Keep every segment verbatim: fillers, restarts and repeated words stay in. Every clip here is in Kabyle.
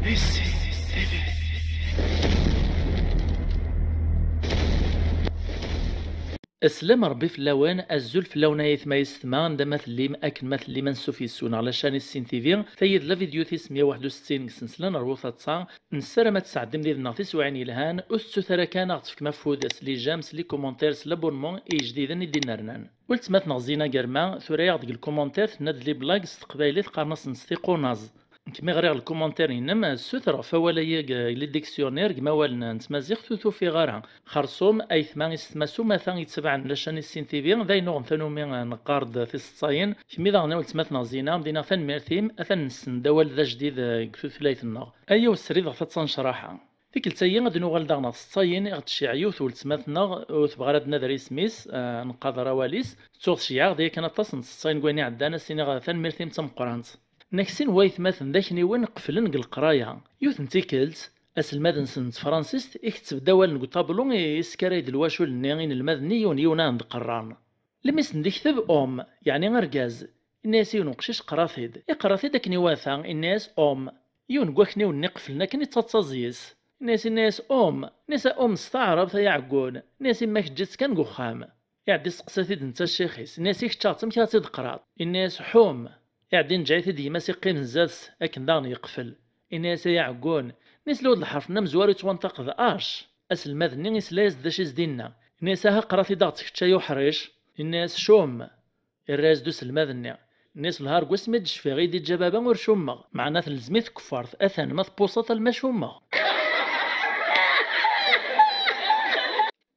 Aslam Rebbi fell-awen, azul fell-awen ay aytma yessetma, anda ma tellim, akken ma tellim, ansuf yes-wen ɣer la chaîne Issin T V. Tayi d la vidéo tis meyya u waḥed u settin deg ssensla n Rwu Taḍsa. Nessaram ad tesɛeddim did-neɣ tiswiɛin yelhan, ur tettut ara kan ad aɣ-tefkem afud s les j'aime, s les commentaires, s l'abonnement i ijdiden i d-innernan. Weltma-tneɣ Zina Germa tura-yaɣ-d deg lkumantir, tenna-d les blagues s teqbaylit, qqaren-asent tiqunaẓ. Nekk mi ɣriɣ lkumantir-inem, ssutreɣ ɣef wawal-agi deg le dictionnaire deg mawalen n tmaziɣt, ur t-ufiɣ ara. Xerṣum, aytma, isetma s umata yettbaɛen la chaîne Issin T V, d ayen uɣen tanumi neqqar-d tiseḍsayin. Kemmi daɣen a weltma-tneɣ Zina, am d-iniɣ tanemmirt-im, atan nessen-d awal d ajdid deg tutlayt-nneɣ. Ayaw srid ɣef taḍsa n ccraḥa. Tikkelt-agi ad nuɣal daɣen ɣer tseḍsayin i ɣ-d-tecceɛ yiwet weltma-tneɣ, ur tebɣi ara ad d-nader isem-is, eh, nqader awal-is. Ttuɣ tceyyeɛ-aɣ-d yakan aṭas n tseḍsayin deg wayen iɛeddan, ad s-iniɣ tanemmirt-im d tameqqrant. Nekk sin waytmaten d akniwen qeflen deg leqraya. Yiwet n tikkelt, aselmad-nsen n tefransist iketteb-d awalen deg uṭablu, iskaray-d lwacul-nni inelmaden-nni yiwen yiwen ad d-qerran. Lmi sen-d-ikteb homme, yeɛni argaz, inna-yas yiwen uqcic qra-t-id. Iqra-t-id akken iwata, inna-yas homme. Yiwen n wakniwen-nni qeflen akken ittaṭṭaẓ yes. Inna-yas, inna-yas homme. Inna-yas a homme s taɛrabt ay aɛeggun. Inna-yas imma kečč-itt kan deg uxxam. Iɛedda isteqsa-t-id netta ccix-is. Inna-yas i kečč aɣ-tt amek ad tt-id-teqraḍ? Inna-yas ḥum. Iɛedda inǧeɛ-it-id yemma-s iqqim zdat-s akken daɣen yeqfel. Inna-yas ay aɛeggun. Inna-yas lewd lḥerf-nni amezwaru yettwanṭaq d H. Aselmad-nni isla-yas-d d acu i s-d-inna. Inna-yas aha qra-t-id aɣ-tt kečč ay uḥric. Inna-yas cum. Irra-yas-d uselmad-nni. Inna-yas lhar deg wasmi d-cfiɣ i d-iǧǧa baba ur cummeɣ. Meɛna telzem-it tkeffart, atan ma tpuṣaḍ alma cummeɣ.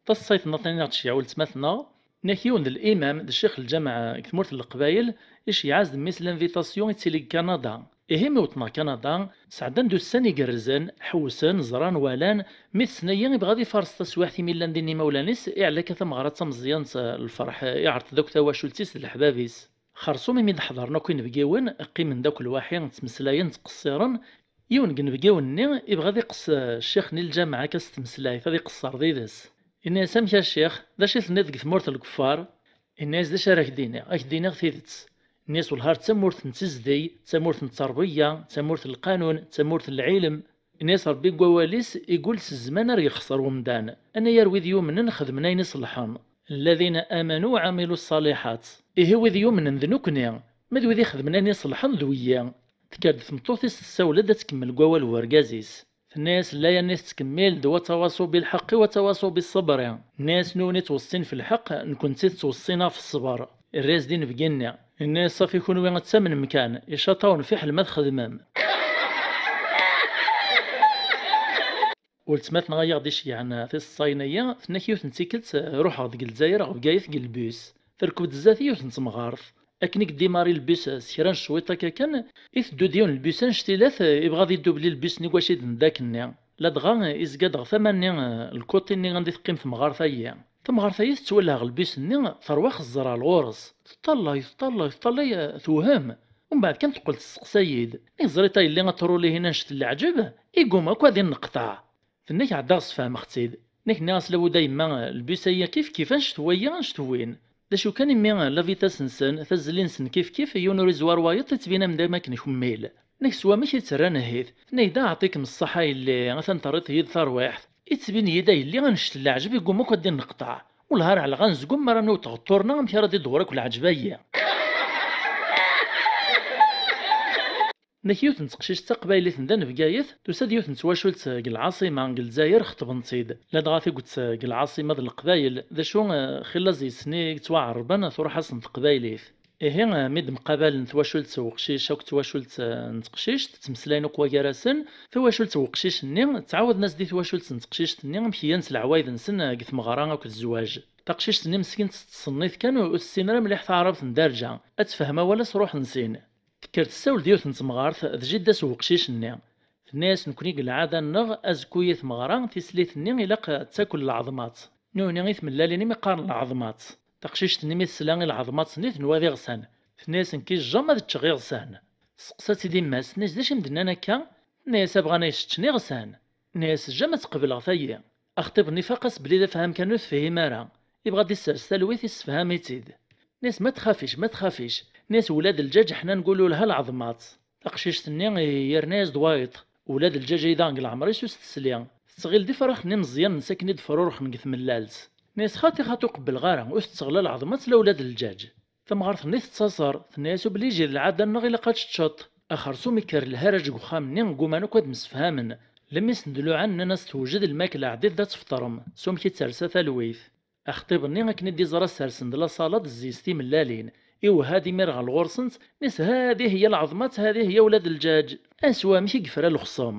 Taṣṣayt-nneɣ tani neɣ tceyyeɛ weltma-tneɣ, nek yiwen d limam d ccix n lǧameɛ deg tmurt n Leqbayel, iceyyeɛ-as-d mmi-s l'invitation i ttili deg Kanada. Ihi mi wwḍen ɣer Kanada, sɛeddan-d ussan igerrzen, ḥewsen, ẓran, walan, mi tesna-yi ibɣa ad ifares taswiɛt imi llan din imawlan-is, iɛella akka tameɣra d tameẓyant, lferḥ iɛreḍ-d akk tawacult-is d leḥbab-is. Xerṣum imi d-ḥeḍren akk inebgiwen, qqimen-d akk lwaḥi, ttmeslayen, ttqeṣṣiren. Yiwen deg inebgiwen-nni ibɣa ad iqeṣ, eh, ccix-nni n lǧameɛ akka s tmeslayt, ad iqeṣṣer did-s. Inna-yas amek a ccix, d acu i tenniḍ deg tmurt n lkeffar? Inna-yas d acu ara k-d-iniɣ, ad k-d-iniɣ tidet. Inna-yas wellah d tamurt n tezdeg, d tamurt n tterbiya, d tamurt n lqanun, d tamurt n lɛilem. Inna-yas Ṛebbi deg wawal-is, igul s zzman ar yexṣer wemdan. Anayer wid yumnen xedmen ayen iṣelḥen. Lladina amanu wa ɛamilu ṣṣaliḥat. Ihi wid yumnen d nekkni, ma d wid ixedmen ayen iṣelḥen d wiyi. Tekker-d tmeṭṭut-is tessawel-d ad tkemmel deg wawal n urgaz-is. Tenna-yas llayan-nni tettkemmil-d wa tawaṣu bilḥeqqi wa tawaṣu biṣṣebri. Tenna-yas nutni ttweṣṣin f lḥeqq, nekkenti tettweṣṣin ɣef ṣṣber. Irra-yas-d inebgi-nni. Inna-yas ṣafi kunwi ad tamnem kan, icaṭ-awen fiḥel ma txedmem. Weltma-tneɣ ay aɣ-d-iceyyɛen tiseḍsayin-agi, tenna-k yiwet n tikkelt, ruḥeɣ deg Lezzayer ɣer Bgayet deg lbus. Terkeb-d zdat yiwet n temɣart. Akken i yedimari lbus s kra n ccwiṭ akka kan, iteddu-d yiwen n lbus annect-ilat, ibɣa ad idubli lbus-nni deg wacu i d-nedda akkenni. Ladɣa izga-d ɣer tama-nni, lkuṭi-nni anda i teqqim temɣart-ayi. Tamɣart-ayi tettwali ɣer lbus-nni, terwa xeẓẓer ɣer ɣur-s. Teṭṭalay, teṭṭalay, teṭṭalay, tewhem. Umbeɛd kan teqqel testeqsa-yi-d. Nek ẓriḍ a yelli aṭruli-hin annect n leɛǧeb, iguma akk ad inneqṭeɛ. Tenna-k ɛeddaɣ sfehmeɣ-tt-id. Nek nniɣ-as labud a yemma, lbus-ayi kif kif annect n wayi annect n win. D acu kan imi la vitesse-nsen, tazzli-nsen kif kif, yiwen ur izwar wayeḍ, ittbin am d am akken kemmil. Nek s wamek i tt-rran ahit. Tenna-k da ɛṭikem ṣṣeḥḥa a yelli, atan terriḍ-iyi-d tarwiḥt. Ittbin-iyi-d a yelli annect n leɛǧeb iguma akk ad d-inneqṭeɛ. Wellah ar ɛelɣa anezgum mi ara niweḍ ɣer ṭṭurna amek ara d-idewwer akk leɛǧeb-ayi. Nek yiwet n teqcict taqbaylit n da n Bgayet, tusa-d yiwet n twacult deg lɛaṣima deg Lezzayer xeṭben-tt-id. Ladɣa tiget deg lɛaṣima d Leqbayel, d acu, eh, xilla ẓ-yes-nni i yettwaɛerben truḥ-asen teqbaylit. Ihi, eh, mi d-mqabalen twacult n weqcic akked twacult, eh, n teqcict, ttmeslayen akk wagar-asen, tawacult n weqcic-nni ttɛawaden-as-d i twacult n teqcict-nni amek llan s leɛwayed-nsen, eh, deg tmeɣra akked zzwaǧ. Taqcict-nni meskint tettṣennit kan, ur tessin ara mliḥ taɛrabt n darǧa, ad tefhem awal-as ruḥen sin. Tekker tessawel-d yiwet n temɣart d jidda-s n weqcic-nni. Tenna-yas nekkni deg lɛada-nneɣ azekku i tmeɣra tislit-nni ilaq ad takel lɛeḍmat. Nutni i tmellalin imi qqaren lɛeḍmat. Taqcict-nni mi tesla i lɛeḍmat-nni tenwa d iɣsan. Tenna-yas nekki jjam ad ččeɣ iɣsan. Testeqsa-tt-id yemma-s, tenna-yas d acu i m-d-nnan akka? Tenna-yas a bɣan ay s-ččen iɣsan. Tenna-yas jjam ad tt-qebleɣ tayi. Axṭib-nni ifaq-as belli d afham kan ur tefhim ara. Ibɣa ad d-issers talwit issefham-itt-id. Tenna-yas ma txafic, ma txafic. Tenna-yas ula d lǧaǧ ḥna nqul ulha lɛeḍmat. Taqcict-nni yerna-yas-d wayeḍ. Ula d lǧaǧ ay daɣen deg leɛmer-is ur s-tesli. Tettɣil d ifraxen imeẓyanen s akken i d-fruṛxen deg tmellalt. Tenna-yas: "Xaṭi, xaṭi, ur qebbleɣ ara, ur tettɣelli lɛeḍma-tt la ula d lǧaǧ." Tamɣart-nni tettaẓer, tenna-yas: "Obliji, d lɛada-nneɣ, ilaq ad teččeḍ." Axersum ikker lharaǧ deg uxxam-nni, gguman akk ad msefhamen. Lemmi sen-d-luɛan, nnan-as: "Tewjed lmakla, ɛeddi-d ad tefṭrem." S wamek i d-tersa talwit. Axṭib-nni akken i d-iẓra sersen-d la salade, zzis timellalin. Iwehha-d imir ɣer ɣur-sent, tenna-yas: "Hadi hiya lɛeḍma-tt, hadi hiya ula d lǧaǧ. Aswa amek i yefra lexṣem."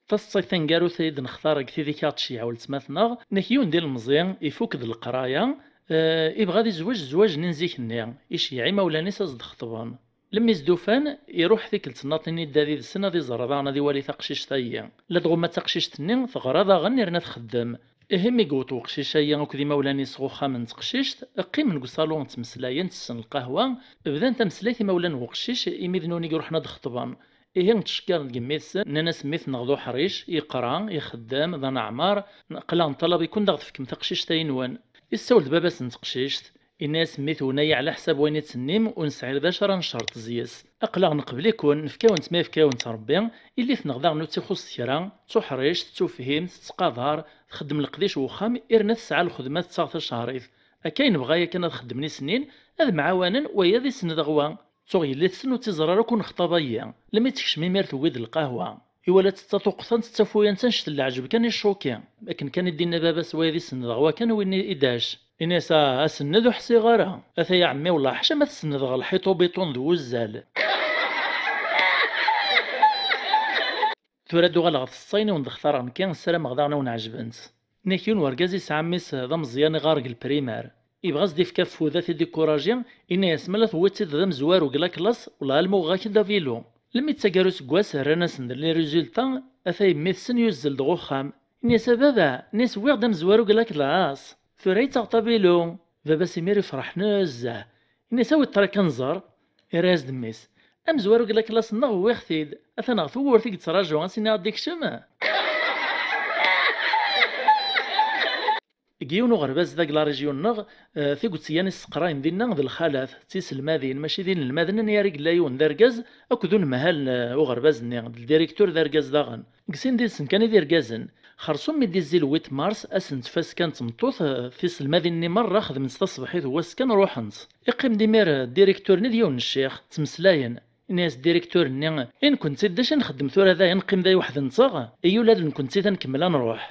Taseḍsayt taneggarut ay d-nextar deg tid i k-aɣ-d-tceyyeɛ weltma-tneɣ, nek yiwen d ilemẓi, ifuk d leqraya, eh, ibɣa ad izweǧ zzwaǧ-nni n zik-nni, iceyyeɛ imawlan-is ad s-d-xeṭben. Lemmi s-d-ufan, iruḥ tikkelt nnaṭ-nni idda did-sen ad iẓer daɣen ad iwali taqcict-ayi. La tɣumma d taqcict-nni, teɣra daɣen irna txeddem. Ihi mi yewweḍ weqcic-ayi akked imawlan-is ɣer uxxam n teqcict, qqimen deg uṣalu ttmeslayen, tessen lqahwa, bdan tameslayt imawlan n weqcic imi d nuni i iruḥen ad d-xeṭben. Ihi ttcekkaren deg mmi-tsen, nnan-as: "Mmi-tneɣ d uḥric, yeqra, ixeddem, d aneɛmar, aql-aɣ neṭṭalab-iken d aɣ-tefkem taqcict-ayi-nwen." Issawel-d baba-s n teqcict, inna-yas: "Mmi-twen ay ɛla ḥsab wayen i ttennim, ur nesɛi d acu ara ncerṭ zzi-s. Aql-aɣ neqbel-iken, nefka-wen-tt ma yefka-wen-tt Rebbi, yelli-tneɣ daɣen ur tt-ixuṣṣ kra, d tuḥrict, d tufhimt, tettqadar, txeddem leqdic n wexxam, irna tesɛa lxedma tettaɣ tacehrit. Akka i nebɣa yakan ad xeddmen i snin, ad mɛawanen, waya d isenned ɣwa. Tuɣ yelli-tsen ur tt-iẓra ara akk unexṭab-ayi, lemmi tekcem imir tewwi-d lqahwa. Iwala-tt d taṭuqtant d tafuyant annect n leɛǧeb kan i ccuki. Akken kan i d-inna baba-s, waya d isenned ɣwa kan, win i dac." Ini-as: "Ah, asenned ur ḥsiɣ ara. Ataya ɛemmi, wellah ḥaca ma tessenned ɣer lḥiṭ ubiṭun d wuzzal." Tura ad uɣaleɣ ɣer tseḍsayin i wen-d-xtareɣ nekki, ssarameɣ daɣen a wen-ɛejbent. Nek yiwen wergaz yesɛa mmi-s d ameẓyan iɣar deg lprimar. Yebɣa ad s-d-ifk afud, ad t-id-ikkuraji, yenna-yas: "Ma la tewwiḍ-tt-id d amezwaru deg la classe, wellah alma uɣeɣ-ak-d avilu." Lemmi d taggara useggas, rran-asen-d les résultats, ata yemmi-tsen yuzzel-d ɣer uxxam. Yenna-yas: "A baba, nni-s wwiɣ-d amezwaru deg la classe, tura i ttaɣeḍ avilu." Baba-s imir ifreḥ nezzeh. Ini-as: "Awi ṭṭrad kan ad nẓer." Irra-yas-d mmi-s: "Amezwaru deg la classe-nneɣ wwiɣ-t-id. Atan ɣer tewwurt i yettraǧu, ad s-iniɣ ad d-ikcem." Deg yiwen uɣerbaz da deg la région-nneɣ, eh, tiget yan isseqrayen dinna d lxalat, d tiselmadin, mačči d inelmaden. Anya ara yella yiwen d argaz akked unemhal n, eh, uɣerbaz-nni, d ldirektur d argaz daɣen. Deg sin did-sen kan i d irgazen. Xersum mi d-izzi le huit mars, ass n tfaska n tmeṭṭut, eh, tiselmadin-nni merra xedment taṣebḥit n wass kan ruḥent. Iqqim-d imir, eh, ddirektur-nni d yiwen n ccix, ttmeslayen. Ini-as ddirektur-nni: "I nekkenti d acu i nxeddem tura da, i neqqim da weḥd-nteɣ? I ula d nekkenti da nkemmel ad nruḥ."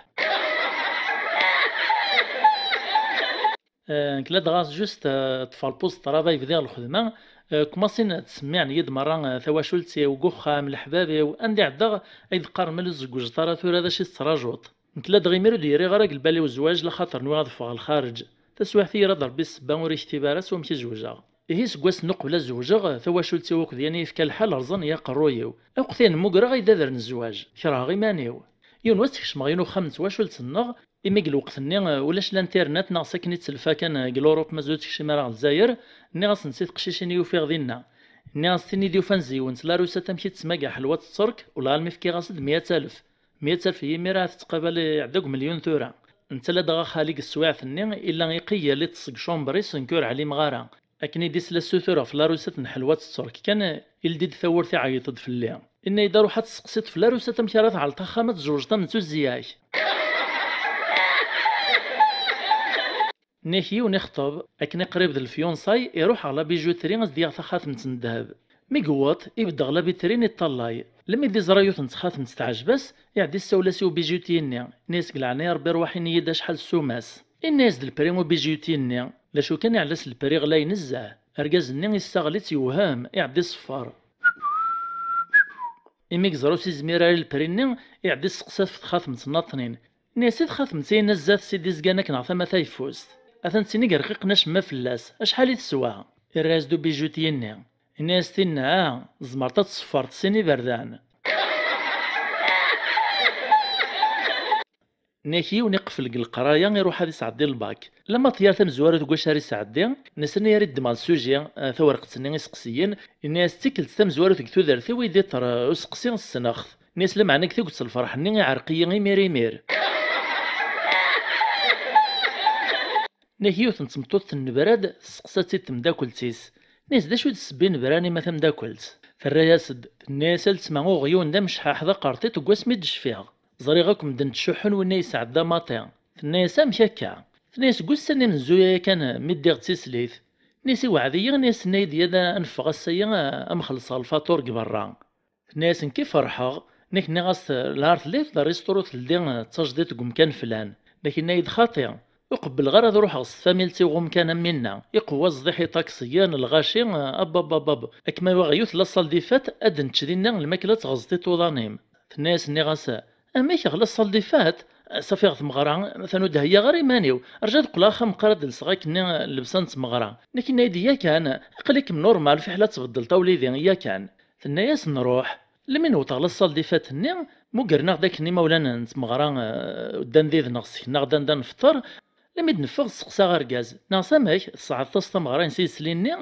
Eh, nekk ladɣa juste, eh, ṭṭfeɣ lpuz n ṭṭrad ay bdiɣ lxedma, eh, kumasin ttsemmiɛen-iyi-d merra, eh, tawacult-iw, deg uxxam, leḥbab-iw, anda i ɛeddaɣ, ay d-qqaren: "Ma ur tzeggujteḍ ara tura, d acu i tettṛajuḍ?" Nekk ladɣa imir ur d-yerriɣ ara deg lbal-iw zzwaǧ, laxaṭer nwiɣ ad ffɣeɣ ɣer lxareǧ. Taswiɛt-iyi rad Rebbi ssebba ur iktib ara s wamek i zewǧeɣ. Ihi seg wass-nni uqbel ad zewǧeɣ, tawacult-iw akked yan i yefka lḥal rẓan-iyi aqerruy-iw. Akk ayen mmugreɣ ay d adrar n zzwaǧ. Kerheɣ iman-iw. Yiwen wass kecmeɣ-in uxxam n twacult-nneɣ, imi deg lweqt-nni, eh, ulac l'internet neɣ s akken i d-telfa kan, eh, deg l'Europe mazal ur tekcim ara ɣer Lezzayer, nniɣ-asent i teqcicin i ufiɣ dinna. Nniɣ-as: "Tin i d-yufan zeywent la Rusat amek i tettmaga ḥelwa n Tterk, wellah almi fkiɣ-as-d meyya alef." Meyya alef yimir ahat tettqabal iɛedda deg umelyun tura. Netta ladɣa xali deg teswiɛt-nni, illa iqi yal iṭṭes deg chambre-is, nekk ur ɛlimeɣ ara. Akken i d-isla ssutureɣ f la Rusat n ḥelwa n Tterk kan, ildi-d tawwurt iɛeyyeḍ-d fell-i. Inna-yi-d: "Aruḥ ad testeqsiḍ f la Rusat amek ara tɛelleḍ axxam ad tezweǧ tamettut zik-ak." Nniɣ-ak yiwen ixṭeb, akken i qrib d lfyunṣay, iruḥ ɣer la bijouterie ad s-d-yaɣ taxatemt n ddheb. Mi yewweḍ, ibedd ɣer la vitrine iṭṭalay. Lemmi d-iẓra yiwet n txatemt teɛjeb-as, iɛedda issawel-as i ubijutyi-nni. Inna-yas: "Deg leɛnaya Rebbi, rwaḥ ini-yi-d acḥal ssuma-s." Inna-yas-d lpri ubijutyi-nni. D acu kan, iɛella s lpri ɣlay nezzeh. Argaz-nni issaɣel-itt yewhem, iɛedda iṣeffer. Imi yeẓra ur s-izmir ara i lpri-nni, iɛedda isteqsa-t f txatemt nnaṭnin. Inna-yas: "I txatemt-ihin zdat-s i d-izgan akken ɣer tama tayeffust? Atan d tin i yerqiqen acemma fell-as. Acḥal i teswa?" Irra-yas-d ubijutyi-nni. Inna-yas: "Tinna, tzemreḍ ad tṣeffreḍ sin iberdan." Nnak yiwen iqfel deg leqraya, iruḥ ad isɛeddi lbak. Lama ṭyar tamezwarut deg wacu ara isɛeddi, nnan-as: "Aya ara yeddem ɣer sujet, eh, tawerqet-nni iseqsiyen." Inna-yas: "D tikkelt tamezwarut deg tudert-iw i d-iṭṭer, eh, useqsi ssneɣ-t." Nnan-yas: "Lameɛna deg taget n lferḥ-nni iɛreq-iyi imir imir." Nnak yiwet n tmeṭṭut tennebrad, testeqsa-tt-id temdakelt-is. Tenna-yas: "D acu i d ssebba i nebran i ma tameddakelt?" Terra-yas-d, tenna-yas: "A letma, uɣyun d amecḥaḥ d aqerṭiṭ deg wasmi d-cfiɣ. Ẓriɣ akk medden ttcuḥḥun, winna yesɛedda maṭi." Tenna-yas: "Amek akka?" Tenna-yas: "Deg ussan imenzuya yakan mi ddiɣ d tislit, nni-s iweɛɛed-iyi, nni-s, tenna-yi-d yad ad neffeɣ ass-agi, a mxellṣeɣ lfaṭur deg berra." Tenna-yas: "Nekki ferḥeɣ, nekk nniɣ-as lɛar telli d risturu teldi d tajdiṭ deg umkan flan, nekk yenna-yi-d xaṭi, ur qebbleɣ ara ad ruḥeɣ s tfamilt-iw umkan am winna, iqewwa zdiḥ iṭaksiyen, lɣaci, abababab, akken ma iwaɣ yiwet la salle des fêtes ad nečč dinna lmakla d tɣezṭiṭ uḍan-im." Tenna-yas: "Nniɣ-as, amek ɣer la salle des fêtes? Safi ɣer tmeɣra, atan ur d-heyyaɣ ara iman-iw, rju ad qqleɣ axxam meqqar ad d-lseɣ akkenni llebsa n tmeɣra." Nekk yenna-yi-d: "Yakan, aql-ikem normal, fiḥel ad tbeddleḍ a wlidi, yakan." Tenna-yas: "Nruḥ." Lmi newweḍ ɣer la salle des fêtes-nni, mmugren-aɣ-d akken imawlan n tmeɣra, eh, ddan did-neɣ, ssken-aɣ-d anda nfeṭṭer. Lmi d-neffeɣ, sseqsaɣ argaz, nniɣ-as: "Amek, tṣeɛdeḍ-as tameɣra-ines i yesli-nni?"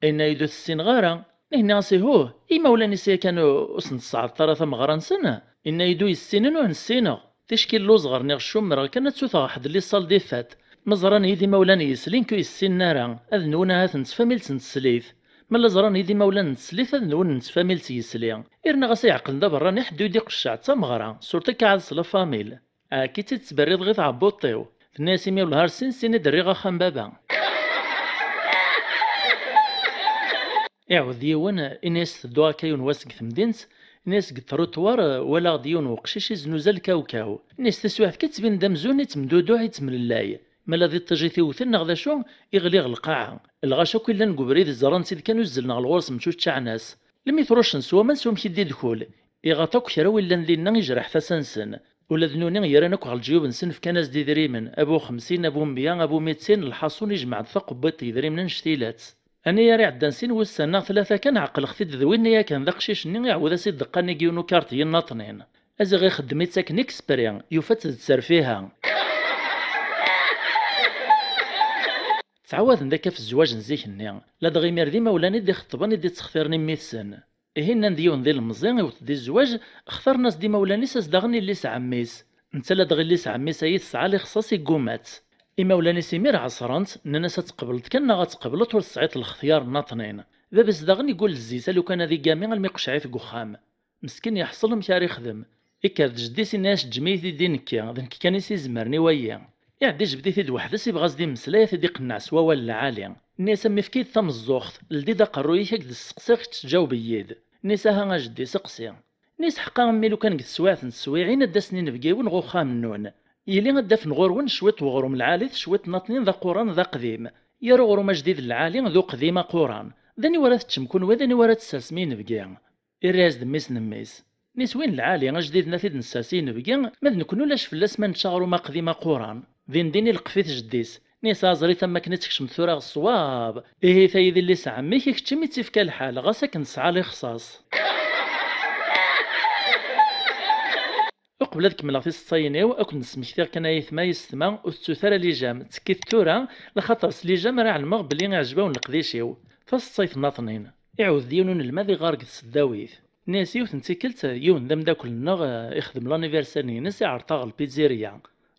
Yenna-yi-d: "Ur t-ssineɣ ara." Nniɣ-as: "Ihuh, imawlan-is yakan ur, ur sen-tṣeɛdeḍ ara tameɣra-nsen?" Yenna-yi-d: "Ur yessinen, ur nessineɣ. Ticki lluẓeɣ, rniɣ cumreɣ kan ad ttuteɣ ḥedd li salle des fêtes. Ma ẓran-iyi-d imawlan n yesli, nekk ur yessinen ara, ad nwen ahat n tfamilt n teslit. Ma la ẓran-iyi-d imawlan n teslit, ad nwen n tfamilt n yesli." Irna ɣas ay ɛeqlen d aberrani, ḥedd ur yi-d-iqecceɛ d tameɣra, surtout akka ɛad s la famille. Ɛki-tt-id tettberriḍ ɣi tɛebbuḍt-iw. Tenna-yas: "Imi wellah ar sin sin i d-rriɣ axxam baba." Iɛawed yiwen, ini-as tedduɣ akka yiwen wass deg temdint, ini-as deg trottoir, walaɣ-d yiwen weqcic iznuza lkawkaw. Ini-as taswiɛt kan ttbin-d amzun ittemduduɛ, ittemlellay. Ma la d iṭij i t-iwten neɣ d acu, iɣli ɣer lqaɛa. Lɣaci akk illan deg ubrid ẓran-tt-id kan uzzlen ɣer ɣur-s mcuččaɛen-as. Lmi truccen s waman s wamek i d-idkul. Iɣaṭ akk kra wi llan dinna, ijreḥ tasa-nsen. Ula d nuni yerran akk ɣer leǧyub-nsen, fkan-as-d idrimen, abu xemsin, abu meyya, abu mitin, lḥaṣun ijmeɛ-d taqebbiṭ n yidrimen annect-ilat. Ani ara iɛeddan sin wussan neɣ tlata kan, ɛeqleɣ-t-id d winna yakan d aqcic-nni iɛawed-as i ddeqqa-nni deg yiwen ukarṭi yennaṭnin. Aziɣ ixeddem-itt akken exprès, yufa-tt d tterfiha. Ttɛawaden-d akka ɣef zzwaǧ n zik-nni, ladɣa imir d imawlan i d-ixeṭṭben i d-ittextiren i mmi-tsen. Ihi nnan-d yiwen d ilemẓi, iwet-d i zzwaǧ, xtaren-as-d imawlan-is, as daɣen illi-s ɛemmi-s. Netta ladɣa illi-s ɛemmi-s-ayi tesɛa lixṣaṣ, igguma-tt. Imawlan-is imir ɛeṣren-t, nnan-as: "Ad tqebleḍ kan neɣ ad tqebleḍ, ur tesɛiḍ lextyar nnaṭnin." Baba-s daɣen iggull zzi-s, a lukan ad igami almi iqecceɛ-it deg uxxam. Meskin yeḥṣel amek ara ixdem. Ikker-d jeddi-s, inna-yas: "Ǧǧem-iyi-t-id i nekki, d nekk kan i s-izemren i wayi." Iɛedda ijbed-it-id weḥd-s, ibɣa ad s-d-immeslay, ad t-id-iqenneɛ s wawal lɛali. Nni-as: "A mmi, efk-iyi-d tameẓẓuɣt, ldi-d aqerruy-ik, ad k-d-sseqsiɣ, kečč ǧaweb-iyi-d." Nni-as: "Aha a jeddi, seqsi." Nni-as: "Ḥeqqa a mmi, lukan deg teswiɛt n teswiɛin ad d-asen inebgiwen ɣer uxxam-nnun, yili ad d-afen ɣur-wen cwiṭ n uɣrum lɛali, d cwiṭ nnaṭnin d aquran d aqdim. Yir uɣrum ajdid lɛali d uqdim aquran. D aniwa ara teččem kunwi, d aniwa ara tessersem i inebgi?" Irra-yas-d mmi-s n mmi-s. Nni-s: "Win lɛali, ajdid-nni ad t-id-nessers i inebgi, ma d nekkni ulac fell-as ma nečča aɣrum aqdim aquran." Din din ileqqef-it jeddi-s. Nni-s: "Aẓrit am wakken i d-tkecmeḍ tura ɣer ṣṣwab. Ihi tayi d illi-s ɛemmi-k, i kečč imi tt-ifka lḥal, ɣas akken tesɛa lixṣaṣ." Uqbel ad kemmleɣ tiseḍsayin-iw, ad ken-d-smektiɣ kan ay aytma yessetma, ur tettut ara lijam, ttekkit tura, laxaṭer s lijam ara ɛelmeɣ belli iɛjeb-awen leqdic-iw. Taseḍsayt nnaṭnin. Iɛawed-d yiwen unelmad iɣar deg tseddawit. Nni-as yiwet n tikkelt, yiwen d ameddakel-nneɣ, eh, ixdem l'anniversaire-ines, iɛreḍ-aɣ lpizzirya.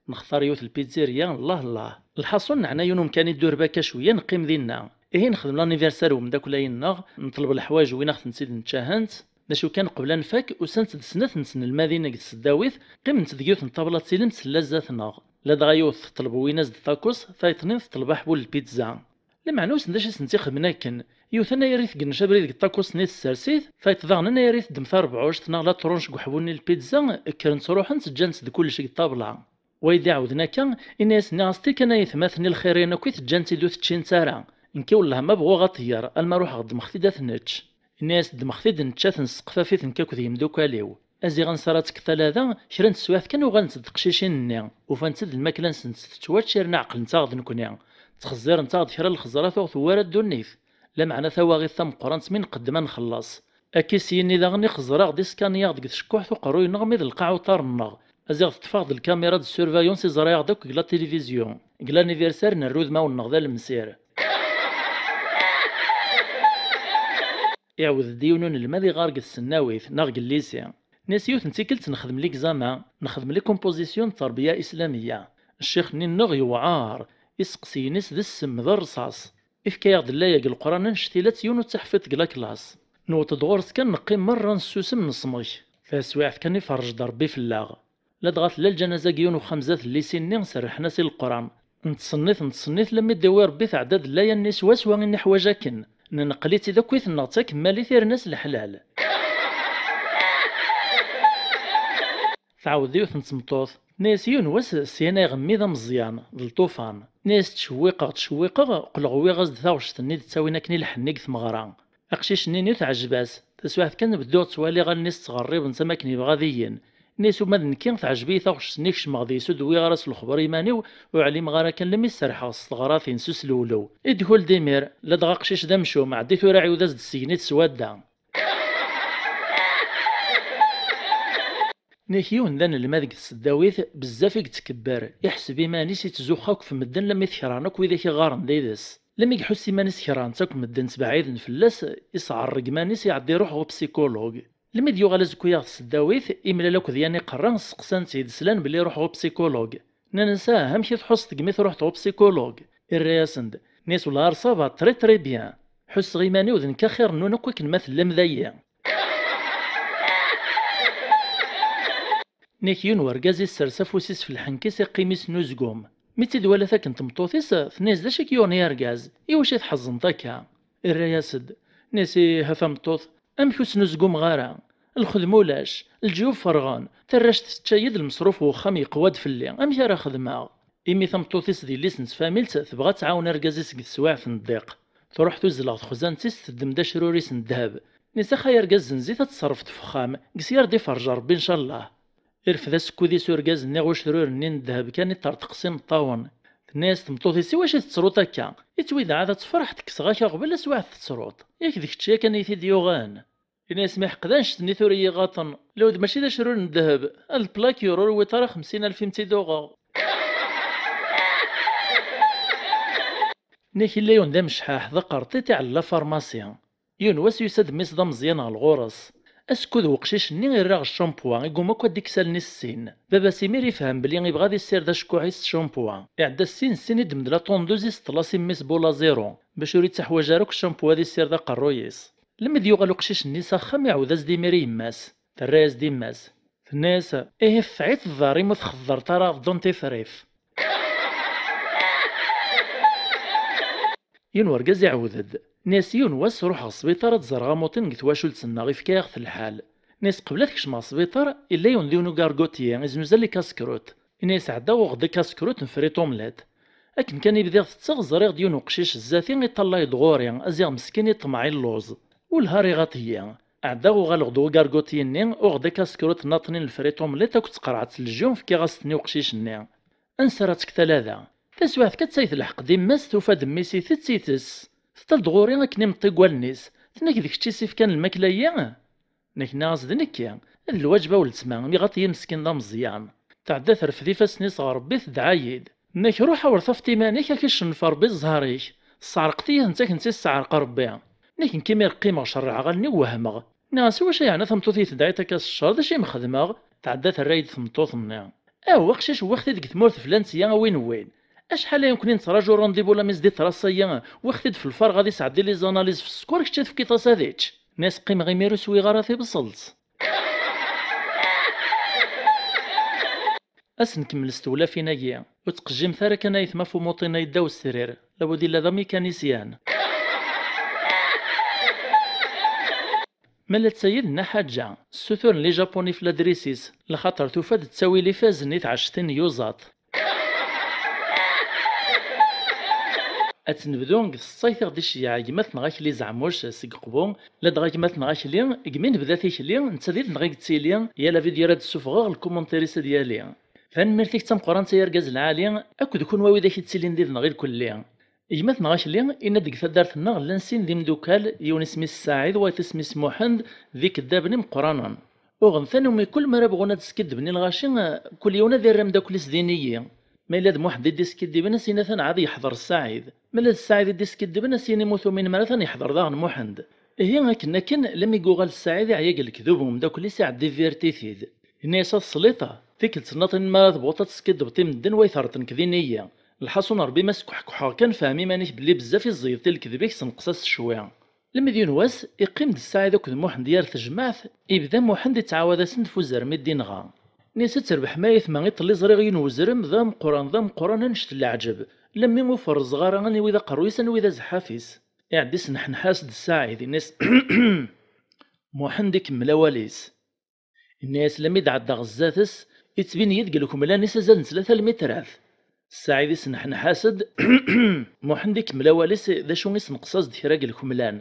Nextar yiwet lpizzirya, llah llah. Lḥaṣun, neɛna yiwen umkan iddureb akka cwiya, neqqim dinna. Ihi nexdem l'anniversaire n umeddakel-ayi-nneɣ, neṭleb leḥwayeǧ win aɣ-tent-id-neččahent. D acu kan, qbel ad nfak, usant-d snat n tnelmadin deg tseddawit, qqiment deg yiwet n ṭṭabla d tilemt tella zdat-neɣ. Ladɣa yiwet teṭleb win-as-d tacos, tayeḍ-nni teṭleb aḥbul lpizza. Lameɛna wissen d acu i sent-ixedmen akken. Yiwet anayer i tgennec abrid deg ṭakust-nni tessers-it, tayeḍ daɣen anayer i teddem tarbɛuct neɣ la tranche deg uḥbul-nni n lpizza, kkrent ruḥent ǧǧant-d kullec deg ṭṭabla. Wa i d-iɛawden akka, ini-as, nniɣ-as: "Tikan ay atmaten i lxir-in akk i teǧǧant-id ur t-ččint ara. Nekki wellah ma bɣuɣ ad ṭeyyer, alma ruḥeɣ ddmeɣ-t-id ad t-nečč." Ini-as: "Ddmeɣ-t-id nečča-t nesseqfa-t-it nekk akked yimdukal-iw. Aziɣ ansa ara tekkeḍ talada, kra n teswiɛt kan uɣalent-d teqcicin-nni, ufant-d lmakla-nsent tettwačč, yerna ɛeqlent-aɣ-d nekni. Ttxezzirent-aɣ-d kra n lxeẓra tuɣ tewwara ddunit. Lameɛna tawaɣit tameqqrant mi nqeddem ad nxelleṣ. Akka i s-yini daɣen, ixẓer-aɣ-d, iskani-aɣ-d deg tcekkuḥt uqerruy-nneɣ mi d lqaɛ uṭar-nneɣ. Aziɣ teṭṭef-aɣ-d lkamira de surveillance, iẓra-aɣ-d akk deg la télévision. Deg l'anniversaire nerra udmawen-nneɣ d alemsir." Iɛawed-d yiwen unelmad iɣar deg tsennawit neɣ deg llisi. Nni-as yiwet n tikkelt nexdem l'examen, nexdem les compositions n terbiya islamiyya. Ccix-nni-nneɣ yewɛer, iseqsiyen-is d ssem d rrṣaṣ. Ifka-yaɣ-d llaya deg Leqran annect-ilat yiwen ur tt-iḥfiḍ deg la classe. Newweḍ-d ɣur-s kan neqqim merra nessusem nesmek. Taswiɛt kan iferrej-d Rebbi fell-aɣ. Ladɣa tella lǧanaza deg yiwen uxxam zdat llisi-nni serrḥen-as i Leqran. Nettṣennit nettṣennit lammi d-iwwi Rebbi tɛedda-d llaya-nni swaswa i neḥwaǧ akken. Nenqel-itt-id akk i tenneɣ d takemmalit irna s leḥlal. Tɛawed yiwet n tmeṭṭut, tenna-yas yiwen wass syan ay ɣemmi d ameẓyan, d lṭufan. Tenna-yas ttcewwiqeɣ, ttcewwiqeɣ, qqleɣ wwiɣ-as-d taɣect-nni d-ttawin akken i lḥenni deg tmeɣra. Aqcic-nni ur teɛjeb-as, taswiɛt kan bedduɣ ttwaliɣ allen-is ttɣerribent am akken yebɣa ad iyyen. Tenna-yas uma d nekki teɛjeb-iyi taɣect-nni kecmeɣ deg-s ur d-wwiɣ ara s lexber iman-iw, ur ɛlimeɣ ara kan lemmi serḥeɣ s teɣratin s uslewlew. I d-kul d imir, ladɣa aqcic d amcum, ɛeddi tura ɛiwed-as-d seg-nni d swadda. Nek yiwen d anelmad deg tseddawit, bezzaf i yettkebber, iḥseb iman-is ittzuxxu akk f medden lammi t-kerhen akk widak i ɣɣaren d ides. Lammi iḥuss iman-is kerhen-tt akk medden ttbeɛɛiden fell-as, isɛerreg iman-is iɛedda iruḥ ɣer upsikulug. Lammi d-yuɣal azekka-yaɣ tseddawit, imlal akked yan iqerra, sseqsan-t-id, slan belli iruḥ ɣer upsikulug. Nnan-as ah amek i tḥusseḍ deg mi truḥeḍ ɣer upsikulug? Irra-yasen-d, nni-as wellah ça va très très bien. Ḥusseɣ iman-iw d nekk axir-nwen akk akken ma tellam dayi. Nek yiwen wergaz issers afus-is f lḥenk-is iqqim-is n uzgum. Mi tt-id-walat akken tmeṭṭut-is, tenna-yas d acu i k-yuɣen ay argaz? Iwacu i tḥezzneḍ akka? Irra-yas-d, nni-as ih a tameṭṭut, amek ur snuzgumeɣ ara? Lxedma ulac, leǧyub ferɣen, tarract tečča-yi-d, lmeṣruf n wexxam yeqwa-d fell-i, amek ara xedmeɣ? Imi tameṭṭut-is d yelli-s n tfamilt tebɣa ad tɛawen argaz-is deg teswiɛt n ddiq. Truḥ tuzzel ɣer texzant-is teddem-d acrur-is n ddheb. Nni-as ax ay argaz zenz-it ad teṣṣerfeḍ f uxxam, deg-s i ara d-iferreǧ Rebbi ncallah. Irfed asekkud-is urgaz-nni ɣ ucrur-nni n ddheb kan iṭerṭeq s imeṭṭawen. Tenna-yas tmeṭṭut-is iwacu i tettruḍ akka? Ittwideɛ ad tefreḥ tekkseɣ-ak aɣbel aswiɛt tettruḍ. Yak d kečč yakan i t-id-yuɣen. Ini-as mi ḥeqq d annect-nni tura i yi-ɣaṭen. Lewd mačči d acrur n ddheb, ad plak yur ur wwiḍ ara xemsin alef i m-tt-id-uɣeɣ. Nek yella yiwen d amecḥaḥ d aqerṭiṭ iɛella farmasi. Yiwen wass yusa-d mmi-s d ameẓyan ɣer ɣur-s. Asekkud weqcic-nni irra ɣer ccampuwa, igumma akk ad d-ikkes allen-is sin. Baba-s imir ifhem belli ibɣa ad issired acekkuḥ-is s ccampuwa. Iɛedda sin sin iddem-d la tondeuse iseṭṭel-as i mmi-s bula zéro, bac ur ittaḥwaǧ ara akk ccampuwa ad issired aqerruy-is. Lemmi d-yuɣal uqcic-nni s axxam, iɛawed-as-d imir i yemma-s. Terra-yas-d yemma-s. Tenna-yas, ihi ffeɛ-it ḍḍer-im ur txeddreḍ ara ɣef dentifrice. Yiwen wergaz iɛawed-d. Nni-as, yiwen wass ruḥeɣ sbiṭar ad ẓreɣ amuṭin deg twacult-nneɣ, ifka-yaɣ-t lḥal. Nni-as, qbel ad kecmeɣ sbiṭar, illa yiwen d yiwen ugargutiyi, iznuza les casse-croûtes. Ini-as, ɛeddaɣ uɣeɣ-d casse-croûte n frites omelette. Akken kan i bdiɣ tetteɣ, ẓriɣ-d yiwen uqcic zdat-i iṭallay-d ɣur-i, aziɣ meskin iṭmeɛ illuẓ. Ulhar iɣaṭ-iyi. Ɛeddaɣ uɣaleɣ-d ugargutiyi-nni, uɣeɣ-d casse-croûte n aṭnin n frites omelette akked tqerɛet n lejyum, fkiɣ-as-ten i uqcic-nni. Ansi ara teg talada? Taswiɛt kan ttayet lḥeqq d yemma-s, tufa-d mmi-s itett, itess. Teṭṭal-d ɣur-i akken imeṭṭi deg wallen-is. Tenna-k d kečč i s-ifkan lmakla-yi? Nek nniɣ-as d nekki. D lwaǧeb a weltma, imi ɣaṭ-iyi meskin d ameẓyan. Tɛedda terfed ifassen-is ɣer Rebbi tedɛa-yi-d. Nek ruḥ awer tafeḍ iman-ik, ak icennef Rebbi zzher-ik. Tesseɛreqt-iyi-tent akken tt-isseɛreq Rebbi. Nek nekk imir qqimeɣ cerrɛeɣ allen-iw wehmeɣ. Nniɣ-as iwacu yeɛni a tameṭṭut i tedɛiḍ akka s ccer, d acu i m-xedmeɣ? Tɛedda terra-yi-d tmeṭṭut-nni. Aw aqcic, wwiɣ-t-id deg tmurt flan-tt ya a win wwin. Acḥal ay nekkni nettraǧu rendez-vous la mise di trace-agi, wwiɣ-t-id f lfarɣ ad isɛeddi les analyses f sskeṛ, kečč i tefkiḍ-as ad ičč. Nniɣ-as qqimeɣ imir ur swiɣ ara tibṣelt. Ad s-nkemmel s tewlafin-agi. Ur ttqejjimet ara kan ayetma f umuṭin-a yeddaw srir, labud illa d amikanisyan. Ma la ttayid nna Ḥaǧa, ssuturen les Japonais f ladris-is, lxaṭer tufa-d ttawil ifazen i tɛectin n yuẓaṭ. Ad tt-nebdu deg tseṭṭayt i ɣ-d-iceyyeɛ gma-tneɣ Akli Zeɛmuc seg Qbu, ladɣa gma-tneɣ Akli, deg mi nebda tikli, netta did-neɣ i yettili, yal avidyu ara d-ssufɣeɣ, lkumuntir-is ad yali. Tanemmirt-ik d tameqqrant ay argaz lɛali, akked kunwi widak yettilin did-neɣ i lkulli. Gma-tneɣ Akli, inna-d deg taddart-nneɣ llan sin d imdukal, yiwen isem-is Saɛid, wayeḍ isem-is Muḥend, d ikeddaben imeqqranen. Uɣen tanumi kul mi ara bɣun ad skiddben i lɣaci, kul yiwen ad irr ameddakel-is d iniyi. Ma yella d Muḥend i d-iskiddiben, ad s-yini atan ɛad yeḥḍer Saɛid. Ma yella d Saɛid i d-iskiddiben, ad s-yini mutumin mara atan yeḥḍer daɣen Muḥend. Ihi akken akken, lami yuɣal Saɛid iɛya deg lekdub n umeddakel-is, iɛedda ivirt-it-id. Yenna-yas a tesliṭ, tikkelt nniḍen mi ara tebɣuḍ ad teskiddbeḍ i medden, wa yeterḍ nekk d iniyi. Lḥaṣun Ṛebbi ma skuḥkuḥeɣ kan, fhem iman-ik belli bezzaf i tẓeyyed i lekdeb-ik, senqes-as cwi. Lemmi d yiwen wass, iqqim-d Ssaɛid akked Muḥend yar tejmaɛt, ibda Muḥend ittɛawad-asen-d f uzrem i d-inɣa. Nni-as ad terbeḥ ma ayetma, iṭelli ẓriɣ yiwen uzrem d ameqqran, d ameqqran annect n leɛǧeb, lemmi ur ferrzeɣ ara aniwi d aqerruy-is aniwi d azeḥḥaf-is. Iɛedda isneḥneḥ-as-d Ssaɛid, inna-as Muḥend ikemmel awal-is. Inna-as lemmi d-ɛeddaɣ zdat-s, ittbin-iyi deg lekmlan-is azal n tlata lmitrat. Ssaɛid isneḥneḥ-as-d, Muḥend ikemmel awal-is d acu i senqes-as-d kra deg lekmlan.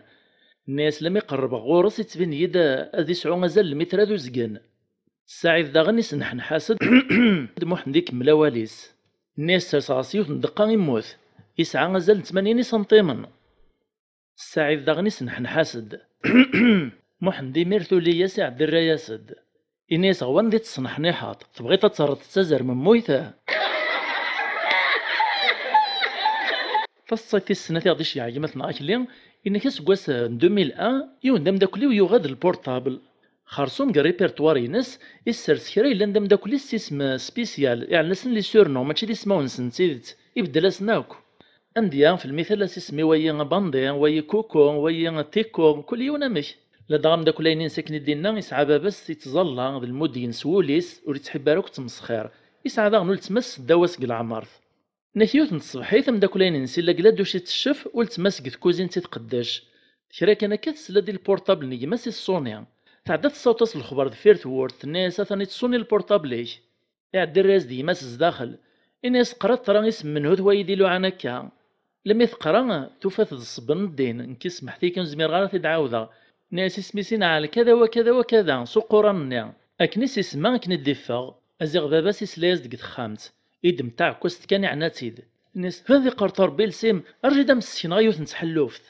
Inna-as lemmi qerrbeɣ ɣur-s ittbin-iyi-d ad isɛu azal n lmitra d uzgen. Ssaɛid daɣen isneḥneḥ-as-d, Muḥend ikemmel awal-is. Inna-as serseɣ-as yiwet n ddeqqa immut, isɛa azal n tmanyin isenṭimen. Ssaɛid daɣen isneḥneḥ-as-d. Muḥend imir tuli-yas iɛedda irra-yas-d. Ini-as ɣwan di tesneḥniḥeḍ, tebɣiḍ ad terreḍ d tazermemmuyt? Taseḍsayt tis snat i ɣ-d-iceyyeɛ gma-tneɣ Akli, inna-k aseggas n deux mille un, yiwen d ameddakel-iw yuɣ-d lpurṭabl. Xersum deg répertoire-ines, issers kra yellan d ameddakel-is s isem spécial, iɛellen-asen les surnoms, mačči d ismawen-nsen n tidet, ibeddel-asen akk. Amedya, f lmital, as isem i wayi Bandi, wayi Kuku, wayi Tiku, kul yiwen amek. Ladɣa ameddakel-a-ines akken i d-inna, isɛa baba-s ittẓalla d lmud-ines wul-is, ur ittḥibbi ara akk ttmesxir. Isɛa daɣen uletma-s seddaw-as deg leɛmert. Nek yiwet n tṣebḥit, ameddakel-a-ines illa deg la douche iteccef, uletma-s deg tkuzint i tqeddec. Kra kan akka, tesla-d i lpurṭabl n gma-s issuni. Tɛedda tessaweḍ-as lexber deffir tewwurt, tenna-yas atan ittṣuni lpurṭabl-ik. Iɛedda irra-yas-d gma-s zdaxel. Ini-as qra ṭṭra isem menhu-t wayi d-iluɛan akka. Lemmi teqra, tufa-t d ṣṣeb n ddin, nekk ismeḥ-t-ik ur zmireɣ ara ad t-id-ɛawdeɣ. Nni-as isem-is inɛel kada wa kada wa kada, s uquran-nni. Akken i s-isemma akken i d-iffeɣ. Aziɣ baba-s isla-yas-d deg texxamt. Iddem taɛekkazt kan iɛenna-tt-id. Nni-as ha di qert Rebbi lsim, rǧi-d am ssekneɣ yiwet n tḥelluft.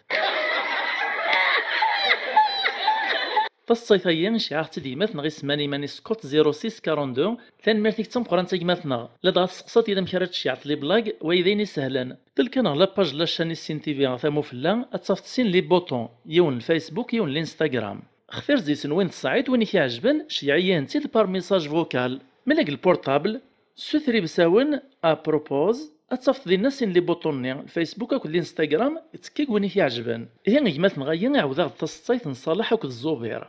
Taseḍsayt-agi iceyyeɛ-aɣ-tt-id gma-tneɣ isemman iman-is Scott zéro six quarante-deux. Tanemmirt-ik d tameqqrant a gma-tneɣ. Ladɣa testeqsaḍ-iyi amek ara tceyɛeḍ les blagues, wayi d ayen isehlen. Ṭṭil kan ɣer la page n la chaîne Issin T V ɣer tama ufella, ad tafeḍ sin les boutons, yiwen n Facebook, yiwen n l'Instagram. Xtir deg-sen win tesɛiḍ, win i k-iɛejben, ceyyeɛ-iyi-tent-id par message vocal. Ma illa deg lpurṭabl, suter ilsawen, à propos, ad tafeḍ dinna sin les boutons-nni, Facebook akked l'Instagram, ttekki deg win i k-iɛejben. Ihi a gma-tneɣ-agi, iɛawed-aɣ-d taseḍsayt n Ṣaleḥ akked Ẓubir.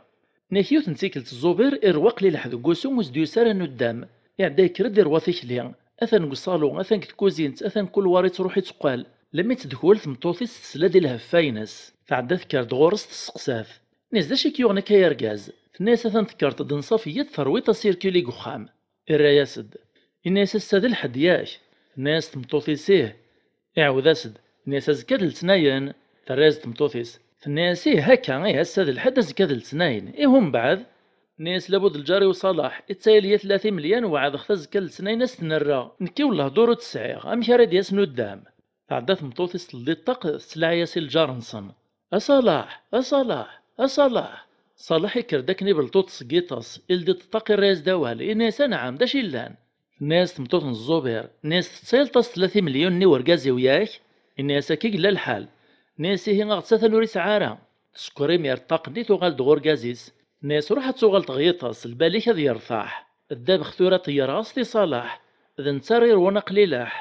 Nek yiwet n tikkelt Ẓubir irwa qlileḥ deg wusu ur s-d-yusi ara nuddam. Iɛedda yekker-d irwa tikli. Atan deg uṣalu, atan deg tkuzint, atan deg kulwar ittruḥ itteqqal. Lemmi teddkul tmeṭṭut-is tesla-d i lheffa-ines. Tɛedda tekker-d ɣur-s tesseqsa-t. Nni-as d acu i k-yuɣen akka ay argaz? Tenna-yas atan tekkreḍ-d n Ṣafiya terwiḍ asirkuli deg uxxam. Irra-yas-d. Inna-yas ass-a d lḥedd yak? Tenna-yas tmeṭṭut-is ih. Iɛawed-as-d, inna-yas azekka d letnayen. Terra-yas-d tmeṭṭut-is. Tenna-yas ih akka, ih ass-a d lḥedd azekka d letnayen. Ih umbeɛd? Tenna-yas labud lǧar-iw Ṣaleḥ, ittayal-iyi tlata imelyan, weɛdeɣ-t azekka d letnayen ad s-ten-rreɣ. Nekki wellah dur ur tt-sɛiɣ, amek ara d-yas nuddam? Tɛedda tmeṭṭut-is teldi ṭṭaq tettlaɛi-yas i lǧar-nsen. A Ṣaleḥ! A Ṣaleḥ! A Ṣaleḥ! Ṣaleḥ ikker-d akken ibelṭuṭ seg yiṭes, ildi-d ṭṭaq irra-yas-d awal, inna-yas anɛam, d acu yellan? Tenna-yas tmeṭṭut n Ẓubir, tenna-yas tettayaleḍ-as tlata imelyunen i urgaz-iw yak? Inna-yas akka i yella lḥal. Tenna-yas ihi aɣ-tt atan ur isɛi ara. Tsekker imir ṭṭaq-nni tuɣal-d ɣur urgaz-is. Tenna-yas ruḥ ad tuɣaleḍ ɣer yiṭes, lbal-ik ad yertaḥ. Ddabex tura ṭeyyreɣ-as-t i Ṣaleḥ. D netta ara yerwun aqlileḥ.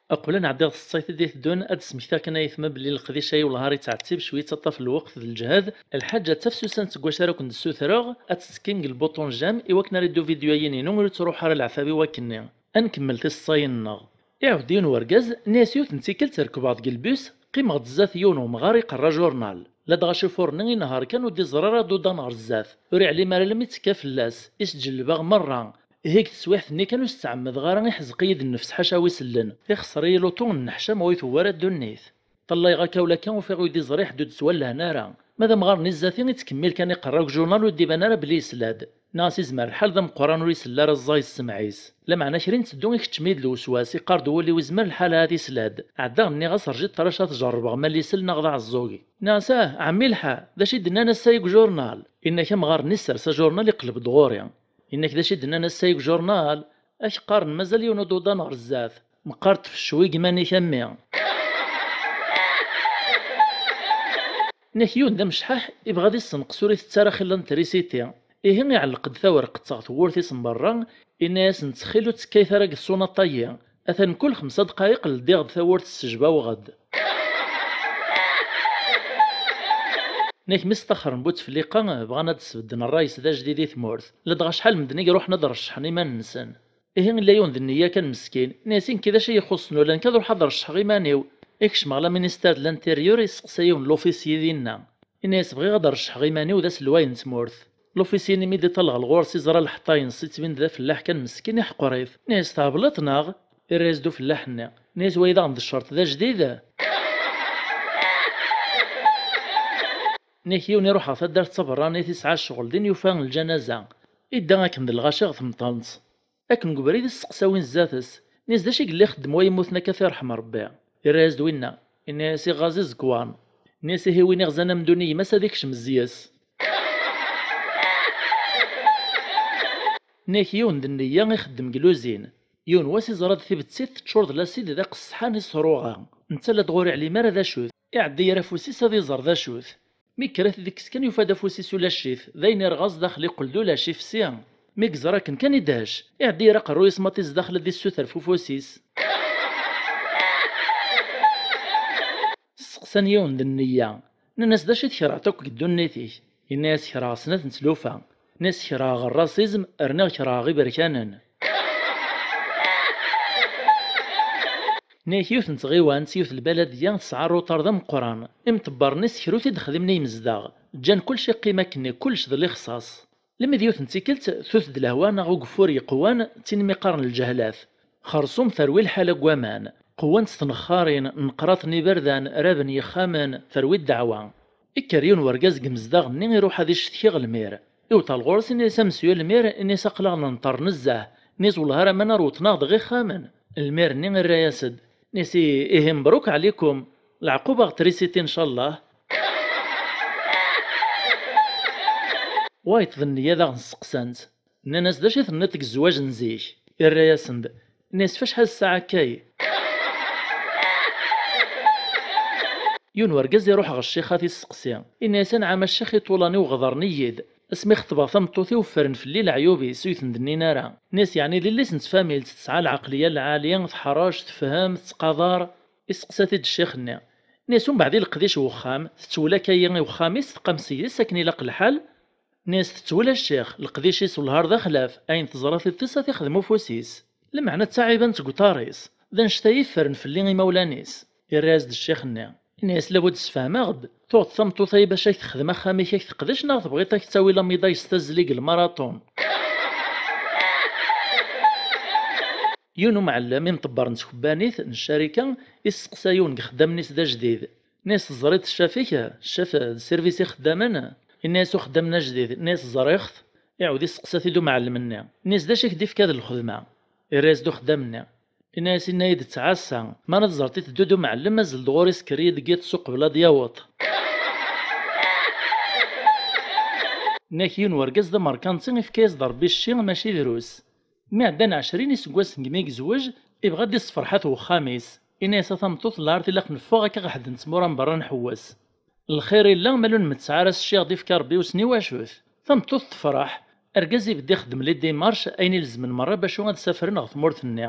Aqbel ad nɛeddi ɣer tseḍsayt i d-iteddun, ad d-smektiɣ kan a ayetma belli leqdic-a i wellah ar yettɛettib cwiya yettaṭṭaf lweqt d lǧehd. Lḥaǧa d tafsusant seg wacu ara ken-d-ssutreɣ, ad tettekkim deg lbuṭun j'aime i wakken ara iddu vidyu-agi-inu ur yettruḥ ara leɛtab i wakkenni. Ad nkemmel tiseḍsayin-nneɣ. Iɛawed-d yiwen wergaz, nni-as yiwet n tikkelt rekbeɣ deg lbus, qqimeɣ-d zdat yiwen umɣar iqerra ajurnal. Ladɣa acufur-nni inehher kan ur d-iẓer ara Dudan ɣer zdat, ur iɛlim ara almi ttekka fell-as, isǧelleb-aɣ merra. Ihi deg teswiɛt-nni kan ur s-ttɛemmedeɣ ara, iḥezzeq-iyi-d nnefs ḥaca wi sellen, ixṣer-iyi luṭu, nneḥcam ur yi-tewwi ara ddunit. Ṭellayeɣ akka ula kan ufiɣ ur yi-d-iẓri ḥedd ur d-ttwallehen ara. Ma d amɣar-nni zdat-i ittkemmil kan iqerra deg ujurnal ur d-iban ara belli yesla-d. Nniɣ-as izmer lḥal d ameqqran ur isell ara ẓẓay ssmaɛ-is. Lameɛna kra i netteddu ikeččem-iyi-d lewswas, iqqar-d wul-iw izmer lḥal ad isla-d. Ɛeddaɣ nniɣ-as rǧi ṭṭrac ad t-jerrbeɣ ma yesell neɣ d aɛeẓẓug. Nniɣ-as ah, ɛemmi lḥa, d acu i d-nnan ass-a deg ujurnal? Inna-k amɣar-nni issers ajurnal iqleb-d ɣur-i. Inna-k d acu i d-nnan ass-a deg ujurnal? Ak-qqaren mazal yiwen ududan ɣer zdat. Meqqar tfeccewig iman-ik a mmi. Nek yiwen d amecḥaḥ, ibɣa ad issenqes ur itett ara xilla n trisiti. Ihi iɛelleq-d tawerqet ɣer tewwurt-is n berra, inna-yasen: "Ttxil ur ttekkayet ara deg tsunaṭ-agi. Atan kul xemsa dqayeq ldiɣ-d tawwurt s ssejba uɣed." Nek mi sṭaxren Butefliqa, bɣan ad d-sbedden ṛṛay-is d ajdid i tmurt, ladɣa acḥal medden i iruḥen ad d-reccḥen iman-nsen. Ihi illa yiwen d nniya kan meskin, inna-yas: "Nekki d acu i yi-ixuṣṣen, ula nekk ad ruḥeɣ ad reccḥeɣ iman-iw." Ikcem ɣer la ministère de l'intérieur, isteqsa yiwen n l'officier dinna. Inna-yas: "Bɣiɣ ad reccḥeɣ iman-iw d aselway n tmurt." L'officier-nni mi d-iṭal ɣer ɣur-s, iẓra lḥeṭṭa-ines, ittbin-d d afellaḥ kan meskin, iḥqer-it. Inna-yas: "Tɛeḍḍleḍ neɣ?" Irra-yas-d ufellaḥ-nni. Inna-yas: "Wayi daɣen d ccerṭ d ajdid?" Nek yiwen iruḥ ɣer taddart d taberranit, isɛa ccɣel din, yufa lǧanaza. Idda akken d lɣaci ɣer temṭelt. Akken deg ubrid isteqsa win zdat-s, inna-yas: "D acu i yella ixeddem wa yemmuten akka, ad t-iṛḥem Ṛebbi?" Irra-yas-d winna, inna-yas: "Iɣaẓ izegwan." Inna-yas: "Ihi win iɣzan amdun i gma-s ad ikcem zzi-s." Nek yiwen d nniya ixeddem deg luzin. Yiwen wass iẓra-d tibettit teččur d lasid d aqesḥan isruɣa. Netta la d-ɣur iɛlim ara d acu-t. Iɛeddi yer afus-is ad iẓer d acu-t. Mi yekker ad t-id-ikkes kan yufa-d afus-is ulac-it, d ayen irɣez daxel iqqel d ulac ifsi. Mi yeẓra akken kan idhec, iɛeddi yer aqerruy-is maṭi zdaxel ad issuter f ufus-is. Steqsan yiwen d nniya, nnan-as: "D acu i tkerheḍ akk deg ddunit-ik?" Yenna-yas: "Kerheɣ snat n tlufa." Nnan-as: "Kerheɣ ṛṛasizm, rniɣ kerheɣ iberkanen." Nek yiwet n tɣiwant, yiwet n lbaladya tesɛa aruṭar d ameqqran. Imṭebbaren-is kra ur t-id-xdimen i yimezdaɣ. Ǧǧan kullec iqqim akkenni, kullec d lixṣaṣ. Lemmi d yiwet n tikkelt, tut-d lehwa neɣ ugeffur yeqwan, d tin mi qqaren lǧehlat. Xerṣum terwi lḥala deg waman. Qwant tnexxarin, neqraten iberdan, raben yexxamen, terwi ddeɛwa. Ikker yiwen wergaz deg yimezdaɣ-nni, iruḥ ad icetki ɣer lmir. Iwṭer ɣur-s, inna-yas: "A mesyu lmir," inna-yas, "aql-aɣ nenṭer nezzeh." Inna-yas: "Wellah ara ma nar wwḍen-aɣ-d ɣer yixxamen." Lmir-nni irra-yas-d, inna-yas: "Ihi mebruk ɛlikum, leɛquba ɣer trisiti ncallah." Wayeḍ d nniya daɣen steqsan-t. Nnan-as: "D acu i tenniḍ deg zzwaǧ n zik?" Irra-yasen-d, inna-yas: "F acḥal ssaɛa akkay?" Yiwen wergaz iruḥ ɣer ccix ad t-isteqsi. Inna-yas: "Anɛam a ccix, iṭulan-iw ɣedren-iyi-d. Asmi xeṭbeɣ tameṭṭut-iw, ffren fell-i leɛyub-is, ur yi-ten-d-nnin ara." Inna-yas: "Yeɛni d yelli-s n tfamilt, tesɛa lɛeqliya lɛali, teḥṛec, tefhem, tettqadar?" Isteqsa-t-id ccix-nni. Inna-yas: "Umbeɛd i leqdic n wexxam, tettwel akka-yi i wexxam-is, teqqam seg-s akken ilaq lḥal?" Nni-as: "Tettwel a ccix, leqdic-is wellah ar d axlaf, ayen teẓra tiṭ-is ad t-ixdem ufus-is. Lameɛna d taɛibant deg uṭar-is, d annect-a i ffren fell-i imawlan-is." Irra-as-d ccix-nni, inna-as: "Labud ssefhem-aɣ-d, tuɣeḍ tameṭṭut-ayi bac ad k-texdem axxam-ik, ad k-teqdec, neɣ tebɣiḍ ad k-tawi lamida yestazli deg lmaraṭun?" Yiwen umɛellem, imṭebber n tkebbanit, n ccarika, isteqsa yiwen deg ixeddamen-is d ajdid. Nni-as: "Teẓriḍ ccaf-ik? Ccaf d sirvis ixeddamen?" Inna-as uxeddam-nni ajdid, nni-as: "Ẓriɣ-t." Iɛawed isteqsa-t-id umɛellem-nni. Nni-as: "D acu i k-d-ifka d lxedma?" Irra-as-d uxeddam-nni. Inna-as: "Inna-yi-d ttɛassa. Mi ara tẓerḍ iteddu-d umɛellem, azzel-d ɣur-i, sekker-iyi-d deg yiṭes uqbel ad yaweḍ." Nna-k yiwen wergaz d amerkanti, ifka-yas-d Ṛebbi cci mačči drus. Mi ɛeddan ɛecrin iseggasen segmi yezweǧ, ibɣa ad d-issefreḥ at wexxam-is. Inna-yas: "A tameṭṭut, lɛert ilaq neffeɣ, akka ɣ-ḥeddent tmura n berra nḥewwes. Lxir illa, ma ur nmetteɛ ara s cci i ɣ-d-ifka Ṛebbi, wissen i wacu-t." Tameṭṭut tefreḥ. Argaz ibedd ixeddem les démarches, ayen ilezmen merra bacu ad safren ɣer tmurt-nni.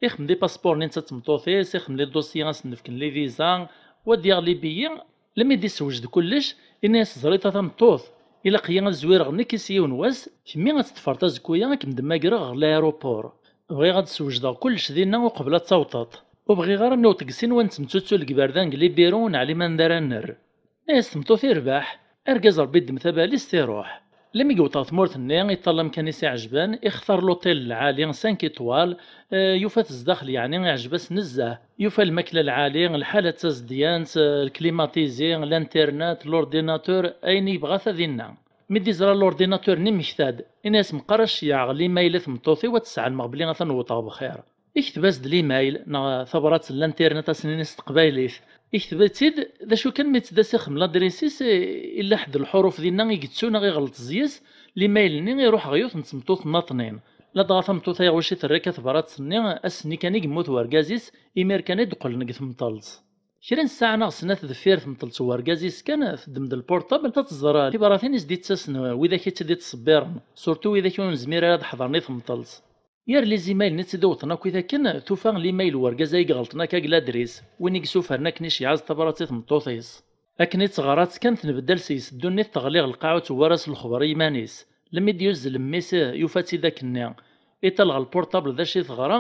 Ixdem les passeports-nni netta d tmeṭṭut-is, ixdem les dossiers ad sen-d-fken les visas, wa d-yaɣ les billets. Lmi d-issewjed kullec, inna-yas: "Ẓriḍ a tameṭṭut, ilaq-iyi ad zwireɣ nekk s yiwen wass, kemmi ad teṭṭfeḍ azekka-ya ad kem-d-mmagreɣ ɣer l'aéroport. Bɣiɣ ad d-sewjdeɣ kullec dinna uqbel ad tawḍeḍ. Ur bɣiɣ ara ad niweḍ deg sin wa nettemtuttu deg iberdan deg les bureaux ur neɛlim anda ara nerr." Inna-yas tmeṭṭut: "Irbeḥ." Argaz Ṛebbi iddem tabalizt iruḥ. Lmi yewweḍ ɣer tmurt-nni, iṭṭal amkan i s-iɛejben, ixtar l'hôtel lɛali, cinq étoiles, eh, yufa-t zdaxel, yeɛni iɛjeb-as nezzeh. Yufa lmakla lɛali, lḥala d tazedyant, eh, le climatisé, l'internet, l'ordinateur, ayen i yebɣa ata dinna. Mi d-iẓra l'ordinateur-nni, mmekta-d, inna-yas: "Meqqar ad ceyyɛeɣ l'email i tmeṭṭut-iw, ad tt-sɛelmeɣ belli atan wwḍeɣ bxir." Ikteb-as-d l'email neɣ tabrat n l'internet, ad s-nini s teqbaylit. Ikteb-itt-id, d acu kan mi tt-d as-ixdem l'adresse-is, i-, illa ḥedd lḥuruf dinna i yettu neɣ iɣelṭ zyis, l'email-nni iruḥ ɣer yiwet n tmeṭṭut nnaṭnin. Ladɣa tameṭṭut-a iɣuc-it terra akka tabrat-nni, ass-nni kan i yemmut wergaz-is, imir kan i d-qqlen deg temṭelt. Kra n ssaɛa neɣ snat deffir tmeṭṭelt n urgaz-is kan, teddem-d lpurṭabl ad tẓer tibratin i s-d-ittasen widak i tt-id-ittṣebbiren, surtout widak ur nezmir ara ad ḥḍren i tmeṭṭelt. Yar les emails-nni tt-id-iwṭen akkit akken, tufa l'email n urgaz ay iɣelṭen akka deg ladris, win i yessufren akken iceyyeɛ-as tabrat i tmeṭṭut-is. Akken i tt-ɣrat kan, tenbeddal seg-s ddunit, teɣli ɣer lqaɛa ur tewwi ara s lexber i yiman-is. Lemmi d-yuzzel mmi-s, yufa-tt-id akkenni. Iṭal ɣer lpurṭabl d acu i teɣra,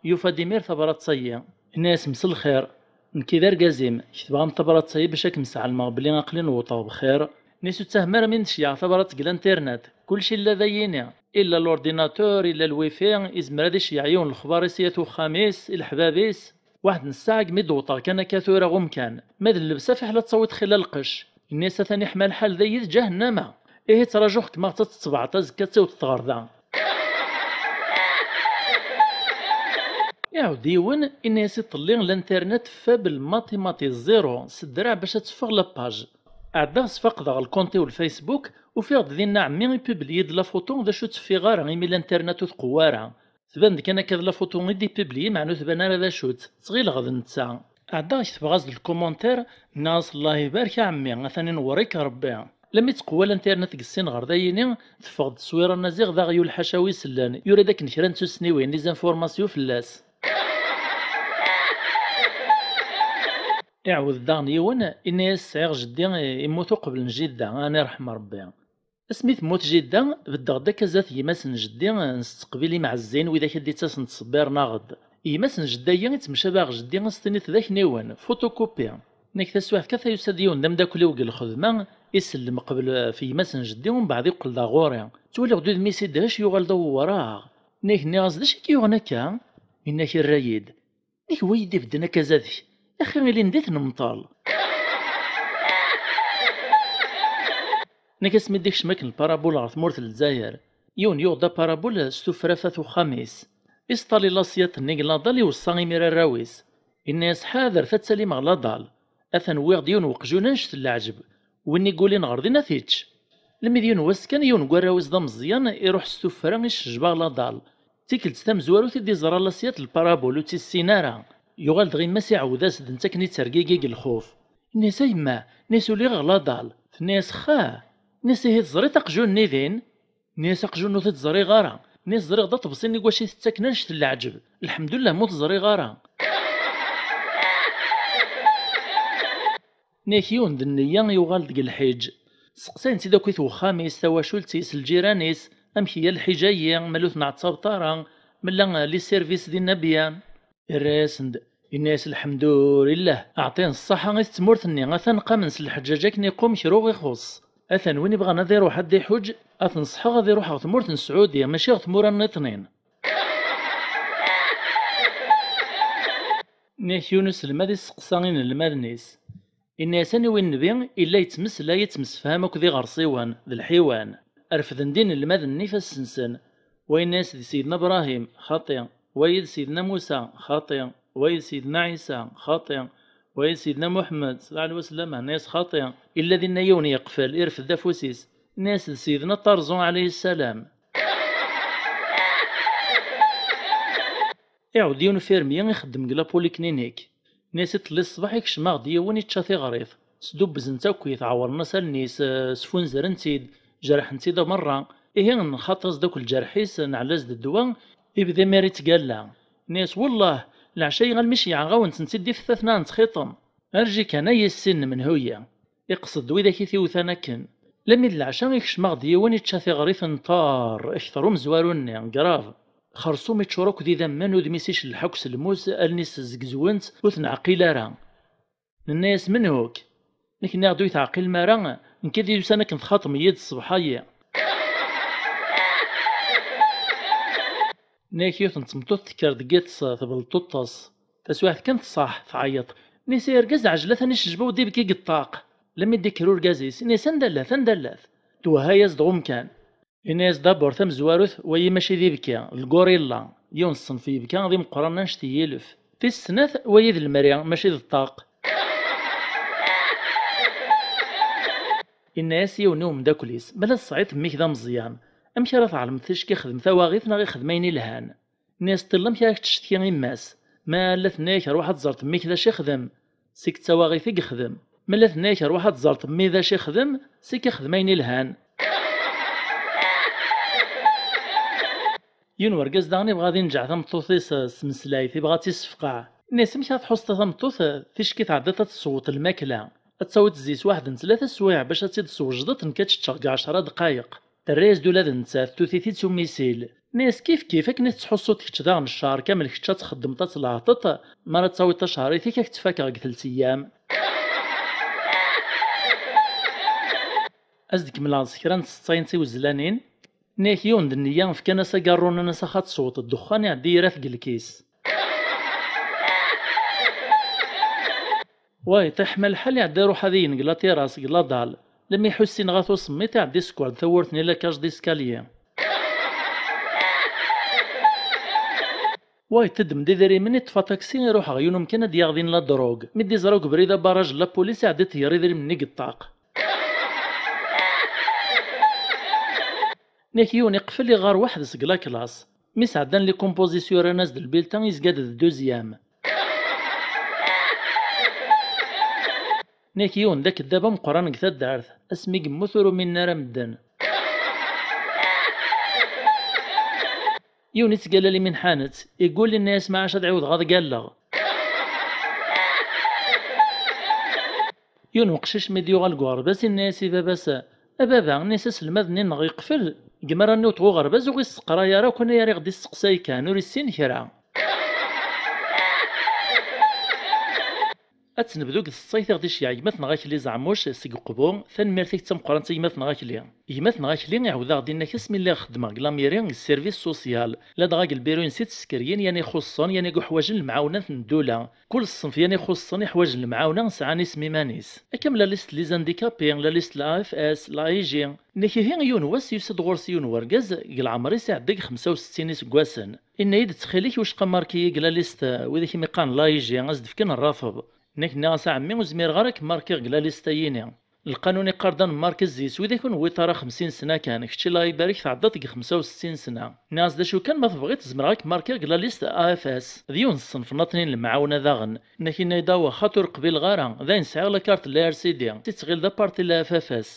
yufa-d imir tabrat-agi. Inna-yas: "Mselxir, nekk d argaz-im, ketbeɣ-am tabrat-agi bac ad kem-sɛelmeɣ belli aql-i newṭeɣ bxir." Inna-yas: "Ur ttahem ara mi n-tceyyeɛ tabrat deg l'internet, kullec illa d ayini, illa l'ordinateur, illa lwifi, izmer ad iceyyeɛ yiwen lexbar i s-yat uxxam-is, i leḥbab-is." Waḥed n ssaɛa mi d-wwḍeɣ kan akka tura ɣ umkan. Ma d llebsa fiḥel ad tawiḍ xilla lqecc. Inna-yas: "Atan iḥma lḥal dayi d ǧahennama. Ihi ttrajuɣ-kem ad tettebɛeḍ azekka ad tawiḍ ɣer da." Iɛawed yiwen, inna-yas: "Iḍelli l'internet faible, mati mati, zéro, sedreɛ bac ad teffeɣ la page." Ɛeddaɣ sfaqdeɣ lkunti n Facebook, ufiɣ-d dinna ɛemmi ipubliyi-d la photo d acu ur teffiɣ ara imi l'internet ur tqewwa ara. Tban-d kan akka d la photo i d-ipubliyi, meɛna ur tban ara d acu-tt. Ttɣileɣ d netta. Ɛeddaɣ ketbeɣ-as-d lkumuntir, nniɣ-as: "Allah ibarek a ɛemmi, atan inewwer-ik Rebbi." Lemmi tqewwa l'internet deg sin ɣer dayini, teffeɣ-d tteswira n Maziɣ d aɣyul ḥaca wi sellen, yura-d akken kra n tussniwin, les informations fell-as. Iɛawed daɣen yiwen, inna-yas: "Sɛiɣ jeddi, immut uqbel n jidda, ad n-iṛḥem Rebbi." Asmi temmut jidda, beddeɣ-d akka zdat gma-s n jeddi, nsteqbil imɛezzin widak i d-ittasen ttṣebbiren-aɣ-d. Gma-s n jedda-yi ittemcabi ɣer jeddi, ad s-tiniḍ d akniwen, photocopie. Nekk taswiɛt kan yusa-d yiwen d ameddakel-iw deg lxedma, isellem qbel ɣef gma-s n jeddi, umbeɛd iqqel-d ɣur-i. Ttwaliɣ-d udem-is idhec, yuɣal d awewraɣ. Nekk nniɣ-as: "D acu i k-yuɣen akka?" Inna-k: "Irra-yi-d." Nek wa yi-d-ibedden akka zdat-k, axi ilindi tnemṭal. Nek asmi d-ikcem akken lparabul ɣer tmurt n Lezzayer, yiwen yuɣ-d aparabul s tuffra f at uxxam-is. Isṭali laṣyat-nni deg laḍal, iweṣṣa imir arraw-is. Inna-yas: "Ḥader, ta ttalim ɣer laḍal. Atan wwiɣ-d yiwen weqjun annect n leɛǧeb. Win i yulin ɣer din ad t-ičč." Lemmi d yiwen wass kan, yiwen n warraw-is d ameẓyan iruḥ s tuffra icejba ɣer laḍal. D tikkelt tamezwarut i d-iẓra laṣyat n lparabul, ur tt-issin ara. Yuɣal dɣi yemma-s iɛawed-as-d netta akken ittergigi deg lxuf. Inna-yas: "A yemma," inna-yas, "uliɣ ɣer laḍal." Tenna-yas: "Xa!" Inna-yas: "Ihi teẓriḍ aqjun-nni din?" Inna-yas: "Aqjun ur t-ẓriɣ ara. Inna-yas: Ẓriɣ d aṭebsi-nni deg wacu i tettaken annect n leɛǧeb. Lḥemdullah ma ur t-ẓriɣ ara." Nek yiwen d nniya yuɣal deg lḥiǧ. Seqsayen-tt-id akk i twexxam-is, tawacult-is, lǧiran-is, amek iga lḥiǧ-ayi, ma ur ten-ɛettabeḍ ara, mella les services dinna bien. Irra-yasen-d, inna-yas: "Lḥemdulillah, aɛṭin ṣṣaḥa i tmurt-nni, atan qamen s lḥeǧǧaǧ akken iqum kra ur ixuṣṣ. Atan win ibɣan ad iruḥ ad d-iḥuǧ, ad t-nṣeḥeɣ ad iruḥ ɣer tmurt n Sɛudi, mačči ɣer tmura nniṭnin." Nek yiwen uselmad isteqsa inelmaden-is. Inna-yas: "Aniwi nnbi illa yettmeslay, yettemsefham akked iɣersiwen, d lḥiwan?" Refden-d inelmaden-nni ifassen-nsen. Wa yenna-yas: "D Sidna Brahim." "Xaṭi." "Wayi d Sidna Musa." "Xaṭi." "Wayi d Sidna Ɛisa." "Xaṭi." "Wayi d Sidna Muḥemmed, sallallahu ɛalayhi wa sallam." Inna-yas: "Xaṭi." Illa dinna yiwen yeqfel, irfed afus-is. Inna-yas: "D Sidna Ṭarzu, ɛalayhi ssalam." Iɛawed yiwen ufirmyi ixeddem deg la polyclinique. Inna-yas: "Iḍelli ṣṣbeḥ ikcem-aɣ-d yiwen ičča tiɣrit. Sdubbezen-t akkit, ɛewren-as allen-is, eh, sfunzren-t-id, jerḥen-t-id merra. Ihi nxaṭ-as-d akk lǧerḥ-is, neɛla-as-d ddwa, ibda imir ittgalla." Inna-yas: "Wellah, leɛca-yi almi ceyɛeɣ-awen-tent-id i tiftat-nni ad ntxiṭem. Arji kan, ay yessin n menhu-yi." Iqsed-d widak i t-iwtan akken. Lammi d leɛca ikcem-aɣ-d yiwen ičča tiɣrit n ṭar, akter umezwaru-nni, grave. Xersum iččur akk d idammen, udem-is icelleḥ akk s lmus, allen-is zegzwent, ur t-neɛqil ara. Nenna-yas: "Menhuk?" Nek nniɣ-d: "Ur yi-teɛqilem ara, nekk i d-yusan akken txaṭem-iyi-d ṣṣbeḥ-ayi." Nek yiwet n tmeṭṭut tekker deg iṭes, tebleṭ tuṭṭes. Taswiɛt kan tṣaḥ, tɛeyyeḍ. Nis argaz ɛejla-t-an icejba ur d-ibki deg ṭṭaq. Lammi d-ikker urgaz-is, inna-yas: "Anda llat, anda llat?" Twehha-yas-d ɣ umkan. Inna-yas: "Dabur tamezwarut, wayi mačči d ibki, d lgurilla, yiwen ṣṣenf yebki d imeqqranen annect n yilef. Tis snat, wayi d lemri, mačči d ṭṭaq." Inna-yas yiwen i umeddakel-is: "Ma la tesɛiḍ mmi-k d ameẓyan, amek ara tɛelmeḍ ticki ixdem tawaɣit neɣ ixdem ayen ilhan?" Nni-as: "Ṭṭil, amek ara k-tcetki yemma-s? Ma alla tenna-yak ruḥ ad tẓreḍ mmi-k d acu ixdem, Seg d tawaɣit i yexdem. Mela tenna-ak: "Rwaḥ ad tẓalṭ mmi d acu ixdem, seg ixdem ayen ilhan." Yiwen wergaz daɣen ibɣa ad inǧeɛ tameṭṭut-is s tmeslayt, ibɣa ad tt-issefqeɛ. Nni-as: "Amek ara tḥusseḍ a tameṭṭut, ticki tɛedda ad tesweḍ lmakla? Ad tawiḍ zzi-s waḥed n tlata swayeɛ bac ad tt-id-teswejdeḍ, nekk ad tt-ččeɣ deg ɛecra dqayeq." Terra-yas-d ula d nettat, tewwet-it-id s umisil. Nni-as: "Kif kif, akken i tettḥussuḍ kečč daɣen ccher kamel, kečč ad txeddmeḍ ad tleɛteḍ, mi ara tawiḍ tacehrit-ik ad k-tt-fakeɣ deg telt eyyam." Ad s-d-kemmleɣ s kra n tseḍsayin d tiwezlanin. Nni-ak: "Yiwen d nniya, fkan-as agarru, nnan-as: 'Ax ad tesweḍ ddexxan, iɛeddi ira-t deg lkis.'" Wa iṭiḥ ma lḥal, iɛedda iruḥ ad igen deg la terrasse, deg la dalle. Lemmi iḥussin ɣef usemmiḍ, iɛedda isekkeṛ-d tawwurt-nni la cage d'escalier. Wa yettedem-d idrimen, iṭṭef aṭaksi, iruḥ ɣer yiwen umkan ad d-yaɣ din la drogue. Mi d-iẓra deg ubrid abaraj n la police, iɛedda iṭeyyer idrimen-nni deg ṭṭaq. Nek yiwen iqfel, iɣar weḥd-s deg la classe. Mi sɛeddan les compositions, rran-as-d lbilta, izga-d d deuxième. Nek yiwen d akeddab ameqqran deg taddart, asmi yemmut ur uminen ara medden. Yiwen ittgalla limin ḥanet, igul, inna-yas: "Maɛac ad ɛiwdeɣ ad galleɣ." Yiwen uqcic mi d-yuɣal deg uɣerbaz, inna-yas i baba-s: "A baba," inna-yas, "aselmad-nni-nneɣ yeqfel. Deg mi ara nniwṭ ɣer uɣerbaz ur ɣ-isseqray ara akk, anayer i ɣ-d-isseqsay kan, ur issin kra." Ad tt-nebdu deg tseḍsayt i ɣ-d-iceyyeɛ gma-tneɣ Akli Zeɛmuc seg Uqbu. Tanemmirt-ik d tameqqrant a gma-tneɣ Akli. Gma-tneɣ Akli iɛawed-aɣ-d inna-k: "Asmi lliɣ xeddmeɣ deg la mairie, deg service social, ladɣa deg lbiru-ines i ttskeryin yan ixuṣṣen, yan i yuḥwaǧen lemɛawna n ddula. Kul ṣṣenf yan ixuṣṣen iḥwaǧen lemɛawna sɛan isem iman-is. Akka am la liste les handicapés, la liste la A F S, la A I G." Nek ihi yiwen wass yusa-d ɣur-s yiwen wergaz, deg leɛmer-is iɛedda deg xemsa u settin iseggasen. Inna-yi-d: "Ttxil-ik, wicqa marki-yi deg la liste, widak i mi qqaren la I G, ad s-d-fken rrafeḍ." Nek nniɣ-as: "A ɛemmi, ur zmireɣ ara ad kem-markiɣ deg la liste-yini. Lqanun iqqar-d ad nemmark zzi-s, widak ur newwiḍ ara xemsin sna kan, kečč Allah ibarek tɛeddaḍ deg xemsa u settin sna." Nniɣ-as: "D acu kan, ma tebɣiḍ zemreɣ ad kem-markiɣ deg la liste A F S." D yiwen n ṣṣenf nniḍen n lemɛawna daɣen. Nek inna-yi-d: "Awah, xaṭi ur qbileɣ ara, d ayen sɛiɣ la carte n la R C D, ttɣil d aparti n la F F S."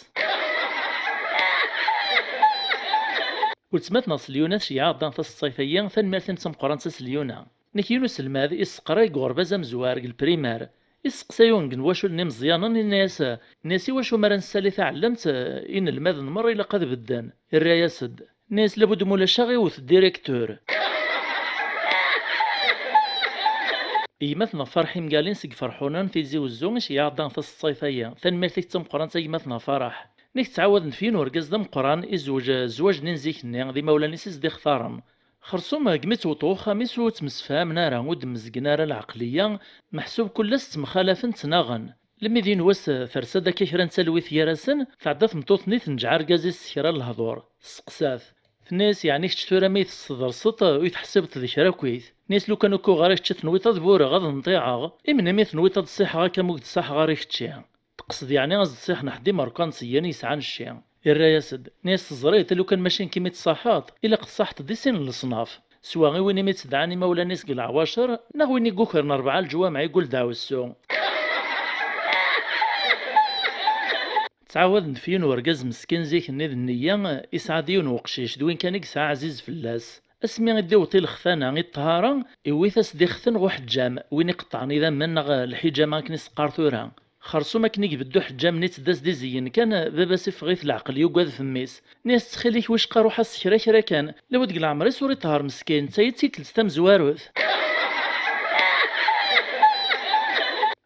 Weltma-tneɣ s Lyuna tceyyeɛ-aɣ-d taseḍsayt-agi, tanemmirt-im d tameqqrant a s Lyuna. Nek yiwen uselmad isseqray deg uɣerbaz amezwar deg lprimar. Isseqsa yiwen deg wacul n imeẓyanen, inna-yas, nni-as: "I wacu mi ara nessali taɛellamt, eh, inelmaden merra ilaq ad bedden?" Irra-yas-d, nni-as: "Labud mulac aɣ-iwet directeur." Gma-tneɣ Ferḥ Imgalin seg Ferḥunen, Tizi Wezzu, iceyyeɛ-aɣ-d taseḍsayt-agi. Tanemmirt-ik d tameqqrant a gma-tneɣ Ferḥ. Nek ttɛawaden f yiwen urgaz d ameqqran, izweǧ, eh, zzwaǧ-nni n zik-nni, d imawlan-is i s-d-ixtaren. Xersum, eh, gmi tt-wweḍ uxxam-is ur ttemsefhamen ara, ur d-mmezgen ara lɛeqliya, meḥsub kul ass ttemxalafen, ttnaɣen. Lemmi d yiwen wass, eh, tersa-d akka kra n talwit gar-asen, tɛedda tmeṭṭut-nni tenǧeɛ argaz-is s kra n lehdur, testeqsa-t. Tenna-yas: "Yeɛni kečč tura mi yi-testedrseḍ, eh, ur yi-tḥessibeḍ d kra akkit?" Nni-as: "Lukan ur k-uɣeɣ ara kečč i tenwiḍ ad bureɣ, ad nṭiɛeɣ, i menna mi tenwiḍ ad ṣṣiḥeɣ akka mi ur k-d-ṣaḥeɣ ara i kečči?" Teqsed yeɛni ad s-d-ṣiḥen ḥedd imerkan seg yan yesɛan cci. Irra-yas-d, nni-as: "Teẓriḍ, lukan mačči nekk i mi d-tṣaḥeḍ, ilaq tṣaḥeḍ-d i sin n leṣnaf. Swa i win i mi ttedɛan imawlan-is deg leɛwacer, neɣ win i yukren rebɛa leǧwameɛ i yul dɛwessu." Ttɛawaden f yiwen urgaz meskin zik-nni d nniya, isɛa-d yiwen uqcic, d win kan i yesɛa ɛziz fell-as. Asmi i d-iwweḍ i lextana, i ṭṭhara, iwwi-t-as-d ixten ɣer uḥeǧǧam, win iqeṭṭɛen idammen neɣ lḥiǧama akken i s-qqar tura. Xersum akken i ibeddu uḥeǧǧam-nni, ttedda-s d izeyyen kan, baba-s iffeɣ-it leɛqel, yugad f mmi-s. Nni-as: "Ttxil-k, wicqa ruḥ-as s kra kra kan. Lawed deg leɛmer-is ur iṭehher meskin, d ta i d tikkelt tamezwarut."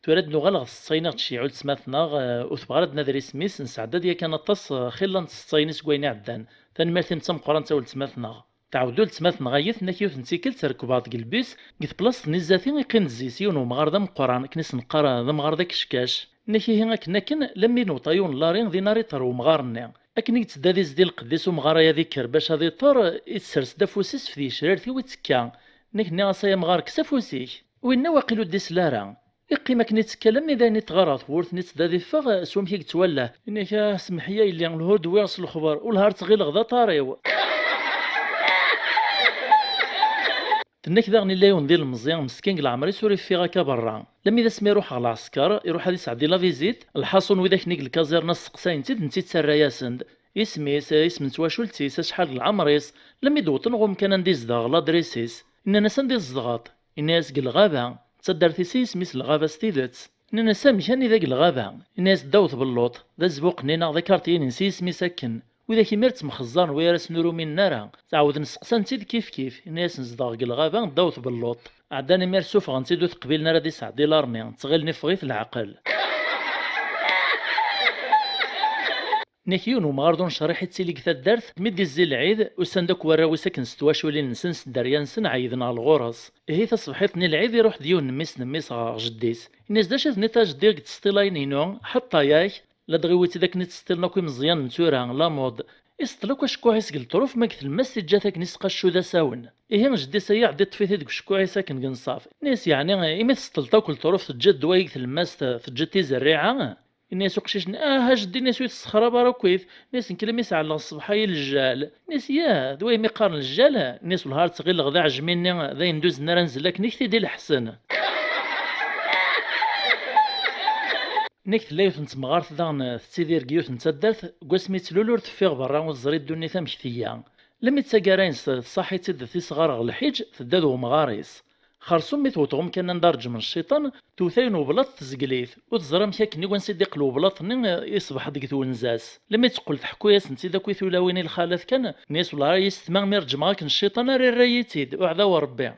Tura ad nuɣal ɣer tseḍsa-nneɣ tceyyeɛ weltma-tneɣ, eh, ur tebɣi ara ad d-nader isem-is, nesɛedda-d yakan aṭas, eh, xilla n tseḍsayin seg wayen iɛeddan. Tanemmirt-im d tameqqrant a weltma-tneɣ. Tɛawed weltma-tneɣ a yi-tenna-k: "Yiwet n tikkelt rekbeɣ deg lbis, deg teblaṣt n izati iqqim-d zzi-s yiwen wemɣar d ameqqran, akken i s-neqqar d amɣar d akeckac." Nni-ak: "Ihi akken akken, lammi newweḍ yiwen lari, din ara iṭer wemɣar-nni." Akken i yettedda di zdi lqedd-is umɣar-aya ad ikker bac ad iṭer, issers-d afus-is f tgecrirt-iw ittekka. Nni-ak: "Nniɣ-as ay amɣar, kkes afus-ik." Winna waqil ur d-isel ara. Iqqim akken ittekka, lammi d ayen itɣar ɣer tewwurt-nni ittedda ad iffeɣ, s wamek i yettwallah. Inna-ak: "Ah, semmeḥ-iyi a yelli, lehhu ur d-wwiɣ s lexber, wellah ar tt-ɣileɣ d aṭar-iw." Tenna-k daɣen illa yiwen d ilemẓi meskin deg leɛmer-is ur iffiɣ akka berra. Lammi d asmi iruḥ ɣer lɛesker, iruḥ ad isɛeddi la visite, lḥaṣun widak-nni deg lkaẓirna sseqsayen-tt-id, netta yettarra-yasen-d. Isem-is, isem n twacult-is, acḥal deg leɛmer-is, lammi d-wwḍen ɣer umkan anda izdeɣ, ladris-is. Nnan-as: "Anda i tzedɣeḍ?" Inna-yas: "Deg lɣaba." D taddart-is i yisem-is lɣaba s tidet. Nnan-as: "Amek anida deg lɣaba?" Inna-yas: "Ddaw tbelluṭ, d azbuq-nni neɣ d akarṭi-ines i yisem-is akken. Widak imir ttemxeẓẓaren, wi ara sen-ur uminen ara. Tɛawden seqsan-tt-id kif kif, inna-yasen: zedɣeɣ deg lɣaba ddaw tbelluṭ." Ɛeddan imir, suffɣen-tt-id, ur t-qbilen ara ad isɛeddi larmi, ttɣilen iffeɣ-it leɛqel. Nek yiwen umɣar d unecṛiḥ ittili deg taddart, mi d-izzi lɛid, usan-d akk warraw-is akken s twaculin-nsen, s dderya-nsen, ɛeyyden ɣer lɣur-s. Ihi taṣebḥit-nni lɛid, iruḥ-d yiwen n mmi-s n mmi-s ɣer jeddi-s. Inna-yas: "D acu i d-tenniḍ a jeddi deg tseṭṭilayin-inu? Ḥeṭṭa yak, ladɣa iwi-tt-id akken i tt-seṭṭilen akk imeẓyanen n tura, la mode." Iseṭṭel akk acekkuḥ-is deg lṭruf, ma deg tlemmast iǧǧa-t akken isqaccu d asawen. Ihi jeddi-s aya iɛeddi iṭṭef-it-id deg ucekkuḥ-is akken deg nnṣaf. Inna-yas: "Yeɛni imi tseṭṭleḍ akk lṭruf teǧǧiḍ ddwa-yi deg tlemmast, teǧǧiḍ tizerriɛa?" Inna-yas uqcic-nni: "Ah a jeddi," inna-yas, "ur yi-tessexrab ara akkit." Inna-yas: "Nekk imi sɛelleɣ ṣṣbeḥ-a i lejjal." Inna-yas: "Yah, d way mi qqaren lejjal?" Inna-yas: "Wellah ar ttɣileɣ d aɛejmi-nni d ayen d-uzen ara nzel akken i k-t-id-ileḥsen." Nek tella yiwet n temɣart daɣen tettidir deg yiwet n taddart, deg wasmi tlul ur teffiɣ berra, ur teẓri ddunit amek teyya. Lemmi d taggara-ines tṣaḥ-itt-id tisɣar ɣer lḥiǧ, tedda d wemɣar-is. Xersum mi tewweḍ ɣer umkan anda reǧmen cciṭan, tewwet ayen ublaṭ tezgel-it, ur teẓri amek akken i wansi d-iqqel ublaṭ-nni iṣbeḥ deg twenza-s. Lemmi d-teqqel teḥku-yasen-tt-id akk i tulawin i lxalat kan, nni-as: "Wellah ay yessetma mi reǧmeɣ akken cciṭan ara irra-yi-tt-id, uɛdaw n Rebbi."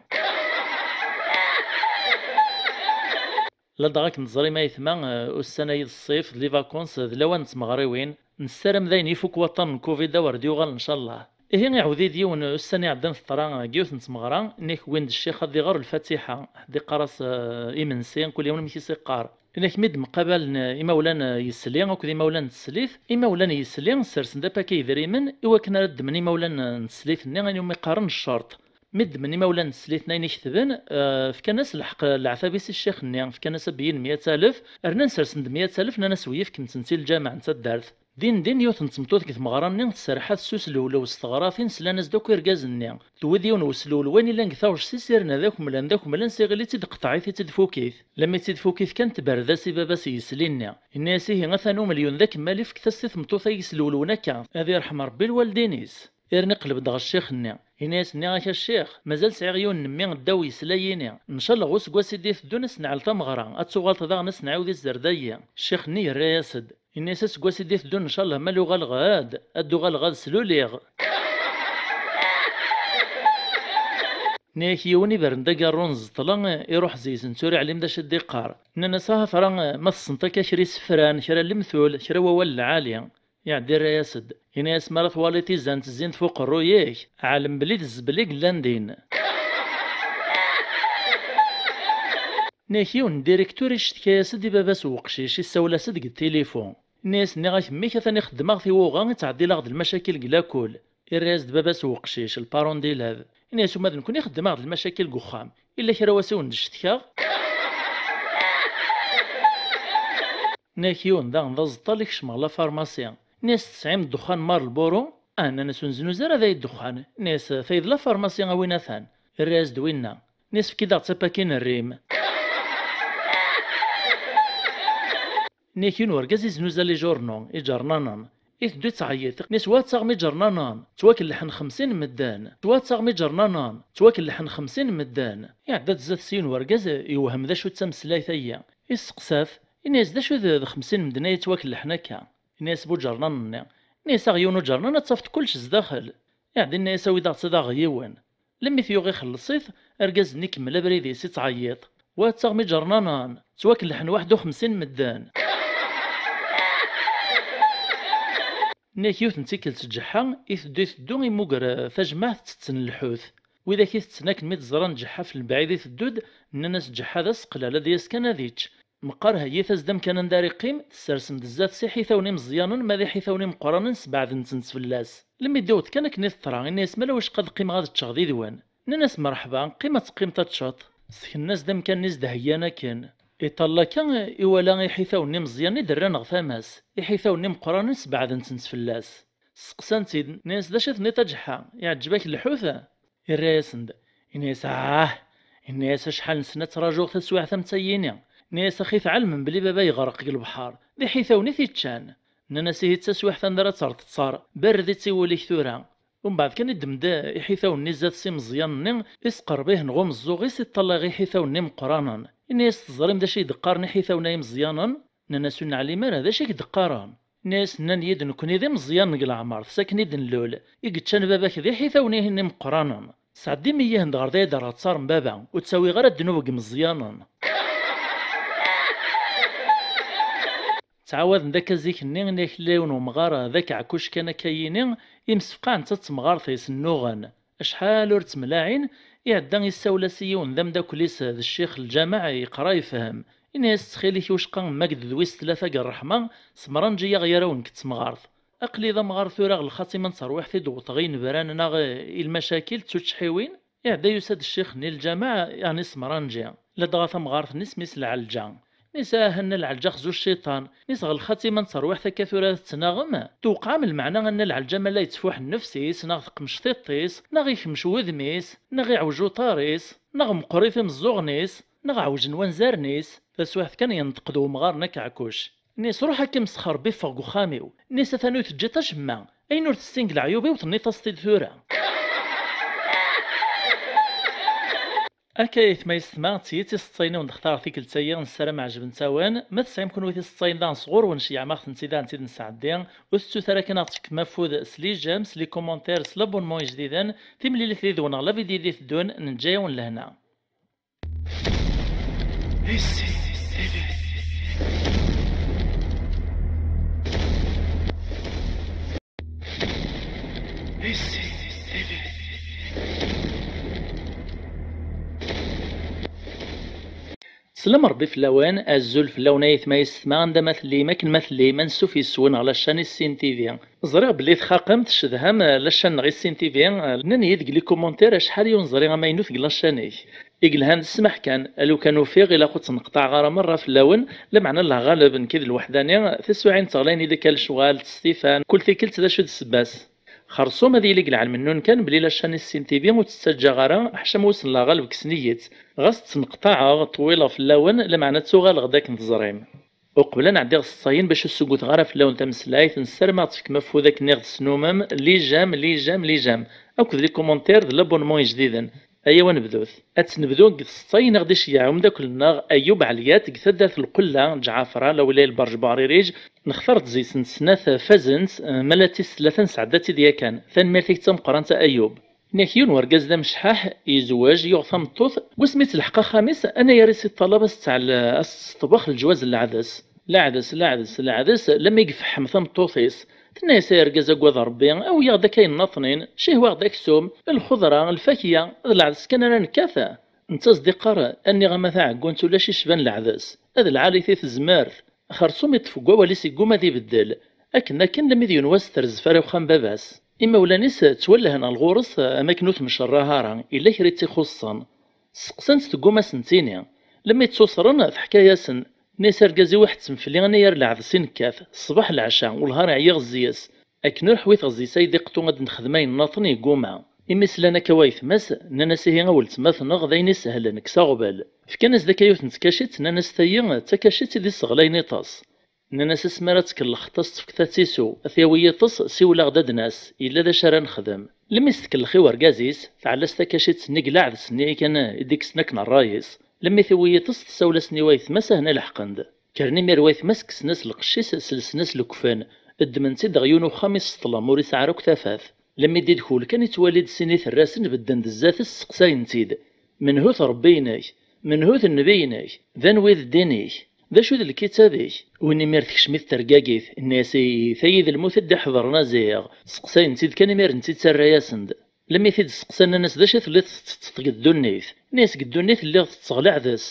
Ladɣa akken teẓrim ayetma, eh, ussan-ayi d ṣṣif, d les vacances, d lawan n tmeɣriwin. Nessaram d ayen ifuk waṭṭan n covid-a wer d-yuɣal ncallah. Ihi iɛawed-iyi-d yiwen ussan iɛeddan teḍra deg yiwet n tmeɣra, nek win d ccix ad iɣer lfatiḥa, ḥedd iqqar-as, eh, imensi, kul yiwen amek i s-iqqar. Nek mi d-mqabalen, eh, imawlan, eh, yesli akked imawlan n teslit, imawlan n yesli sersen-d apaka idrimen i wakken ara ddmen imawlan, eh, n teslit-nni ayen umi qqaren ccerṭ. Mi ddmen imawlan n teslit-nni ayen i ketben, eh, fkan-as lḥeqq leɛtab-is i ccix-nni, fkan-as abeyyin n meyya alef, rnan sersen-d meyya alef, nnan-as: "Wi, fkem-tent i lǧameɛ n taddart." Din din, yiwet n tmeṭṭut deg tmeɣra-nni tserreḥ-as s uslewlew s teɣratin, slan-as-d akk irgazen-nni. Tewwi-d yiwen n uslewlew, wayen yellan deg taɣect-is, irna d akemlan, d akemlan, s iɣil i tt-id-qeṭṭeɛ-it, i tt-id-fuk-it. Lammi tt-id-fuk-it kan, tebred-as i baba-s n yesli-nni. Inna-yas: "Ihi, atan umelyun d akemmal i fket-as i tmeṭṭut-a islewlewen akka. Ad irḥem Rebbi lwaldin-is." Irna iqleb-d ɣer ccix-nni. Inna-yas: "Nniɣ-ak a ccix, mazal sɛiɣ yiwen n mmi ddaw yesla-yini. Ncallah useggas i d-iteddun ad s-nɛel tameɣra, ad tuɣaleḍ daɣen ad s-nɛiwed i zzerda-yi." Ccix-nni yerra-yas-d. Inna-yas: "Aseggas i d-iteddun ncallah ma luɣaleɣ-d, ad d-uɣaleɣ ad sluliɣ." Nni-ak yiwen ibren-d agarru n ẓeṭla, iruḥ zeyzen-tt ur iɛlim d acu i d-iqqar. Nnan-as: "Aha tura, ma tessneḍ akka kra isefran, kra n lemtul, kra n wawal lɛali." Iɛeddi irra-yas-d. Ini-as: "Mi ara twaliḍ izan ttezzin-d f uqerruy-ik, ɛlem belli d zzbel i yellan din." Nek yiwen n directeur icettka-yas-d i baba-s n weqcic, issawel-as-d deg tilifu. Ini-as: "Nniɣ-ak mmi-k atan ixeddem-aɣ tiwuɣa, ittɛeddil-aɣ-d lmacakil deg lakul." Irra-yas-d baba-s n weqcic, le parent d'élève. Ini-as: "Uma d nekkni ixeddem-aɣ-d lmacakil deg uxxam. Illa kra wass i wen-d-ccetkaɣ." Nek yiwen daɣen d aẓeṭṭal ikcem ɣer la pharmacie. Nni-as: "Tesɛim ddexxan Marlboro?" "Ah," nnan-as, "ur neznuz ara da ddexxan." Nni-as: "Tayi d la pharmacie, a win atan." Irra-yas-d winna. Nni-as: "Efk-id-aɣ-tt apaki n rrim." Nek yiwen urgaz iznuza les journaux, iǧernanen. Iteddu yettɛeyyiṭ. Nni-as: "Wa ttaɣem iǧernanen, ttwakellḥen xemsin n medden. Wa ttaɣem iǧernanen, ttwakellḥen xemsin n medden." Iɛedda-d zdat-s yiwen urgaz, yewhem d acu d tameslayt-ayi. Isteqsa-t, ini-as: "D acu d, d xemsin n medden ay yettwakellḥen akka?" Ini-as buǧernan-nni. Ini-as: "Aɣ yiwen uǧernan ad tafeḍ kullec zdaxel." Iɛedda inna-as: "Awi-d-aɣ-tt ad aɣeɣ yiwen." Lemmi t-yuɣ ixelleṣ-it, argaz-nni ikemmel abrid-is ittɛeyyiṭ. "Wa ttaɣem iǧernanen, ttwakellḥen waḥed u xemsin n medden." Nni-ak yiwet n tikkelt ǧeḥḥa, iteddu iteddu imuger, eh, tajmaɛt ttetten lḥut. Widak itetten akken mi d-ẓran ǧeḥḥa f lebɛid iteddu-d, nnan-as: "Ǧeḥḥa d aseqlal, ad yas kan ad ičč." Meqqar heyyit-as-d amkan anda ara iqqim, tessersem-d zdat-s iḥitawen imeẓyanen, ma d iḥitawen imeqqranen sbeɛden-tent fell-as. Lemmi d-iwweḍ kan akken i teḍra, inna-yas: "Ma la wacqa ad qqimeɣ ad ččeɣ did-wen?" Nnan-as: "Merḥba, qqim ad teqqimeḍ ad teččeḍ." Seknen-as-d amkan-nni s-d-heyyan akken. Iṭall akka, iwala iḥitawen imeẓyanen i d-rran ɣer tama-s, iḥitawen imeqqranen sbeɛden-tent fell-as. Steqsan-t-id, nnan-as: "D acu i tenniḍ a ǧeḥḥa? Iɛǧeb-ak lḥut?" Irra-yasen-d, Ini-as: "Ah!" Ini-as: "Acḥal n ssna ttrajuɣ taswiɛt am tayini." Ini-as: "Axi tɛelmem belli baba yeɣreq deg lebḥer, d iḥitawen i t-iččan." Nnan-as: "Ihi d taswiɛt anda ara terreḍ ttaṛ, berred-itt i wul-ik tura." Umbeɛd kan iddem-d iḥitawen-nni zdat-s imeẓyanen-nni, isqerreb-iten ɣer umeẓẓuɣ-is, iṭṭalay iḥitawen-nni meqqranen. Ini-as: "Teẓrim d acu i d-qqaren iḥitawen-a imeẓyanen?" Nnan-as: "Ur neɛlim ara, d acu i k-d-qqaren?" Ini-as: "Nnan-iyi-d nekkni d imeẓyanen deg leɛmer, s akken i d-nlul, i yeččan baba-k d iḥitawen-ihin imeqqranen. Sɛeddim-iyi-hen-d ɣer da i d-rreɣ ttaṛ n baba, ur ttawiɣ ara ddnub n yimeẓyanen." Ttɛawaden-d akka zik-nni, ini-ak illa yiwen umɣar d akeɛkuc kan akka yini, imsefqaɛen-tt d temɣart-is, nnuɣen. Acḥal ur ttemlaɛin, iɛedda issawel-as i yiwen d ameddakel-is d ccix n lǧameɛ, yeqra yefhem. Ini-as: "Ttxil-k, wicqa ma deg d wis tlata deg ṛṛeḥma, semranǧi-yaɣ gar-awen deg temɣart. Aql-i d amɣar tura, ɣer lxatima n terwiḥt i d-wwḍeɣ i yinebran neɣ i lmacakil d tuččḥiwin." Iɛedda yusa-d ccix-nni n lǧameɛ, yeɛni semranǧi. Ladɣa tamɣart-nni isem-is Lɛelǧa. Nis ah a Nna Lɛelǧa, xzu cciṭan. Nis ɣer lxatima n terwiḥt akka tura tettnaɣem, tewqɛem lmeɛna a Nna Lɛelǧa ma la yettfuḥ nnefs-is, neɣ teqmec tiṭ-is, neɣ ikmec wudem-is, neɣ iɛwej uṭar-is, neɣ meqqrit imeẓẓuɣen-is, neɣ ɛewjen wanzaren-is. Taswiɛt kan yenṭeq-d wemɣar n akeɛkuc. Nis ruḥ ad k-imsexxer Rebbi, ffeɣ deg uxxam-iw. Nis atan ur teǧǧiḍ acemma. Ayen ur tessin deg leɛyub-iw tenniḍ-as-t-id tura. Akka aytma yessetma, d tiyi tiseḍsayin i wen-d-xtareɣ tikkelt-agi, nessaram ɛejbent-awen. Ma tesɛim kunwi tiseḍsayin daɣen sɣur-wen, ceyyɛem-aɣ-tent-id ad tent-id-nesɛeddi. Ur tettut ara kan ad ɣ-tefkem afud s les j'aime, s les commentaires, s les abonnements ijdiden. Timlilit did-wen ɣer la vidéo i d-iteddun, neǧǧa-yawen lehna. Slam Rebbi fell-awen, azul fell-awen ay aytma yessetma, anda ma tellim, akken ma tellim, ansuf yes-wen ɣer la chaîne Issin T V. Ẓriɣ belli txaqem, tcedham, eh, la chaîne-nneɣ Issin T V, eh, nnan-iyi-d deg les commentaires acḥal i ur neẓri amaynut deg la chaîne-ik. I yelhan d ssmaḥ kan, a lukan ufiɣ ilaq ur ttneqṭaɛeɣ ara merra fell-awen, lameɛna Allah ɣaleb, nekk d lweḥdani, tiswiɛin tteɣlayen-iyi-d akka lecɣal, testifan, kul tikkelt d acu d ssebba-s. Xerṣum ad yili deg lɛelm-nnun kan belli la chaîne Issin T V ur tt-ttaǧǧaɣ ara, ḥaca ma wissen Allah ɣaleb kksen-iyi-tt. Ɣas ttneqṭaɛeɣ, ṭwileɣ fell-awen, lameɛna ttuɣaleɣ-d akken teẓrim. Uqbel ad nɛeddi ɣer tseḍsayin, bac ur ssugguteɣ ara fell-awen tameslayt, nessaram ad ɣ-tefkem afud akken i ɣ-tessnumem, les j'aime, les j'aime, les j'aime, akked les commentaires d les abonnements ijdiden. Ayaw ad nebdut. Ad tt-nebdu deg tseḍsayin i ɣ-d-iceyyeɛ umeddakel-nneɣ Ayub Ɛeliyat deg taddart n Lqella, Ǧɛafra, la wilaya n Lberǧ Buɛririǧ. Nextar-d deg-sent snat fazent, ma la tis tlata nesɛedda-tt-id yakan. Tanemmirt-ik d tameqqrant a Ayub. Nnak yiwen wergaz d amecḥaḥ, yezweǧ, yuɣ tameṭṭut, deg wasmi tleḥq axxam-is, anayer-is iṭṭalab as-tettɛell-, as-tesṭebbex leǧwaz n leɛdes. Leɛdes, leɛdes, leɛdes, lammi yefḥem tameṭṭut-is. Tenna-yas: "Ay argaz, agad Rebbi, awi-yaɣ-d akka yennaṭnin, cihwaɣ-d aksum, lxeḍra, lfakya, d leɛdes kan ara nekkat." Netta as-d-iqqar: "Nniɣ-am a taɛeggunt, ulac icban leɛdes, ad lɛali-t i tezmert." Xerṣum iṭṭef deg wawal-is, yegguma ad ibeddel. Akken akken, lammi d yiwen wass terzef ar uxxam n baba-s. Imawlan-is ttwellhen ar ɣur-s, am akken ur temcerraɛ ara, yella kra i tt-ixuṣṣen. Steqsan-tt, tegguma ad sen-tini. Lammi ttuṣren, teḥka-yasen. Tenna-yas: "Argaz-iw iḥettem fell-i anayer leɛdes i nekkat, ṣṣbeḥ, leɛca, wellah ar ɛyiɣ zzi-s. Akken ur ḥwiteɣ zzi-s ay d-iqṭu ad d-nexdem ayen nniḍen, yegguma." Imi slan akka waytma-s, nnan-as: "Ihi a weltma-tneɣ, d ayen isehlen, kkes aɣbel." Fkan-as-d akka yiwet n tkacit, nnan-as: "Tayi d takacit i d-isseɣlayen iṭes." Nnan-as: "Asmi ara tkellex lxeṭṭ-a, s tefkeḍ ad tt-isew, ad t-yawi yiṭes, siwel-aɣ-d ad d-nas, yella d acu ara nexdem." Lemmi s-tkellex i urgaz-is, tɛella-s takacit-nni deg leɛdes-nni kan i d-ikksen akken ṛṛay-is. Lemmi tiwi yiṭes, tessawel-asen i waytma-s, ahna leḥqen-d. Kkren imir waytma-s, kksen-as lqecc-is, selsen-as lekfen, ddmen-tt-id ɣer yiwen uxxam i s-sṭlem, ur isɛi ara akk tafat. Lemmi d-idkul kan, ittwali-d sin iterrasen bedden-d zdat-s, sseqsayen-t-id: "Menhu-t Ṛebbi-inek? Menhu-t Nnbi-inek? D anwi d ddin-ik? D acu d lkitab-ik?" Win imir tekcem-it tergagit, inna-yas: "Ihi, tayi d lmut i d-iḥeḍren a ziɣ." Seqsayen-t-id kan, imir netta ittarra-yasen-d. Lemmi t-id-steqsan, nnan-as: "D acu i telliḍ tettetteḍ deg ddunit?" Inna-yas: "Deg ddunit lliɣ tetteɣ leɛdes."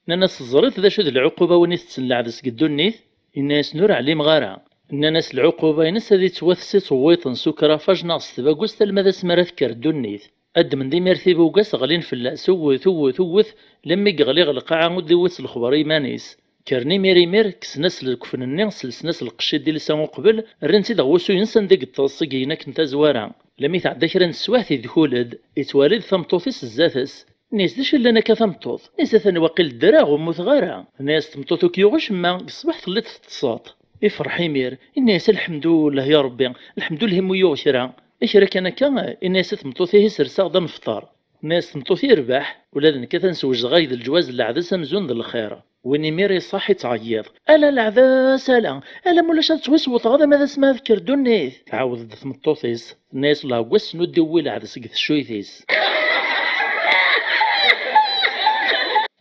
Nnan-as: "Teẓriḍ d acu d lɛuquba win itetten leɛdes deg ddunit?" Inna-yasen: "Ur ɛlimeɣ ara." Nnan-as: "Lɛuquba-ines ad ittwates iṣewwiṭen s ukrafaj neɣ s tbagust alma d asmi ara tekker ddunit. Ad ddmen d imir tibugas, ɣlin fell-as, uwet, uwet, uwet, lemmi yeɣli ɣer lqaɛa, ur d-iwit s lexber i yiman-is. Kkren imir imir, kksen-as lekfen-nni, selsen-as lqecc i d-ilsa uqbel, rran-tt-id ɣer wusu-ines anda i yeṭṭes, i yeggen akken tazwara. Lami tɛedda kra n teswiɛt, idkul-d, ittwali-d tameṭṭut-is zdat-s. Inna-yas: "D acu yellan akka tameṭṭut?" Inna-yas: "Atan waqil ddreɣ, ur mmuteɣ ara." Tenna-yas tmeṭṭut: "Ur k-yuɣ acemma, deg ṣṣbeḥ telliḍ teṭṭseḍ." Iferḥ imir, inna-yas: "Lḥemdullah ya Rebbi, lḥemdullah imi ur yuɣ kra." "I kra kan akka?" Inna-yas i tmeṭṭut: "Ihi sers-aɣ-d ad nefṭer." Tenna-yas tmeṭṭut: "Irbeḥ, ula d nekk atan swejdeɣ-ak-d leǧwaz n leɛdes amzun d lxir." Win imir iṣaḥ ittɛeyyiḍ: "Ala leɛdes, ala, ala ma ulac ad ttwisweṭeɣ, ad ama d asma ad kker ddunit." Tɛawed-d tmeṭṭut-is, tenna-yas: "Llah, deg wass-n ur d-iwwi leɛdes deg teccuyt-is."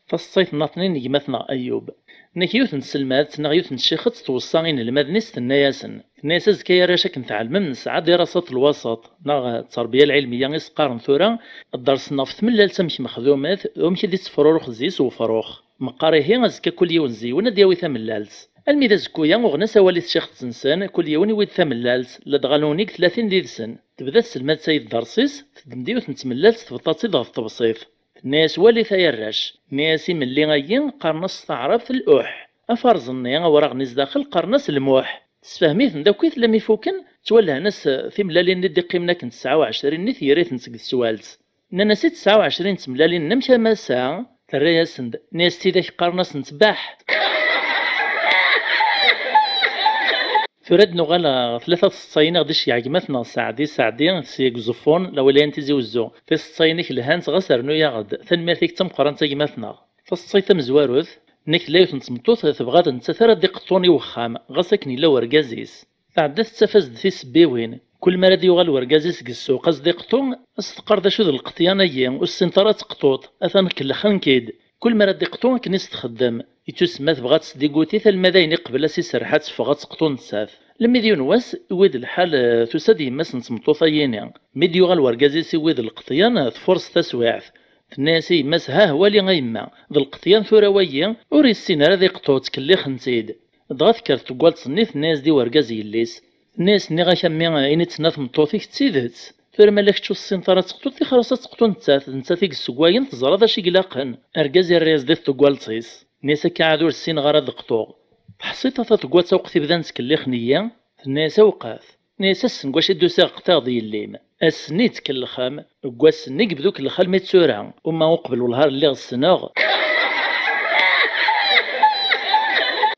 Taseṭṭayt nnaṭnin n gma-tneɣ Ayub. Nek yiwet n tselmadt neɣ yiwet n tcixet tweṣṣa inelmaden-is, tenna-yasen, tenna-yas: "Azekka ay arrac, akken tɛelmem, nesɛa dirasat lwaseṭ, neɣ tterbiya lɛilmiya i s-qqaren tura, ad dersen ɣef tmellalt amek mexdumet, d amek i d-ittefrurux zzis wefrux. Meqqar ihi, azekka kul yiwen z yiwen ad d-yawi tamellalt." Almi d azekku-ya, uɣen-as awal i tcixet-nsen, kul yiwen iwi-d tamellalt, ladɣa nunnig tlatin did-sen. Tebda tselmadt-a i ddersi-s, teddem-d yiwet n tmellalt, tbeṭṭa-tt-id ɣef tebṣiṭ. Tenna-yas: "Walit ay arrac." Tenna-yas: "Imelli-ayi qqaren-as s taɛrabt luḥ. Afarẓ-nni awraɣ-nni zdaxel qqaren-as lmuḥ. Tesfehm-iten d akkit, lami fuken, ttwalhan-as timellalin-nni d-iqqimen akken tesɛa u ɛecrin-nni, tger-itent seg teswalt." Nnan-as: "I tesɛa u ɛecrin n tmellalin, amek a massa?" Terra-yasen-d, tenna-yas: "Tidak qqaren-asent baḥ." Tura ad nuɣal ɣer tlata tseṭṭayin i ɣ-d-iceyyeɛ gma-tneɣ Saɛdi Saɛdi, seg Uẓeffun, lawilaya n Tizi Wezzu. Tiseṭṭayin-ik lhant, ɣas rnu-yaɣ-d. Tanemmirt-ik d tameqqrant a gma-tneɣ. Taseṭṭayt tamezwarut, nnek tella yiwet n tmeṭṭut tebɣa d nettat ara d-iqeṭṭun i wexxam, ɣas akken yella wergaz-is. Tɛedda tettaf-as-d tisebbiwin. Kul mi ara d-yuɣal wergaz-is seg ssuq, as-d-iqeṭṭu, as-teqqar: "D acu d lqeṭyan-agi? Ur tessineḍ ara ad teqṭuḍ? Atan kellxen-k-id." Kul mi ara d-iqeṭṭu, akken i s-txeddem. Yettusemma tebɣa ad tesdiguti-t, alma d ayen iqbel ad s-iserreḥ ad teffeɣ ad teqṭu nettat. Lemmi d yiwen wass, iwwi-d lḥal, eh, tusa-d yemma-s n tmeṭṭut-ayini. Mi d-yuɣal wergaz-is iwwi-d lqeṭyan, eh, tfurṣ taswiɛt. Tenna-yas i yemma-s: "Hah, wali a yemma, d lqeṭyan tura wagi, ur yessin ara ad iqṭu, ttkellixen-t-id." Dɣa tekker tgwalt-nni, tenna-yas-d i wergaz yelli-s. Tenna-yas: "Nniɣ-ak a mmi, ayen i d-tenna tmeṭṭut-ik d tidet. Tura ma la kečč ur tessineḍ ara ad teqṭuḍ, tixer-as ad teqṭu nettat, d nettat i yessewwayen, teẓra d acu i ilaqen." Argaz irra-yas-d i tgwalt-is. Tenna-yas: "Akka ɛad ur ssineɣ ara ad qṭuɣ." Teḥṣiḍ a tagwalt-a uqt ibdan ttkellixen-iyi? Tenna-yas: "Awqat." Tenna-yas: "Ass-n deg wacu i d-usiɣ qṭiɣ d yelli-m. Ass-nni i tkellxem, deg wass-nni i yebda ukellex almi d tura, uma uqbel wellah ar lliɣ ssneɣ."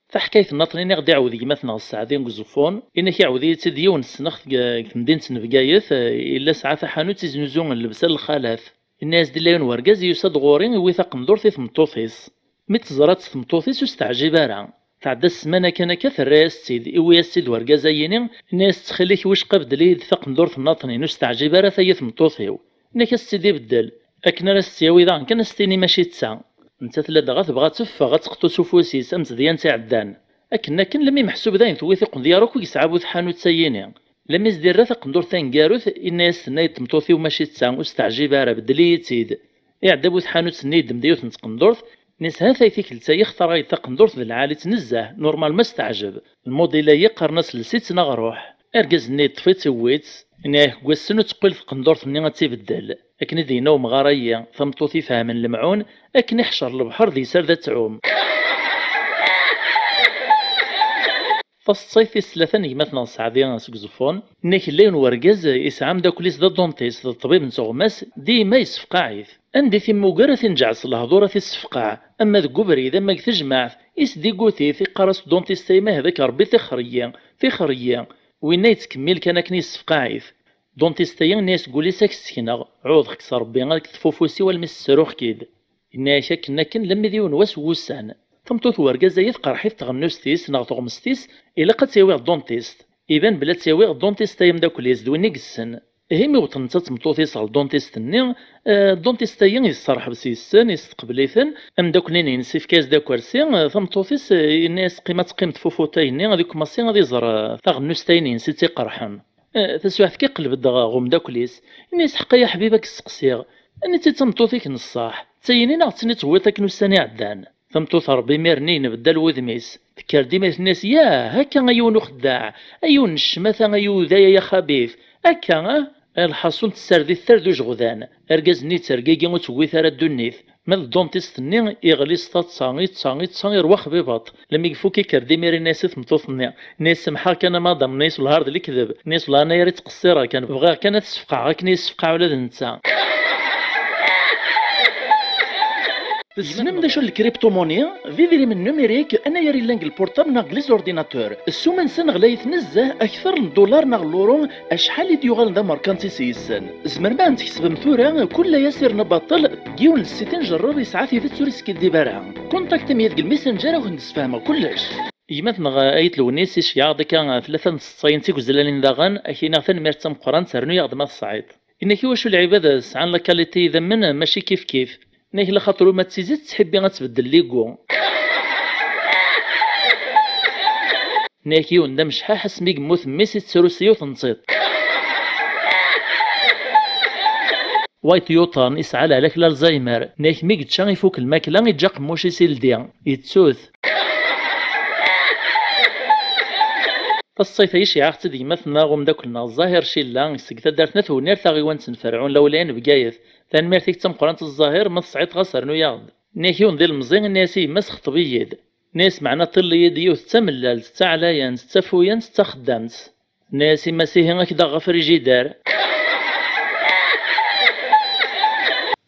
Taḥkayt nnaṭnin i ɣ-d-iɛawed gma-tneɣ Sseɛdi deg Uẓeffun, inek iɛawed-iyi-tt-id yiwen ssneɣ deg, deg temdint n Bgayet, eh, yella sɛa taḥanut iznuzu n llebsa n lxalat. Inna-yas-d illa yiwen wergaz yusa-d ɣur-i, iwwi taqendurt i tmeṭṭut-is. Mi tt-teẓra-tt tmeṭṭut-is ur s-teɛjib ara. Tɛedda ssmana kan akka, terra-yas-tt-id, iwwi-yas-tt-id wergaz-ayini, inna-yas: "Ttxil-k wicqa beddel-iyi-d taqendurt nnaṭnin, ur s-teɛjib ara tayi tmeṭṭut-iw." Inna-k: "Ad s-tt-id-ibeddel." Akken ara s-tt-yawi daɣen kan, ad s-tini mačči d ta. Nettat ladɣa tebɣa ad teffeɣ ad teqṭu s ufus-is am tedyant iɛeddan. Akken akken, lemmi meḥsub d ayen tewwi tiqendyar akk i yesɛa bu tḥanut-ayini. Lemmi s-d-irra taqendurt taneggarut, inna-yas: "Tenna-yi-d tmeṭṭut-iw mačči d ta, ur s-teɛjib ara, beddel-iyi-tt-id." Iɛedda bu tḥanut-nni, yeddem-d yiwet n tqendurt, inna-yas: "Ha-t-ay tikkelt-ayi xtareɣ-d taqendurt d lɛali-tt nezzeh, normal ma s-teɛjeb. Lmudil-ayi qqaren-as lsi-tt neɣ ruḥ." Argaz-nni yeṭṭef-itt, iwwi-tt, inna-yak: "Deg wass-n ur teqqil tqendurt-nni ad tt-ibeddel." Akken i d-yenna umɣar-ayi, tameṭṭut ifehmen lemɛun, akken iḥcer lebḥer d-yesar d ad tɛum. Taseṭṭayt tis tlata n gma-tneɣ Sseɛdi seg Uẓeffun, inna-k: "Illa yiwen wergaz yesɛa ameddakel-is d adunṭist, d ṭṭbib n tuɣmas, dima yessefqaɛ-it. Anda i t-immuger ad t-inǧeɛ s lehdur, ad t-issefqaɛ, ama deg ubrid, ama deg tejmaɛt, isdiguti-t, iqqar-as: 'Dunṭist-ayi, ma ihda-k Rebbi, tixer-iyi, tixer-iyi.'" Winna yettkemmil kan akken yessefqaɛ-it. Dunṭist-ayi inna-yas deg wul-is: "Ad k-ssekneɣ, ɛuhdeɣ-k s Rebbi, ad k-ṭṭef ufus-iw almi ssruɣ-k-id." Inna-yak akken akken lemmi d yiwen wass n wussan. Tameṭṭut n wergaz-ayi tqerḥ-it tɣennust-is neɣ tuɣmest-is, ilaq ad tt-yawi ɣer ddunṭist. Iban belli ad tt-yawi ɣer ddunṭist-ayi ameddakel-is d win i yessen. Ihi mi wwḍen netta d tmeṭṭut-is ɣer ddunṭist-nni, eh, ddunṭist-ayi yesserḥeb s yes-sen, yesteqbel-iten, ameddakel-nni-ines ifka-yas-d akersi, eh, tameṭṭut-is, eh, yenna-yas: "Qqim ad teqqimeḍ f ufuṭay-nni, ad ikemmasi ad iẓer, eh, taɣennust-ayi-ines i tt-iqerḥen." Eh, taswiɛt kan iqleb-d ɣer umeddakel-is, yenna-yas: "Ḥqa ya ḥbib, ad k-sseqsiɣ, anita i d tameṭṭut-ik n ṣṣeḥ? D tayini neɣ d tin i tewwiḍ akken ussan iɛeddan?" Tameṭṭut Rebbi imir-nni yenbeddal wudem-is, tekker-d imir tenna-yas: "Yah, akka a yiwen uxeddaɛ, a yiwen n ccmata, a yiwen uday, ay axabit, akka, ah?" Lḥaṣun tessard-it tarda ujeɣdan. Argaz-nni yettergigi ur t-tewwit ara ddunit. Ma d ddentist-nni, iɣli s taḍsa, iṭṭa, iṭṭa, iṛwa xbibaṭ. Lami ifuk, ikker-d imir, inna-yas i tmeṭṭut-nni, inna-yas: "Semḥeɣ kan a madam", inna-yas, "wellah ar d lekdeb", inna-yas, "wellah anayer i ttqeṣṣireɣ kan, bɣiɣ kan ad t-ssefqɛeɣ akken i yi-ssefqaɛ ula d netta." Tessnem d acu n lkripṭumuni? D idrimen numériques, anayer yellan deg lpurṭabl neɣ deg les ordinateurs. Ssuma-nsen ɣlayet nezzeh, akter n ddulaṛ neɣ n luru. Acḥal i d-yuɣalen d amerkanti s-yes-sen? Tzemrem ad ten-tkesbem tura, kul aya sirna baṭel, deg yiwen n site njerreb, yesɛa tidet ur yeskiddib ara. Kontaktem-iyi deg lmessenger, ad ken-d-sfehmeɣ kullec. Gma-tneɣ Ayt Lewnis iceyyeɛ-aɣ-d akka tlata n tseḍsayin d tigezlalin daɣen, ad k-iniɣ tanemmirt d tameqqrant, rnu-yaɣ-d ma tesɛiḍ. Inna-k: "Iwacu lɛibad sɛan la qualité idammen, mačči kif kif?" Inna-k: "Laxaṭer uma d tizi tettḥibbi ad tbeddel ligu." Inna-k: "Yiwen d amecḥaḥ, asmi yemmut mmi-s, yettru s yiwet n tiṭ." White Yutan isɛa lehlak l'Alzheimer. Inna-k: "Mi yečča ifuk lmakla, iǧǧa aqemmuc-is ildi, yettu-t." Taseḍsayt-a iceyyeɛ-aɣ-tt-id gma-tneɣ umeddakel-nneɣ Ẓahir Cilla, seg taddart n At Wennar, taɣiwant n Ferɛun Lawlayan, Bgayet. Tanemmirt-ik d tameqqrant a Ẓahir, ma tesɛiḍ ɣas rnu-yaɣ-d. Inna-k yiwen d ilemẓi, inna-yas i yemma-s: "Xṭeb-iyi-d." Inna-yas: "Meɛna ṭilli-yi-d yiwet d tamellalt, d taɛlayant, d tafuyant, d taxeddamt." Inna-yas i yemma-s: "Ihi ad k-d-aɣeɣ afrijidar."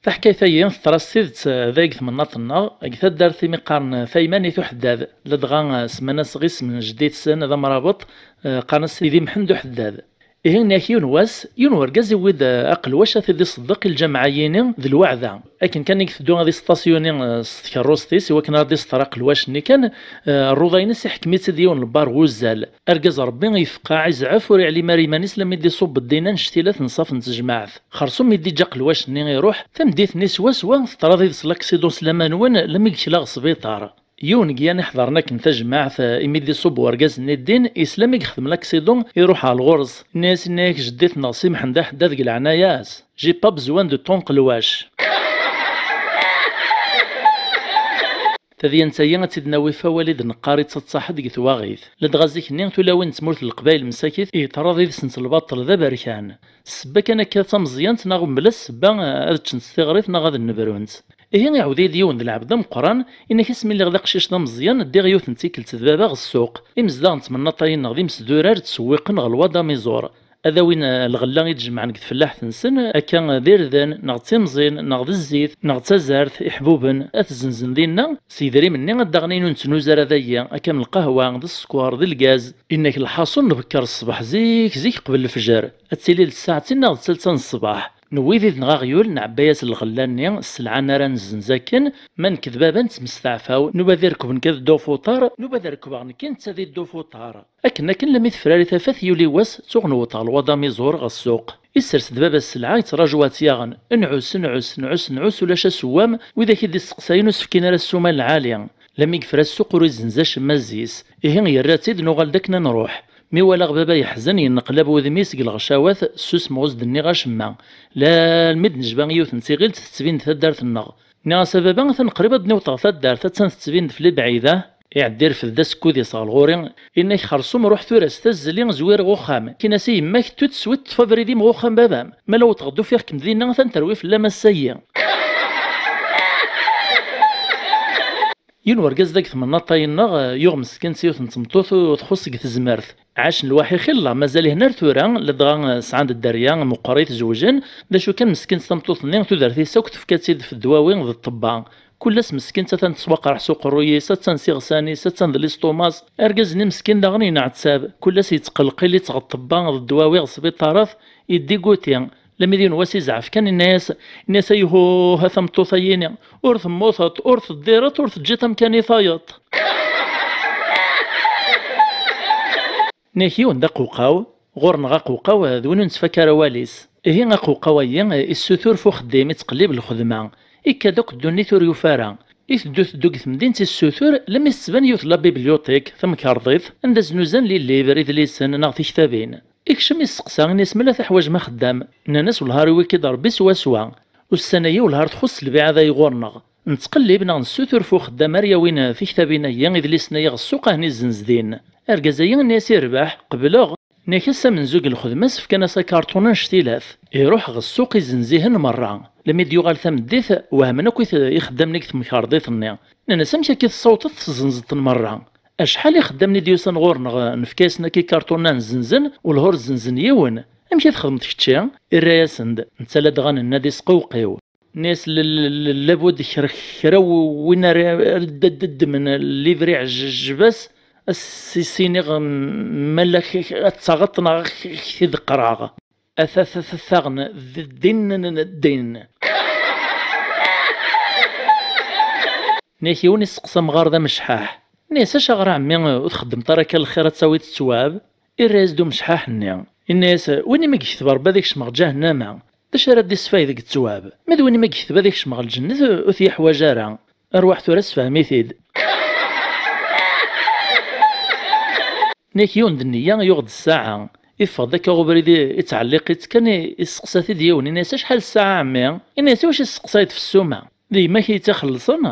Taḥkayt-agi teḍra s tidet, eh, deg temnaḍt-nneɣ, deg taddart imi qqaren Taymanit Uḥeddad, ladɣa, eh, semman-as ɣ isem n jeddi-tsen d amrabeṭ, eh, qqaren-as Sidi Mḥend Uḥeddad. Ihi, inna-k yiwen wass, yiwen wergaz iwwi-d, eh, aqelwac ad t-id-iṣeddeq i lǧameɛ-yini d lweɛda. Akken kan i iteddu ad isṭasyuni, eh, s tkerrust-is, i wakken ad d-iseṭṭer aqelwac-nni kan, eh, rruḍa-ines iḥkem-itt-id yiwen n lbar n wuzzal. Argaz Ṛebbi ifeqqeɛ, izɛef, ur iɛlim ara iman-is, lammi d-iṣubb ddin annect-ila tenṣaf n tejmaɛt. Xersum mi d-iǧǧa aqelwac-nni iṛuḥ, tameddit-nni swaswa teḍra did-s laksiḍun s laman-nwen, lammi yekla ɣer sbiṭar. Yiwen deg yan iḥeḍren akken tajmaɛt, eh, imi d-iṣubb wergaz-nni ddin, isla mi yexdem laksiḍun, iṛuḥ ɣer ɣur-s. Inna-yas, inna-yak jeddi-tneɣ Si Mḥend Aḥeddad deg leɛnaya-s: "J'ai pas besoin de ton qelwac." Tadyant-agi ad tt-id-nawi f awal i d-neqqar i ttaḍsaḥ-d deg twaɣit. Ladɣa zik-nni tulawin n tmurt n Leqbayel msakit, yeḍra did-sent lbaṭel d aberkan. Ssebba kan akka d tameẓyant, neɣ mebla ssebba, eh, ad ččent s tiɣrit neɣ ad nnebrunt. Ihi iɛawed-iyi-d yiwen d lɛebd ameqqran, inna-k: "Asmi lliɣ d aqcic d ameẓyan, ddiɣ yiwet n tikkelt d baba ɣer ssuq. Imezdaɣ n tmennaṭ-ayi-nneɣ d imesdurar ttsewwiqen ɣer lwad amiẓur. Ad awin, eh, lɣella i d-jemɛen deg tfellaḥt-nsen, akka d irden, neɣ d timẓin, neɣ d zzit, neɣ d tazart, iḥbuben, ad t-zzenzen dinna, s yedrimen-nni ad d-aɣen ayen ur nettnuzu ara dagi, akka am lqahwa, d sskeṛ, d lgaz." Inna-k: "Lḥaṣun, nbekker ṣṣbeḥ zik, zik qbel lefjer. Ad tili d ssaɛtin neɣ d talsa n ṣṣbeḥ. Newwi did-neɣ aɣyul, nɛebba-yas lɣella-nni, sselɛa-nni ara nezzenz akken, ma nekk d baba nettmesteɛfaw, nuba ad irkeb nekk ad dduɣ f uṭar, nuba ad rekbeɣ nekk netta ad iddu f uṭar." Akken, akken, lammi tefrari tafat, yuli wass, tuɣ newweḍ ɣer lwad amiẓur ɣer ssuq. Issers-d baba sselɛa, yettraǧu ad tt-yaɣen. Nɛus, nɛus, nɛus, nɛus, ulac asewwam, widak i d-isteqsayen ur s-fkin ara ssuma n lɛali. Lammi yefra ssuq ur izzenz acemma zzi-s. Ihi yerra-tt-id, nuɣal-d akken ad nruḥ. Mi walaɣ baba yeḥzen, yenneqlab wudem-is deg lɣecawat, ssusmeɣ ur s-d-nniɣ acemma. Lalmi d-nejba yiwet n tiɣilt tettbin-d taddart-nneɣ. Nniɣ-as: "A baba, atan qrib ad d-niweḍ ɣer taddart, attan tettbin-d fell-i bɛida." Iɛedda irfed-d asekkud-is ɣer ɣur-i, inna-k: "Xersum, ruḥ tura s tazzli, zwi ar uxxam. Kkin-as i yemma-k tout de suite teffeɣ abrid-im ɣer uxxam baba-m. Ma la wwḍeɣ-d ufiɣ-kem dinna, atan terwi fell-am ass-agi." Yiwen wergaz deg tmennaṭ-ayi-nneɣ, eh, yuɣ meskint yiwet n tmeṭṭut ur txuṣṣ deg tezmert. Ɛacen lwaḥi xilla, mazal ihen ar tura, ladɣa, eh, sɛan-d dderya, meqqrit, zewjen. D acu kan, meskint tameṭṭut-nni, tudert-is akk tefka-tt-id f ddwawi d ṭṭebba. Kul ass meskint atan tettwaqerḥ s uqerruy-is, attan s iɣsan-is, attan d listumas. Argaz-nni meskin daɣen yenɛettab, kul ass yettqelqil-itt ɣer ṭṭebba d ddwawi ɣer sbiṭarat, yeddiguti. Lami d yiwen wass izɛef kan, inna-yas, inna-yas: "Ayhuh, a tameṭṭut-ayini, ur temmuteḍ, ur teddireḍ, ur teǧǧiḍ amkan i tayeḍ." Nnak yiwen d aqewqaw, ɣur-neɣ aqewqaw d win ur nettfak ara awal-is. Ihi aqewqaw-ayi issutur f uxeddim, ittqellib lxedma, ikka-d akk ddunit ur yufi ara. Iteddu teddu deg temdint issutur, lammi s-tban yiwet la bibliothèque, tamkerḍit, anda znuzan les livres, idlisen neɣ tiktabin. Ikcem isteqsa, inna-yas: "Mala teḥwaǧem axeddam?" Nnan-as: "Wellah ar iwwi-k-id Rebbi swaswa. Ussan-ayi wellah ar txuṣṣ lbiɛa dayi ɣur-neɣ. Nettqellib neɣ nessutur f uxeddam ar yawin tiktabin-ayi, idlisen-ayi ɣer ssuq, ahni zzenz din." Argaz-ayi inna-yas: "Irbeḥ, qebleɣ." Nniɣ-as amenzu deg lxedma-s, fkan-as akarṭun annect-ilat. Iruḥ ɣer ssuq izenzihen merra. Lmi d-yuɣal tameddit, wehmen akk i t-, ixeddamen deg temkarḍit-nni. Nnan-as: "Amek akka i tessawḍeḍ tezzenzeḍ-ten merra? Acḥal ixeddamen i d-yusan ɣur-neɣ, nefka-yasen akka ikarṭunen ad nzenzen, u lehur zzenzen yiwen. Amek i txedmeḍ kečči?" Irra-yasen-d: "Netta ladɣa nenna-d isqewqiw." Nni-as: "L-, l-, l-, labud kra, kra w-, win ara, ara d-, d-, ddmen livri ɛjbas, ad s-, s-, iniɣ, m-, mala k-, k-, ad taɣeḍ neɣ k-, k-, t-id-qqreɣ." Ata, ata, ata, taɣen, d-, din, n-, n-, din. Nniɣ-ak yiwen isteqsa amɣar d amecḥaḥ. Nni-as: "Acaɣer a ɛemmi ur txeddmeḍ ara akka lxir ad tawiḍ ttwab?" Irra-yas-d umecḥaḥ-nni. Inna-yas: "Win i mi yekteb Ṛebbi ad ikcem ɣer ǧahennama, d acu ara d-isfay deg ttwab? Ma d win i mi yekteb ad ikcem ɣer lǧennet ur t-yeḥwaǧ ara. Arwaḥ tura sefhem-it-id." Nniɣ-ak yiwen d nniya yuɣ-d ssaɛa. Iffeɣ-d akka ubrid i-, ittɛelliq-itt kan i-, isteqsa-t-id yiwen, inna-yas: "Acḥal ssaɛa a ɛemmi?" Inna-yas: "Iwacu i testeqsayeḍ f ssuma? D yemma-k i yi-tt-ixellṣen?"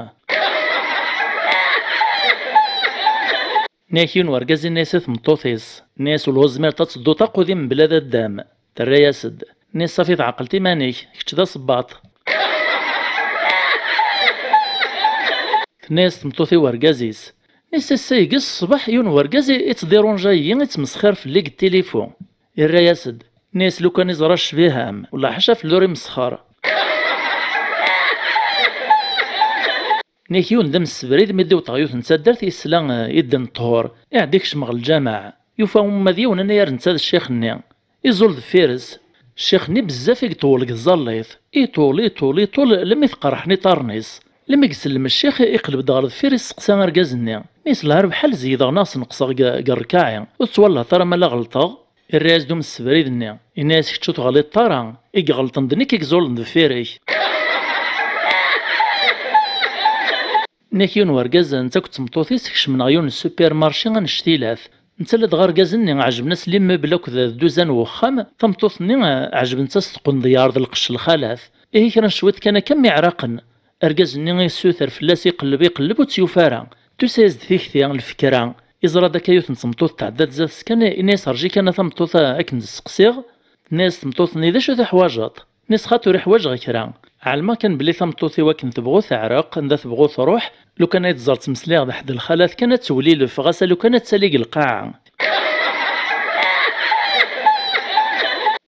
Nniɣ-ak yiwen wergaz inna-yas i tmeṭṭut-is, nni-as: "Ula ur tezmireḍ ad tedduḍ aqudi mebla d addam." Terra-yas-d. Nni-as: "Ṣafi tɛeqleḍ iman-ik, kečč d asebbaṭ." Tenna-yas tmeṭṭut i wergaz-is. Nni-as: "Ass-a iges ṣṣbeḥ yiwen wergaz i-, ittḍirunjayi, ittmesxir fell-i deg tilifu." Irra-yas-d. Nni-as: "Lukan iẓra ccbiha-m, wellah ḥaca fell-i ur imesxer." Nni-ak yiwen d amsebrid, mi d-iwweḍ ɣer yiwet n taddart, yesla, eh, i ddin ṭṭhur, iɛedda ikcem ɣer lǧameɛ. Yufa uma d yiwen anagar netta d ccix-nni. Iẓul deffir-s. Ccix-nni bezzaf i iṭewwel deg tẓallit. Iṭul, iṭul, iṭul, lemmi t-qerḥen iṭarren-is. Lemmi isellem ccix, iqleb-d ɣer deffir, isteqsa argaz-nni. Nni-as: "Lɛerb ḥal zeydeɣ neɣ sneqseɣ deg, deg rrkaɛ-i? Ur tettwalaḍ ara ma la ɣelṭeɣ?" Irra-yas-d umsebrid-nni. Inna-yas: "Kečč ur teɣliḍeḍ ara. I iɣelṭen d nekk i iẓulen deffir-k." Nni-ak yiwen wergaz, netta akked tmeṭṭut-is kecmen ɣer yiwen n supermarché annect-ilat. Netta ladɣa argaz-nni ɛejben-as les meubles akked dduzan n wexxam, tameṭṭut-nni, eh, ɛejbent-as tqendyar d lqecc n lxalat. Ihi kra n cwiṭ kan akka mmi ɛraqen. Argaz-nni yessuter fell-as, iqelleb, iqelleb, ur tt-yufi ara. Tusa-yas-d tikti, lfekra. Iẓra-d akka yiwet n tmeṭṭut tɛedda-d zdat-s kan, inna-yas: "Rǧi kan a tameṭṭut, a-, ad kem-d-sseqsiɣ." Tenna-yas tmeṭṭut-nni: "D acu teḥwaǧeḍ?" Nni-as: "Xaṭi ur iḥwaǧ ɣer kra. Ɛelmeɣ kan belli tameṭṭut-iw akken tebɣu teɛreq, anda tebɣu truḥ, lukan ay teẓer ttmesliɣ d ḥedd lxalat kan ad tewlilef, ɣas a lukan ad tali deg lqaɛa."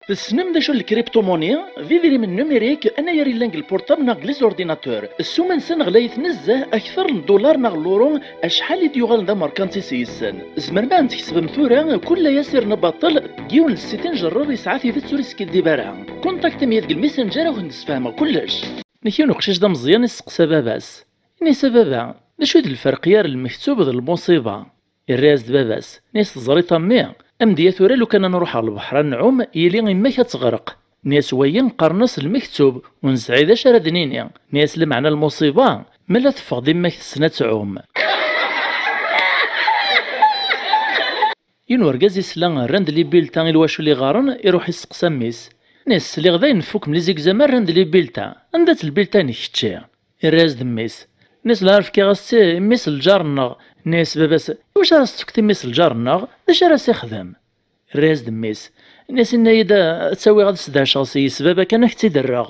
Tessnem d acu n lkripṭumuni? D idrimen numirik anagar yellan deg lpurṭab neɣ deg les ordinateurs. Ssuma-nsen ɣlayet nezzeh, akter n ddulaṛ neɣ n luru, acḥal i d-yuɣalen d amerkanti s-, yes-sen. Tzemrem ad ten-tkesbem tura, kul aya sirna baṭel, deg yiwen n ssit injerreb yesɛa tidet ur yeskiddib ara. Contactem-iyi deg lmessenger ad ken-d-sfehmeɣ kullec. Nni-ak yiwen uqcic d ameẓyan isteqsa baba-s. Ini-as: "A baba, d acu i d lferq gar lmektub d lmuṣiba?" Irra-yas-d baba-s, nni-as: "Teẓriḍ a mmi, amedya tura lukan ad nruḥ ɣer lebḥer ad nɛum, yili yemma-k ad teɣreq." Nni-as: "Wayi qqaren-as lmektub, ur nesɛi d acu ara d-nini." Nni-as: "Lameɛna lmuṣiba, ma la teffeɣ-d yemma-k tessen ad tɛum." Yiwen urgaz isla rran-d les bulletins i lwacul iɣaren, iruḥ isteqsa mmi-s. Nni-as: "Sliɣ dayen fukem les examens, rran-d les bulletins. Anda-tt lbilta-inek kečči?" Irra-yas-d mmi-s. Nni-as: "Lɛerf fkiɣ-as-tt i mmi-s n lǧar-nneɣ." Nni-as baba-s: "Iwacu ara s-tefkeḍ i mmi-s n lǧar-nneɣ? D acu ara s-ixdem?" Irra-yas-d mmi-s. Nni-as: "Inna-yi-d ad tt-awiɣ ad s-dehceɣ s yis baba kan ad k-tt-id-rreɣ."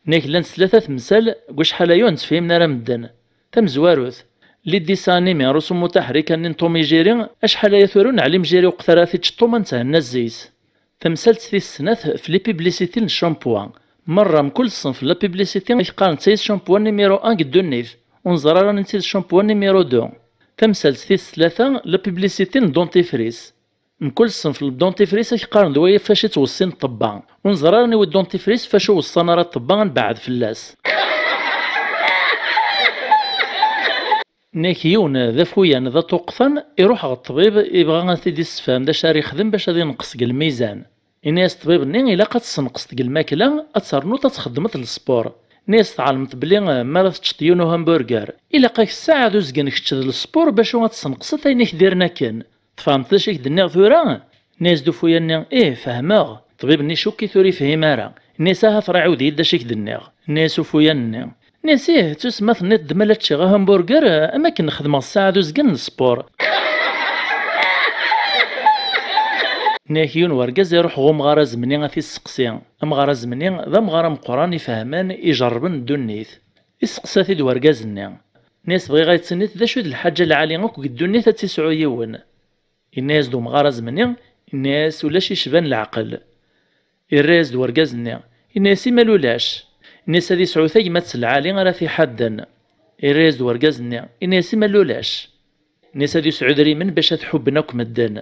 Nni-ak llant tlata temsal deg wacḥal aya ur nettefhimen ara medden. Tamezwarut, les dessins animés rusum mutaḥrikan n Tom et Jerry, acḥal aya tura ur neɛlim Jerry uqet ara tiččeṭṭuma n thenna zzis. Tamsalt tis snat f les publicités n ccampuwa. Merra mkul ṣṣenf n la publicité ad k-qqaren d tayet ccampuwa numéro un deg ddunit, ur neẓri ara ansi d ccampuwa numéro deux. Tamsalt tis tlata, la publicité n dentifrice. Mkul ṣṣenf n dentifrice ad k-qqaren d waya fac i ttweṣṣin ṭṭebba. Ur neẓri ara aniwi dentifrice fac ur weṣṣan ara ṭṭebba ad nbeɛɛed fell-as. Nni-ak yiwen d afuyan d aṭuqtan, iruḥ ɣer ṭṭbib, ibɣa ad t-id-issefhem d acu ara yexdem bac ad inqes deg lmizan. Ini-as ṭṭbib-nni: "Ilaq ad tessenqseḍ deg lmakla, ad ternuḍ ad txeddmeḍ lespur." Nni-as: "Tɛelmeḍ belli, eh, mi ara teččeḍ yiwen uhamburger, ilaq-ak ssaɛa d uzgen kečč d lespur bac ad tessenqseḍ ayen i k-d-irren akken. Tfehmeḍ d acu i k-d-nniɣ tura?" Nni-as-d ufuya-nni: "Ih, fehmeɣ." Ṭṭbib-nni icukk-it ur yefhim ara. Nni-as: "Ahat ur iɛiwed-iyi-d d acu i k-d-nniɣ." Nni-as ufuya-nni. Nni-as: "Ih, ttusemma tenniḍ-d ma la ččiɣ ahamburger, am akken xedmeɣ ssaɛa d uzgen n lespur." Nniɣ-ak yiwen wergaz iruḥ ɣer umɣar azemni ad t-isseqsi. Amɣar azemni d amɣar ameqqran ifehmen ijerrben ddunit. Isteqsa-t-id wergaz-nni. Nniɣ-as bɣiɣ ad yi-d-tiniḍ d acu i d lḥaǧa lɛali akk deg ddunit ad tt-isɛu yiwen. Inna-as-d umɣar azemni, inna-as ulac icban leɛqel. Irra-yas-d wergaz-nni, inna-yas i ma lulac. Inna-yas ad isɛu tagmat lɛali ara t-iḥadden. Irra-yas-d wergaz-nni, inna-yas i ma lulac. Inna-yas ad isɛu idrimen bac ad t-ḥubben akk medden.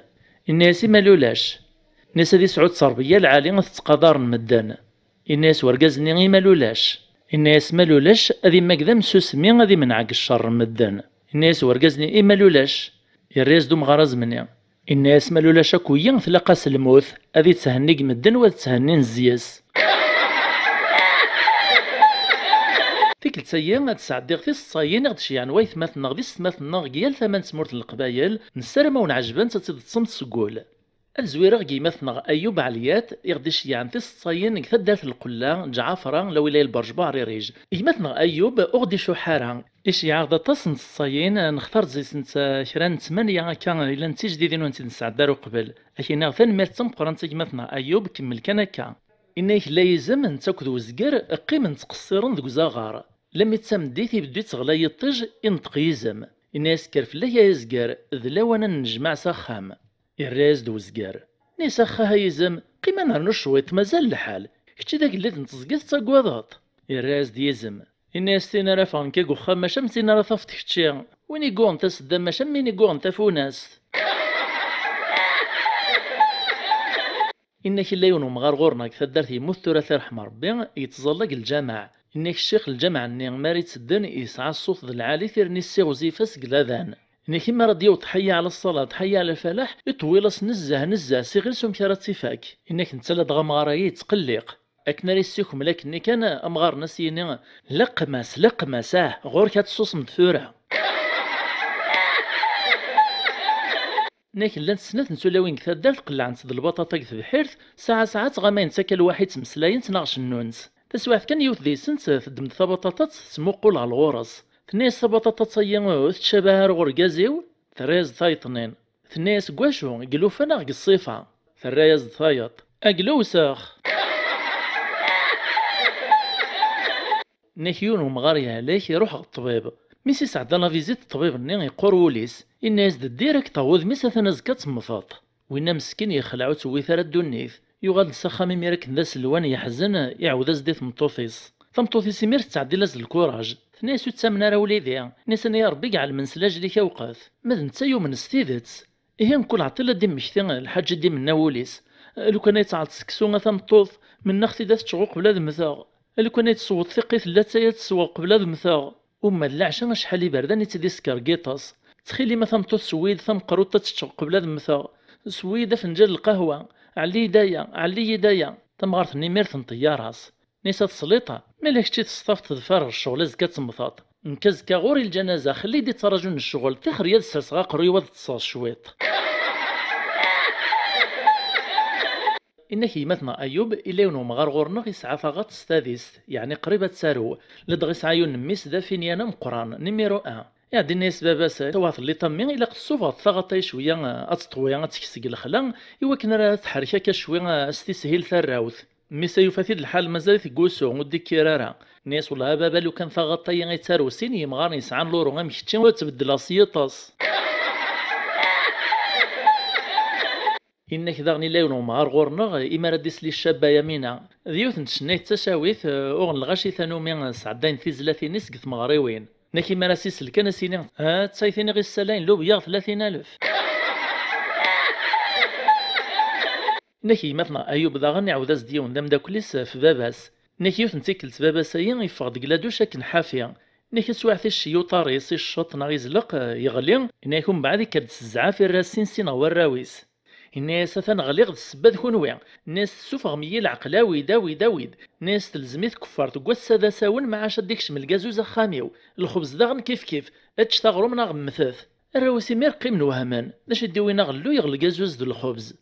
Inna-yas i ma lulac. Inna-yas ad isɛu ttṛebeyya lɛali ad t-ttqadaren medden. Inna-yas wergaz-nni i ma lulac. Inna-yas ma lulac ad immag d amsusmi ad imneɛ deg cceṛ n medden. Inna-yas wergaz-nni i ma lulac. Irra-yas-d umɣar azemni. Inna-yas ma lulac akk-yi tlaq-as lmut, ad itthenni deg medden u ad tthennin zzi-s. Tikkelt-agi ad d-sɛeddiɣ tiseḍsayin i ɣ-d-ceyyɛen waytmaten-nneɣ d yessetmaten-nneɣ deg yal tama n tmurt n Leqbayel, nessaram a wen-ɛejbent ad tt-id-teṭṭsemt seg wul. Ad zwireɣ deg gma-tneɣ Ayub Ɛliyat, i ɣ-d-iceyyɛen tiseḍsayin deg taddart n Lqella, Ǧɛafra, Lawilay Lberj Buɛririǧ. Gma-tneɣ Ayub ur ɣ-d-icuḥḥ ara. Iceyyeɛ-aɣ-d aṭas n tseḍsayin, nextar deg-sent, eh, kra n tmanya akka, yellan d tijdidin ur nent-id-nesɛedda ara uqbel. Ad k-iniɣ tanemmirt d tameqqrant a gma-tneɣ Ayub, kemmel kan akka. Inna-yak la yizem, netta akked wezger, qqimen ttqeṣṣiren deg uzaɣar. Lammi d tameddit, ibeddu yettɣlay yiṭij, ineṭṭeq yizem. Inna-yas kker fell-ak ay azger, d lawan ad nennejmaɛ s axxam. Irra-yas-d wezger. Inna-yas axxah ay izem, qqim ad nernu cwiṭ, mazal lḥal. Kečči d agellid n teẓgi tettagadeḍ? Irra-yas-d yizem. Inna-yas tin ara ffɣen akka deg uxxam mačči am tin ara tafeḍ kečči. Win i yuɣen tasedda mačči am win i yuɣen tafunast. Inna-k illa yiwen umɣar ɣur-neɣ deg taddart yemmut tura ad t-irḥem Rebbi, yettẓalla deg lǧameɛ. Inna-k ccix n lǧameɛ-nni mi ara ittedden yesɛa ṣṣut d lɛali tirni ssiɣzif-as deg ladan. Inna-k imi ara d-yaweḍ ḥayya ɛla ṣṣalat, ḥayya ɛla lfalaḥ, iṭewwil-as nezzeh nezzeh s iɣil s umek ara tt-ifak. Inna-k netta ladɣa amɣar-agi yettqelliq. Akken ara yessikmel akkenni kan, amɣar-nni ad s-yini, leqqem-as, leqqem-as, ah, ɣur-k ad tessusmeḍ tura. Inna-k llant snat n tulawin deg taddart qellɛent-d lbaṭaṭa deg tebḥirt, saɛa saɛa ttɣamayent akka lwaḥi ttmeslayent neɣ cennunt. Taswiɛt kan yiwet deg-sent teddem-d tabaṭaṭat tettmuqul ɣer ɣur-s. Tenna-yas tabaṭaṭat-agi ur tettcabah ara ɣer urgaz-iw? Terra-yas-d tayeḍnin. Tenna-yas deg wacu, deg llufan neɣ deg ṣṣifa? Terra-yas-d tayeḍ. Ad lewseɣ! Inna-k yiwen umɣar yehlek, iruḥ ɣer ṭṭbib. Mi s-isɛedda la visite ṭṭbib-nni, yeqqur wul-is. Inna-yas-d direct ɣer wudem-is atan azekka ad temmteḍ. Winna meskin yexleɛ ur tewwit ara ddunit. Yuɣal-d s axxam imir akken d aselwan yeḥzen, iɛawed-as-d i tmeṭṭut-is. Tameṭṭut-is imir tettɛeddi-as-d lkuraj. Tenna-yas ur ttamen ara wlidi. Inna-yas aniya Rebbi i iɛelmen s lajel-ik awqet. Ma d netta yumen s tidet. Ihi mkul ɛeṭṭil ad d-immekti lḥaǧa i d-imenna wul-is. Lukan ay tɛelleḍ seksu a tameṭṭut, mennaɣ-t-id ad t-ččeɣ uqbel ad mmteɣ. Lukan ay tesweḍ tiqqit n latay ad tt-sweɣ qbel ad mmteɣ. Uma d leɛca acḥal iberdan i tt-id-isker giṭas. Ttxil-m a tameṭṭut sewwi-yi-d tameqqrut ad tt-ččeɣ qbel ad mmteɣ. Sewwi-yi-d afenǧal n lqahwa. Ɛelli-yi-d aya, ɛelli-yi-d aya. Tamɣart-nni imir tenṭeyyaṛ-as. Nisa tesliḍ-a? Mela kečči testaft teffer ɣer ccɣel azekka ad temmteḍ. Nekk azekka ɣur-i lǧanaza, xelli-d i ttraǧun ccɣel, tixer-iyi ad sserseɣ aqerruy-iw ad ṭṭseɣ cwiṭ. Inna-k gma-tneɣ Ayub, illa yiwen umɣar ɣur-neɣ yesɛa taɣaṭ s tadist, yeɛni qrib ad tarew. Ladɣa yesɛa yiwen n mmi-s d afinyan ameqqran, numéro un. Iɛeddi inna-yas baba-s, tawaɣ telliḍ a mmi, ilaq tessufɣeḍ taɣaṭ-a cwiya, ad teṭwi, ad tekkes deg lexla, iwakken ara tḥerrek akka cwi, ad s-tishil tarrawt. Mmi-s a yufa-t-id lḥal mazal-it deg wusu, ur d-ikkir ara. Inna-yas wellah a baba lukan taɣaṭ-agi ay ttarew sin yemɣaren yesɛan luru am kečči ur ttbeddleɣ s yiṭes. Inna-k daɣen illa yiwen umɣar ɣur-neɣ, imi ara d-isli ccaba Yamina. D yiwet n tcennayt d tacawit, eh, uɣen lɣaci tanumi, eh, sɛeddayen tizlatin-is deg tmeɣriwin. Inna-k imi ara s-isel kan a s-yini, ha d tayet i ɣ-issalayen lubya ɣ tlatin alef. Inna-k gma-tneɣ Ayub daɣen iɛawed-as-d yiwen d ameddakel-is ɣef baba-s. Inna-k yiwet n tikkelt baba-s-ayi yeffeɣ-d deg laduc akken ḥafi. Inna-k taswiɛt iceyy uṭar-is, icceṭ neɣ izleq, eh, yeɣli. Inna-k umbeɛd ikker-d s zzɛaf irra-as sin sin ɣer warraw-is. Inna-yas atan ɣliɣ d ssebba d kunwi. Inna-yas tessufɣem-iyi leɛqel, awi-d, awi-d, awi-d. Inna-yas telzem-it tkeffart deg wass-a d asawen, maɛac ad d-ikcem lgazuz axxam-iw. Lxubz daɣen kif kif. Eččet aɣrum neɣ mmtet. Arraw-is imir qqimen wehmen. D acu i d-iwin aɣelluy ɣer lgazuz d lxubz?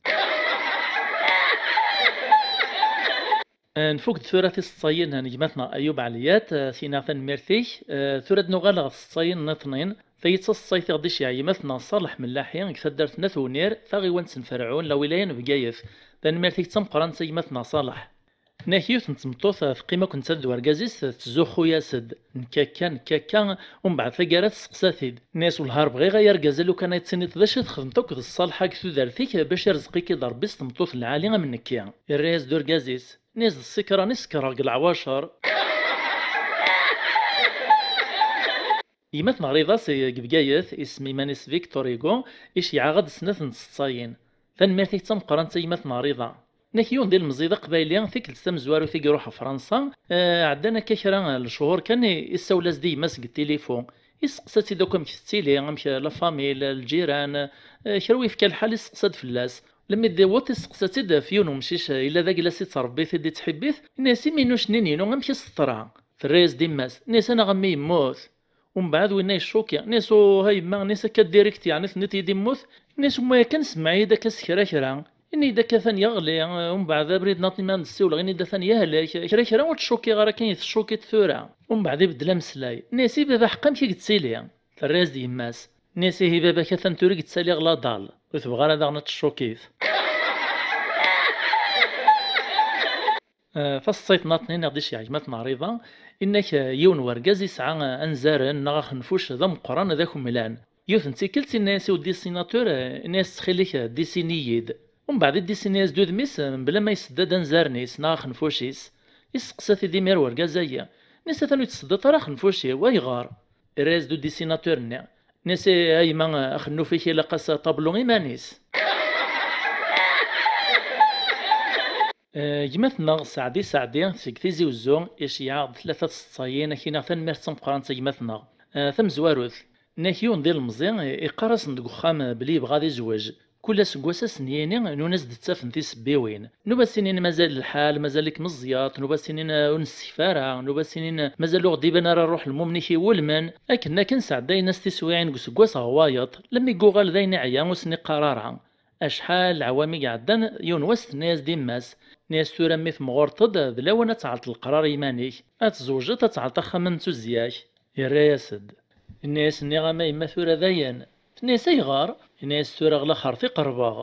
Nfuk-d tura tiseḍsayin n gma-tneɣ Ayub Ɛliyat, eh, s-iniɣ tanemmirt-ik. Eh, tura ad nuɣal ɣer tseḍsayin nniḍnin. Tayi d taseḍsayt i ɣ-d-iceyyeɛ gma-tneɣ Ṣaleḥ Mellaḥi deg taddart n At Unir, taɣiwant n Ferɛun, lawilaya n Bgayet. Tanemmirt-ik d tameqqrant a gma-tneɣ Ṣaleḥ. Nnak yiwet n tmeṭṭut teqqim akked d wergaz-is tettzuxxu-yas-d, nekk akka, nekk akka, umbeɛd taggara testeqsa-t-id. Tenna-yas: "Wellah ar bɣiɣ ay argaz a lukan ad tiniḍ d acu i txedmeḍ akked ṣṣalḥa deg tudert-ik bac irzeq-ik-id Rebbi s tmeṭṭut n lɛali am nekki." Irra-yas-d urgaz-is, tenna-yas: "D ṣṣikran i sekreɣ deg leɛwacer." Gma-tneɣ Riḍa seg Bgayet, isem iman-is Victor Hugo, iceyyeɛ-aɣ-d snat n tseḍsayin. Tanemmirt-ik d tameqqrant a gma-tneɣ Riḍa. Nnak yiwen d ilemẓi d aqbayli, tikkelt tamezwarut i iruḥ ɣer Fransa, eh, ɛeddan akka kra n lechuṛ kan, i-, issawel-as-d i yemma-s deg tilifu. Isteqsa-tt-id akk amek tettili, amek la famille, lǧiran, eh, kra u yefka lḥal, isteqsa-d fell-as. Lemmi d-iwweḍ, isteqsa-tt-id ɣef yiwen umcic, eh, yella d aglas, ittṛebbi-t-id, ittḥibbi-t, yenna-yas: "Imi inucen-nni-inu, amek i s-teḍra?" Terra-yas-d yemma-s, tenna-yas: "Anaɣ a mmi yemmut." Umbeɛd winna yeccuki, tenna-yas: "Uh, a yemma," tenna-yas, "akka direct, yeɛni tenniḍ-iyi-d yemmut?" Tenna-yas: "Umma yakan semmeɛ-iyi-d akka s kra kra. Ini-yi-d akka atan yeɣli, umbeɛd abrid nniḍen mi ara d-nessiwleɣ, ini-d atan yehlek, kra kra ur tcukiɣ ara, akken i teccukiḍ tura." Umbeɛd ibeddel ameslay, tenna-yas: "I baba ḥeqq amek i yettili?" Terra-yas-d yemma-s, tenna-yas: "Ihi baba-k atan tura i yettali ɣlaḍal, ur tebɣa ara daɣen ad teccukiḍ." Eh, taseḍsayt nniḍen i ɣ-d-iceyyeɛ gma-tneɣ Riḍa, inna-k, eh, yiwen wergaz yesɛa, eh, anzaren neɣ axenfuc d ameqqran d akemlan. Yiwet n tikkelt, inna-yas i udisinatur, eh, inna-yas: "Ttxil-k, eh, disini-yi-d." Umbeɛd iddisina-yas-d udem-is, eh, mebla ma yessedda-d anzaren-is neɣ axenfuc-is. Isteqsa-t-id imir wergaz-agi, inna-yas: "Atan ur tesseddaḍ ara axenfuc-iw, ayɣer?" Irra-yas-d udisinatur-nni, inna-yas: "Eh, a yemma, eh, axennuf-ik ilaq-as ṭablu iman-is." Eh, gma-tneɣ Seɛdi Seɛdi seg Tizi Uzzu iceyyeɛ-aɣ-d tlata tseḍsayin, ad k-iniɣ tanemmirt d tameqqrant a gma-tneɣ. Eh, tamezwarut, nnak yiwen d ilemẓi, eh, iqqar-asen deg uxxam, eh, belli yebɣa ad izweǧ. Kul aseggas ad sen-yini, nuna as-d-ttafen tisebbiwin. Nuba as-inin mazal lḥal, mazal-ik meẓẓiyeḍ, nuba as-inin, eh, ur nessekf ara, nuba as-inin, eh, mazal ur ɣ-d-iban ara rruḥ lmumen-ik iwulmen. Akken akken sɛeddayen-as tiswiɛin deg useggas ɣer wayeḍ, lemmi yuɣal d ayen iɛya ur sen-iqqar ara. Acḥal leɛwam i iɛeddan, yiwen wass tenna-yas-d yemma-s, tenna-yas: "Tura mi temɣureḍ-d, d lawan ad tɛelleḍ leqrar i yiman-ik, ad tzewǧeḍ, ad tɛelleḍ axxam am tuzya-k." Yerra-yas-d. Yenna-yas: "Nniɣ-am a yemma tura dayen." Tenna-yas: "Ayɣer?" Yenna-yas: "Tura ɣlaxert i qerbeɣ."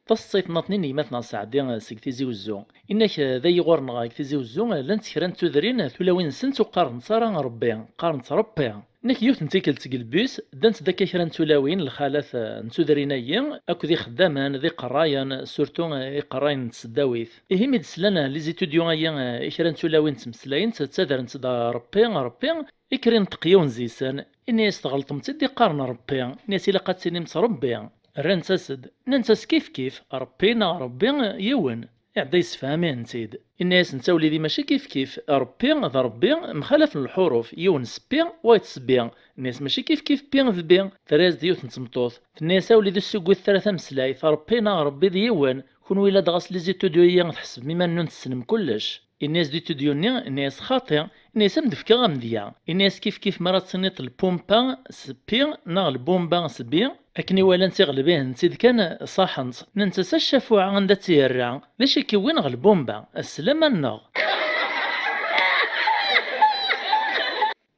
Taseḍsayt nniḍen n yemma-tneɣ Seɛdi seg Tizi Uzzu. Inna-k, d ayi ɣur-neɣ deg Tizi Uzzu, llant kra n tudrin, tulawin-nsent ur qqarent ara Rebbi, qqarent Ṛebbi. Inna-k yiwet n tikkelt seg lbus, ddant-d akka kra n tulawin, lxalat, eh, n tudrin-ayi, akked ixeddamen, d iqerrayen, surtout, eh, iqerrayen n tseddawit. Ihi mi d-slan, eh, les étudiants-ayi, eh, i kra n tulawin ttmeslayent, ttadrent-d: "Ṛebbi, Ṛebbi." Ikker inṭeq yiwen zi-sen, inna-yas: "Tɣelṭemt-id i qqaren Ṛebbi, inna-yas ilaq ad tinimt Ṛebbi." Rrant-as-d, nnant-as: "Kif kif, Ṛebbi neɣ Ṛebbi yiwen." Iɛedda yessefham-ihent-id. Inna-yas netta: "Wlidi, mačči kif kif, Ṛebbi d Ṛebbi mxalafen lḥuruf, yiwen s P, wayeḍ s B." Inna-yas: "Mačči kif kif P d B." Terra-yas-d yiwet n tmeṭṭut, tenna-yas: "A wlidi, ur ssuggutet ara tameslayt, Ṛebbi neɣ Ṛebbi d yiwen, kunwi ladɣa s les étudiants-ayi tḥesbem iman-nwen tessnem kullec." Inna-yas-d étudiant-nni, inna-yas: "Xaṭi." Inna-yas: "Ad m-d-fkeɣ amedya." Inna-yas: "Kif kif mi ara tiniḍ lpumpa s P neɣ lbumba s B." Akken i walant iɣleb-ihent-id kan, ṣaḥent. Nnant-as: "A ccafuɛa, anda tt-yerra? D acu i k-iwwin ɣer lbumba? Sslam-aneɣ."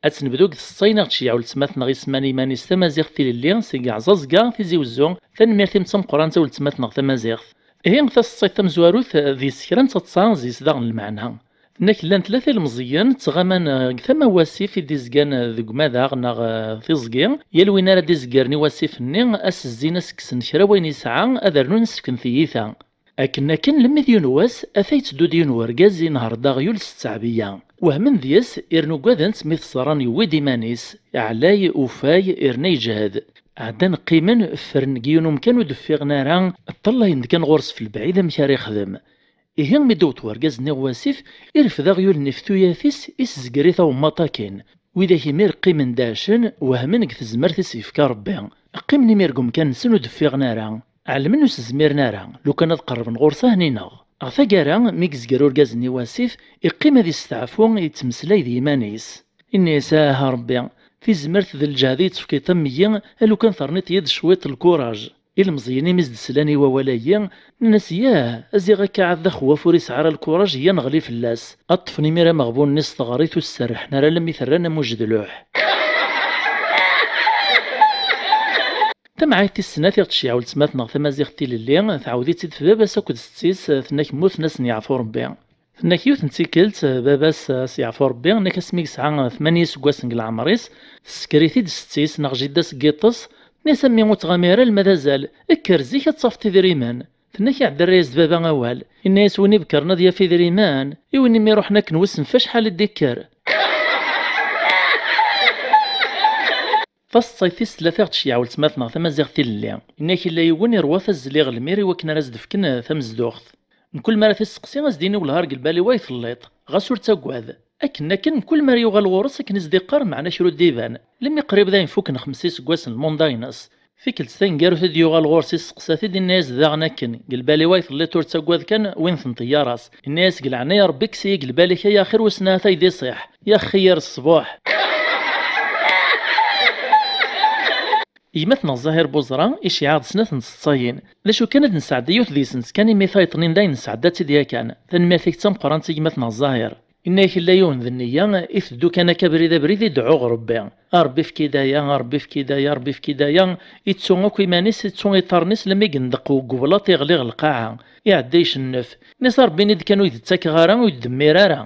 Ad tt-nebdu deg tseḍsayin i ɣ-d-tceyyeɛ weltma-tneɣ isemman iman-is Tamaziɣt Tilelli seg Ɛẓaẓga, Tizi Uzzu. Tanemmirt-im d tameqqrant a weltma-tneɣ Tamaziɣt. Ihi, taseḍsayt tamezwarut, deg-s kra n taḍsa, deg-s daɣen lmeɛna. Tenna-k llan tlata ilmeẓyen ttɣaman, eh, deg tama n wasif i d-izgan, eh, deg umadaɣ neɣ, eh, tiẓgi. Yal win ara d-izegren i wasif-nni, ad s-zzin, ad s-kksen kra wayen yesɛa, ad rnun sefken tiyita. Akken akken, lemmi d yiwen wass, ata yetteddu-d yiwen wergaz inehher-d aɣyul s ttɛebiyya. Wehmen deg-s, irnu uggaden-tt mi t-ẓran yewwi-d iman-is, ɛlay, ufay, irna yejhed. Ɛeddan qqimen, ffren deg yiwen umkan ur d-ffiɣen ara, ṭṭallayen-d kan ɣur-s f lebɛid amek ara ixdem. Ihi mi d-iwweḍ wergaz-nni ɣer wasif, irfed aɣyul-nni f tuyat-is, isezger-it awemmaṭ akin. Widak imir qqimen dɛecen, wehmen deg tezmert i s-yefka Rebbi. Qqimen imir deg umkan-nsen ur d-ffiɣen ara. Ɛelmen ur s-zmiren ara, lukan ad qerrben ɣur-s ad ten-ineɣ. Ɣer taggara, mi yezger urgaz-nni wasif, iqqim ad isteɛfu, yettmeslay d yiman-is. Inna-yas: "Ah, a Rebbi, tizmert d lǧehd i yi-d-tefkiḍ am-yi, a lukan terniḍ-iyi-d cwiṭ lkuraj." Ilmeẓyen imi s-d-slan i wawal-agi, nnan-as: "Yah, aziɣ akka ɛad d axewwaf ur isɛi ara lkuraj, yya neɣli fell-as." Ad ṭṭfen imir ameɣbun-nni s teɣrit ur s-serrḥen ara alammi t-rran am ujedluḥ. Tamɛayt tis snat i ɣ-d-teceyyeɛ weltma-tneɣ tamaziɣt tilelli, tɛawed-itt-id f baba-s akked setti-s, tenna-k mmuten ad sen-yeɛfu Rebbi. Tenna-k yiwet n tikkelt, baba-s, ad s-yeɛfu Rebbi, tenna-k asmi yesɛa tmanya iseggasen deg leɛmer-is, tessker-it-id setti-s neɣ jida-s n yiṭes, tenna-yas: "A mmi, ur ttɣimi ara alma d azal, kker zik ad tafeḍ idrimen." Tenna-k iɛedda rray-as-d baba awal, yenna-yas: "Win ibekkren ad yaf idrimen, i win imi iruḥen akken wissen f acḥal i d-ikker." Taseḍsayt tis tlata i ɣ-d-teceyyeɛ weltma-tneɣ tamaziɣt tilelli. Yenna-k illa yiwen irwa tazzel iɣ lmir i wakken ara as-d-fken tamezduɣt. Mkul mi ara t-isteqsi, as-d-yini: "Wellah ar deg lbal-iw ay telliḍ, ɣas ur ttagad." Akken akken, mkul mi ara yuɣal ɣur-s akken i s-d-iqqar, meɛna kra ur d-iban, lemmi qrib d ayen fukken xemsa iseggasen n lmunda-ines. Tikkelt taneggarut i d-yuɣal ɣur-s isteqsa-t-id, inna-yas daɣen akken: "Deg lbal-iw ay telliḍ, ur ttagad kan win n tṭeyyara-s." Inna-yas: "Deg leɛnaya Rebbi, kkes-iyi deg lbal-ik ay axir, wissen ahat ay d-iṣiḥ. Yaxxi yir ṣṣbuḥ." Gma-tneɣ Zahir Buẓra iceyyeɛ-aɣ-d snat n tseḍsayin. D acu kan, ad nesɛeddi yiwet deg-sent kan, imi tayeḍ-nni n dayen nesɛedda-tt-id yakan. Tanemmirt-ik d tameqqrant i gma-tneɣ Zahir. Inna-yak illa yiwen d nniya, iteddu kan akka abrid abrid, idɛu ɣer Rebbi. A Rebbi efk-id aya, a Rebbi efk-id aya, a Rebbi efk-id aya. Ittu akk iman-is, ittu iṭarren-is, lammi yendeq weg ublaṭ, iɣli ɣer lqaɛa. Iɛedda icennef. Inna-as: "A Rebbi, ini-d kan ur yi-d-ttakeɣ ara, ur yi-d-demmir ara."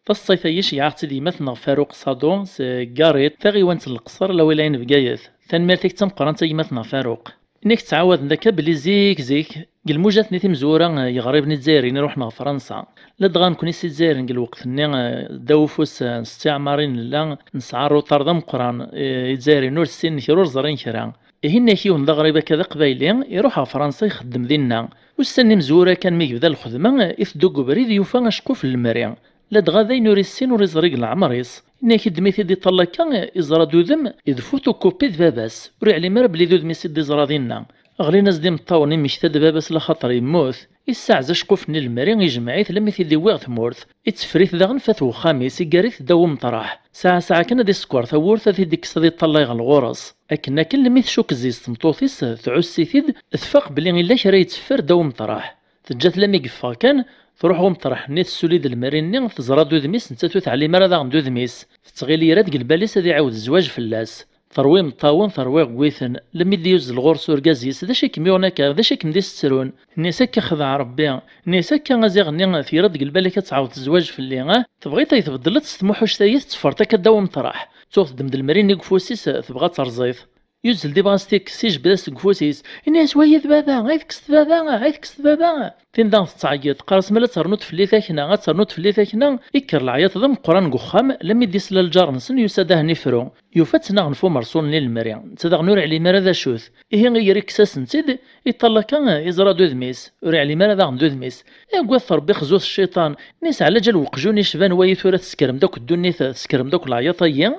Taseḍsayt-agi iceyyeɛ-aɣ-tt-id gma-tneɣ Faruq Saḍu seg Garit, taɣiwant n Leqṣer, lawilaya n Bgayet. Tanemmirt-ik d tameqqrant a gma-tneɣ Faruq. Inna-k ttɛawaden-d akka belli zik, zik, deg lmujat-nni timezwura, eh, yeɣriben izzayriyen iruḥen ɣer Fransa. Ladɣa nekni s izzayriyen deg lweqt-nni, eh, ddaw ufus, eh, n Setti Ɛmar i nella, nesɛa rruṭar d ameqqran, eh, izzayriyen ur ssinen kra, ur ẓrin kra. Ihi inna-k yiwen d aɣrib akka d aqbayli, iruḥ ɣer Fransa ixeddem dinna. Ussan imezwura kan mi yebda lxedma, iteddu deg ubrid yufa aceqquf n lemri. Ladɣa d ayen ur issin ur iẓri deg leɛmer-is. Inna-k iddem-it-id iṭṭal akka, iẓra-d udem d fotokopi d baba-s. Ur iɛlim ara belli d udem-is i d-iẓra dinna. Ɣlin-as-d imeṭṭawen, immekta-d baba-s laxaṭer yemmut. Issaɛez aceqquf-nni lemri, ijmeɛ-it lammi t-id-iwwi ɣer tmurt. Itteffer-it daɣen f at wexxam-is, iggar-it ddaw umeṭreḥ. Saɛa saɛa kan ad isekker tawwurt, ad t-id-ikkes ad iṭṭalay ɣer ɣur-s. Akken akken, lemmi tcukk zzis tmeṭṭut-is, tɛuss-it-id, tfaq belli illa kra yetteffer ddaw umeṭreḥ. Teǧǧa-t lammi yeffeɣ kan, truḥ ɣer umeṭreḥ-nni, tessuli-d lemri-nni, teẓra-d udem-is, nettat ur teɛlim ara daɣen d udem-is. Tettɣil ira deg lbal-is ad iɛawed zzwaǧ fell-as. Terwi imeṭṭawen, terwi iɣewwiten, lemmi d-yuzzel ɣur-s urgaz-is: "D acu i kem-yuɣen akka? D acu i kem-d-issettrun?" Nni-as: "Akka xdeɛ Rebbi." Nni-as: "Akka a ziɣ-nni tegra deg lbal-ik ad tɛawdeḍ zzwaǧ fell-i, ah? Tebɣiḍ ad yi-tbeddleḍ s tmuḥuct-agi, tetteffreḍ akka ddaw umeṭreḥ." Tuɣ teddem-d lemri-nni deg ufus-is, tebɣa ad terẓ-it. Yuzzel-d ibɣa ad s-t-ikkes, ijbed-as deg ufus-is. Inna-yas: "Wayi d baba, ay tekkseḍ baba, ay tekkseḍ baba." Tin daɣen tettɛeyyiḍ, teqqar-as: "Ma la ternuḍ fell-i takna, ad ternuḍ fell-i takna." Ikker leɛyaḍ d ameqqran deg uxxam, lammi d-isla lǧar-nsen yusa-d ahen ifru. Yufa-tt naɣen f umerṣun-nni lemri, netta daɣen ur iɛlim ara d acu-t. Ihi iger ikkes-asen-tt-id, iṭṭal akka, iẓra-d udem-is, ur iɛlim ara daɣen d udem-is. Aggadet Rebbi, xzut cciṭan. Nni-as: "Ɛlaǧal weqjun icban wayi tura teskrem-d akk ddunit, teskrem-d akk leɛyaḍ-agi?"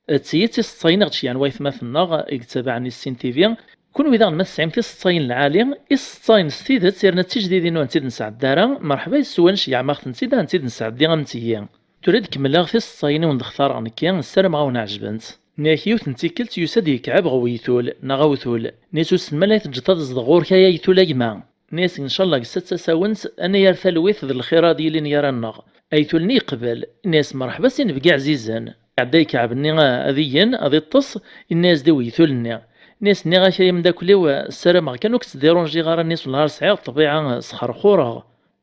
D tiyi d tiseḍsayin i ɣ-d-ceyyɛen waytmaten-nneɣ i yettabaɛen Issin T V. Kunwi daɣen ma tesɛim tiseḍsayin lɛali, iseḍsayen s tidet, yerna d tijdidin ur nent-id nesɛedda ara, merḥba yes-wen, ceyyɛem-aɣ-tent-id ad nent-id nesɛeddi am tiyi. Tura ad kemmleɣ tiseḍsayin i wen-d-xtareɣ nekki, ssarameɣ ad wen-ɛejbent. Nniɣ-ak yiwet n tikkelt yusa-d yekɛeb ɣer uytul, neɣ awtul. Nni-as: "Wissen ma la teǧǧeḍ ad zedɣeɣ ɣur-k ay aytul a gma?" Nni-as: "Ncallah deg ssetta tawent, anayer talwit d lxir ad yilin gar-aneɣ." Aytul-nni yeqbel. Nni-as: "Merḥba s inebgi ɛzizen." Iɛedda yekɛeb-nni ad igen, ad iṭṭes, yenna-as-d i uytul-nni. Nni-as: "Nniɣ-ak ay ameddakel-iw, ssarameɣ kan ur k-ttdiṛunjiɣ ara." Nni-as: "Wellah ar sɛiɣ ṭṭbiɛa, sxerxureɣ."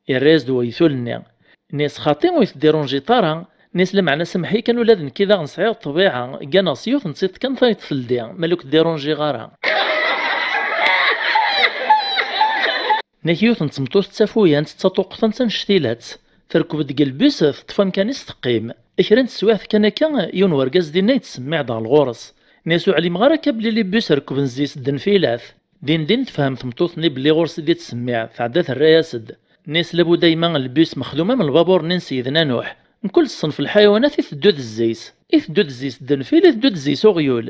Yerra-yas-d waytul-nni. Nni-as: "Xaṭi, ur yi-teddirunjiḍ ara." Nni-as: "Lameɛna sameḥ-iyi kan, ula d nekki daɣen sɛiɣ ṭṭbiɛa, gganeɣ s yiwet n tsiḍt kan tayeḍ teldi, ma ur k-ddirunjiɣ ara." Nni-ak yiwet n tmeṭṭut d tafuyant, d taṭuqtant annect-ilat. Terkeb deg lbus, teṭṭef amkan-is, teqqim. Kra n teswiɛt kan akka, yiwen wergaz dinna yettsemmiɛ-d ɣer ɣur-s. Nni-as: "Ur ɛlimeɣ ara akka belli libus rekben zzi-s ddnfilat." Din din tefhem tmeṭṭut-nni belli ɣur-s i d-ittsemmiɛ, tɛedda terra-yas-d. Nni-as: "Labuda yemma, lbus mexdum am lbabur-nni n Seydna Nuḥ. Mkul ṣṣenf n lḥayawanat iteddu-d zzi-s. Iteddu-d zzi-s ddnfil, iteddu-d zzi-s uɣyul."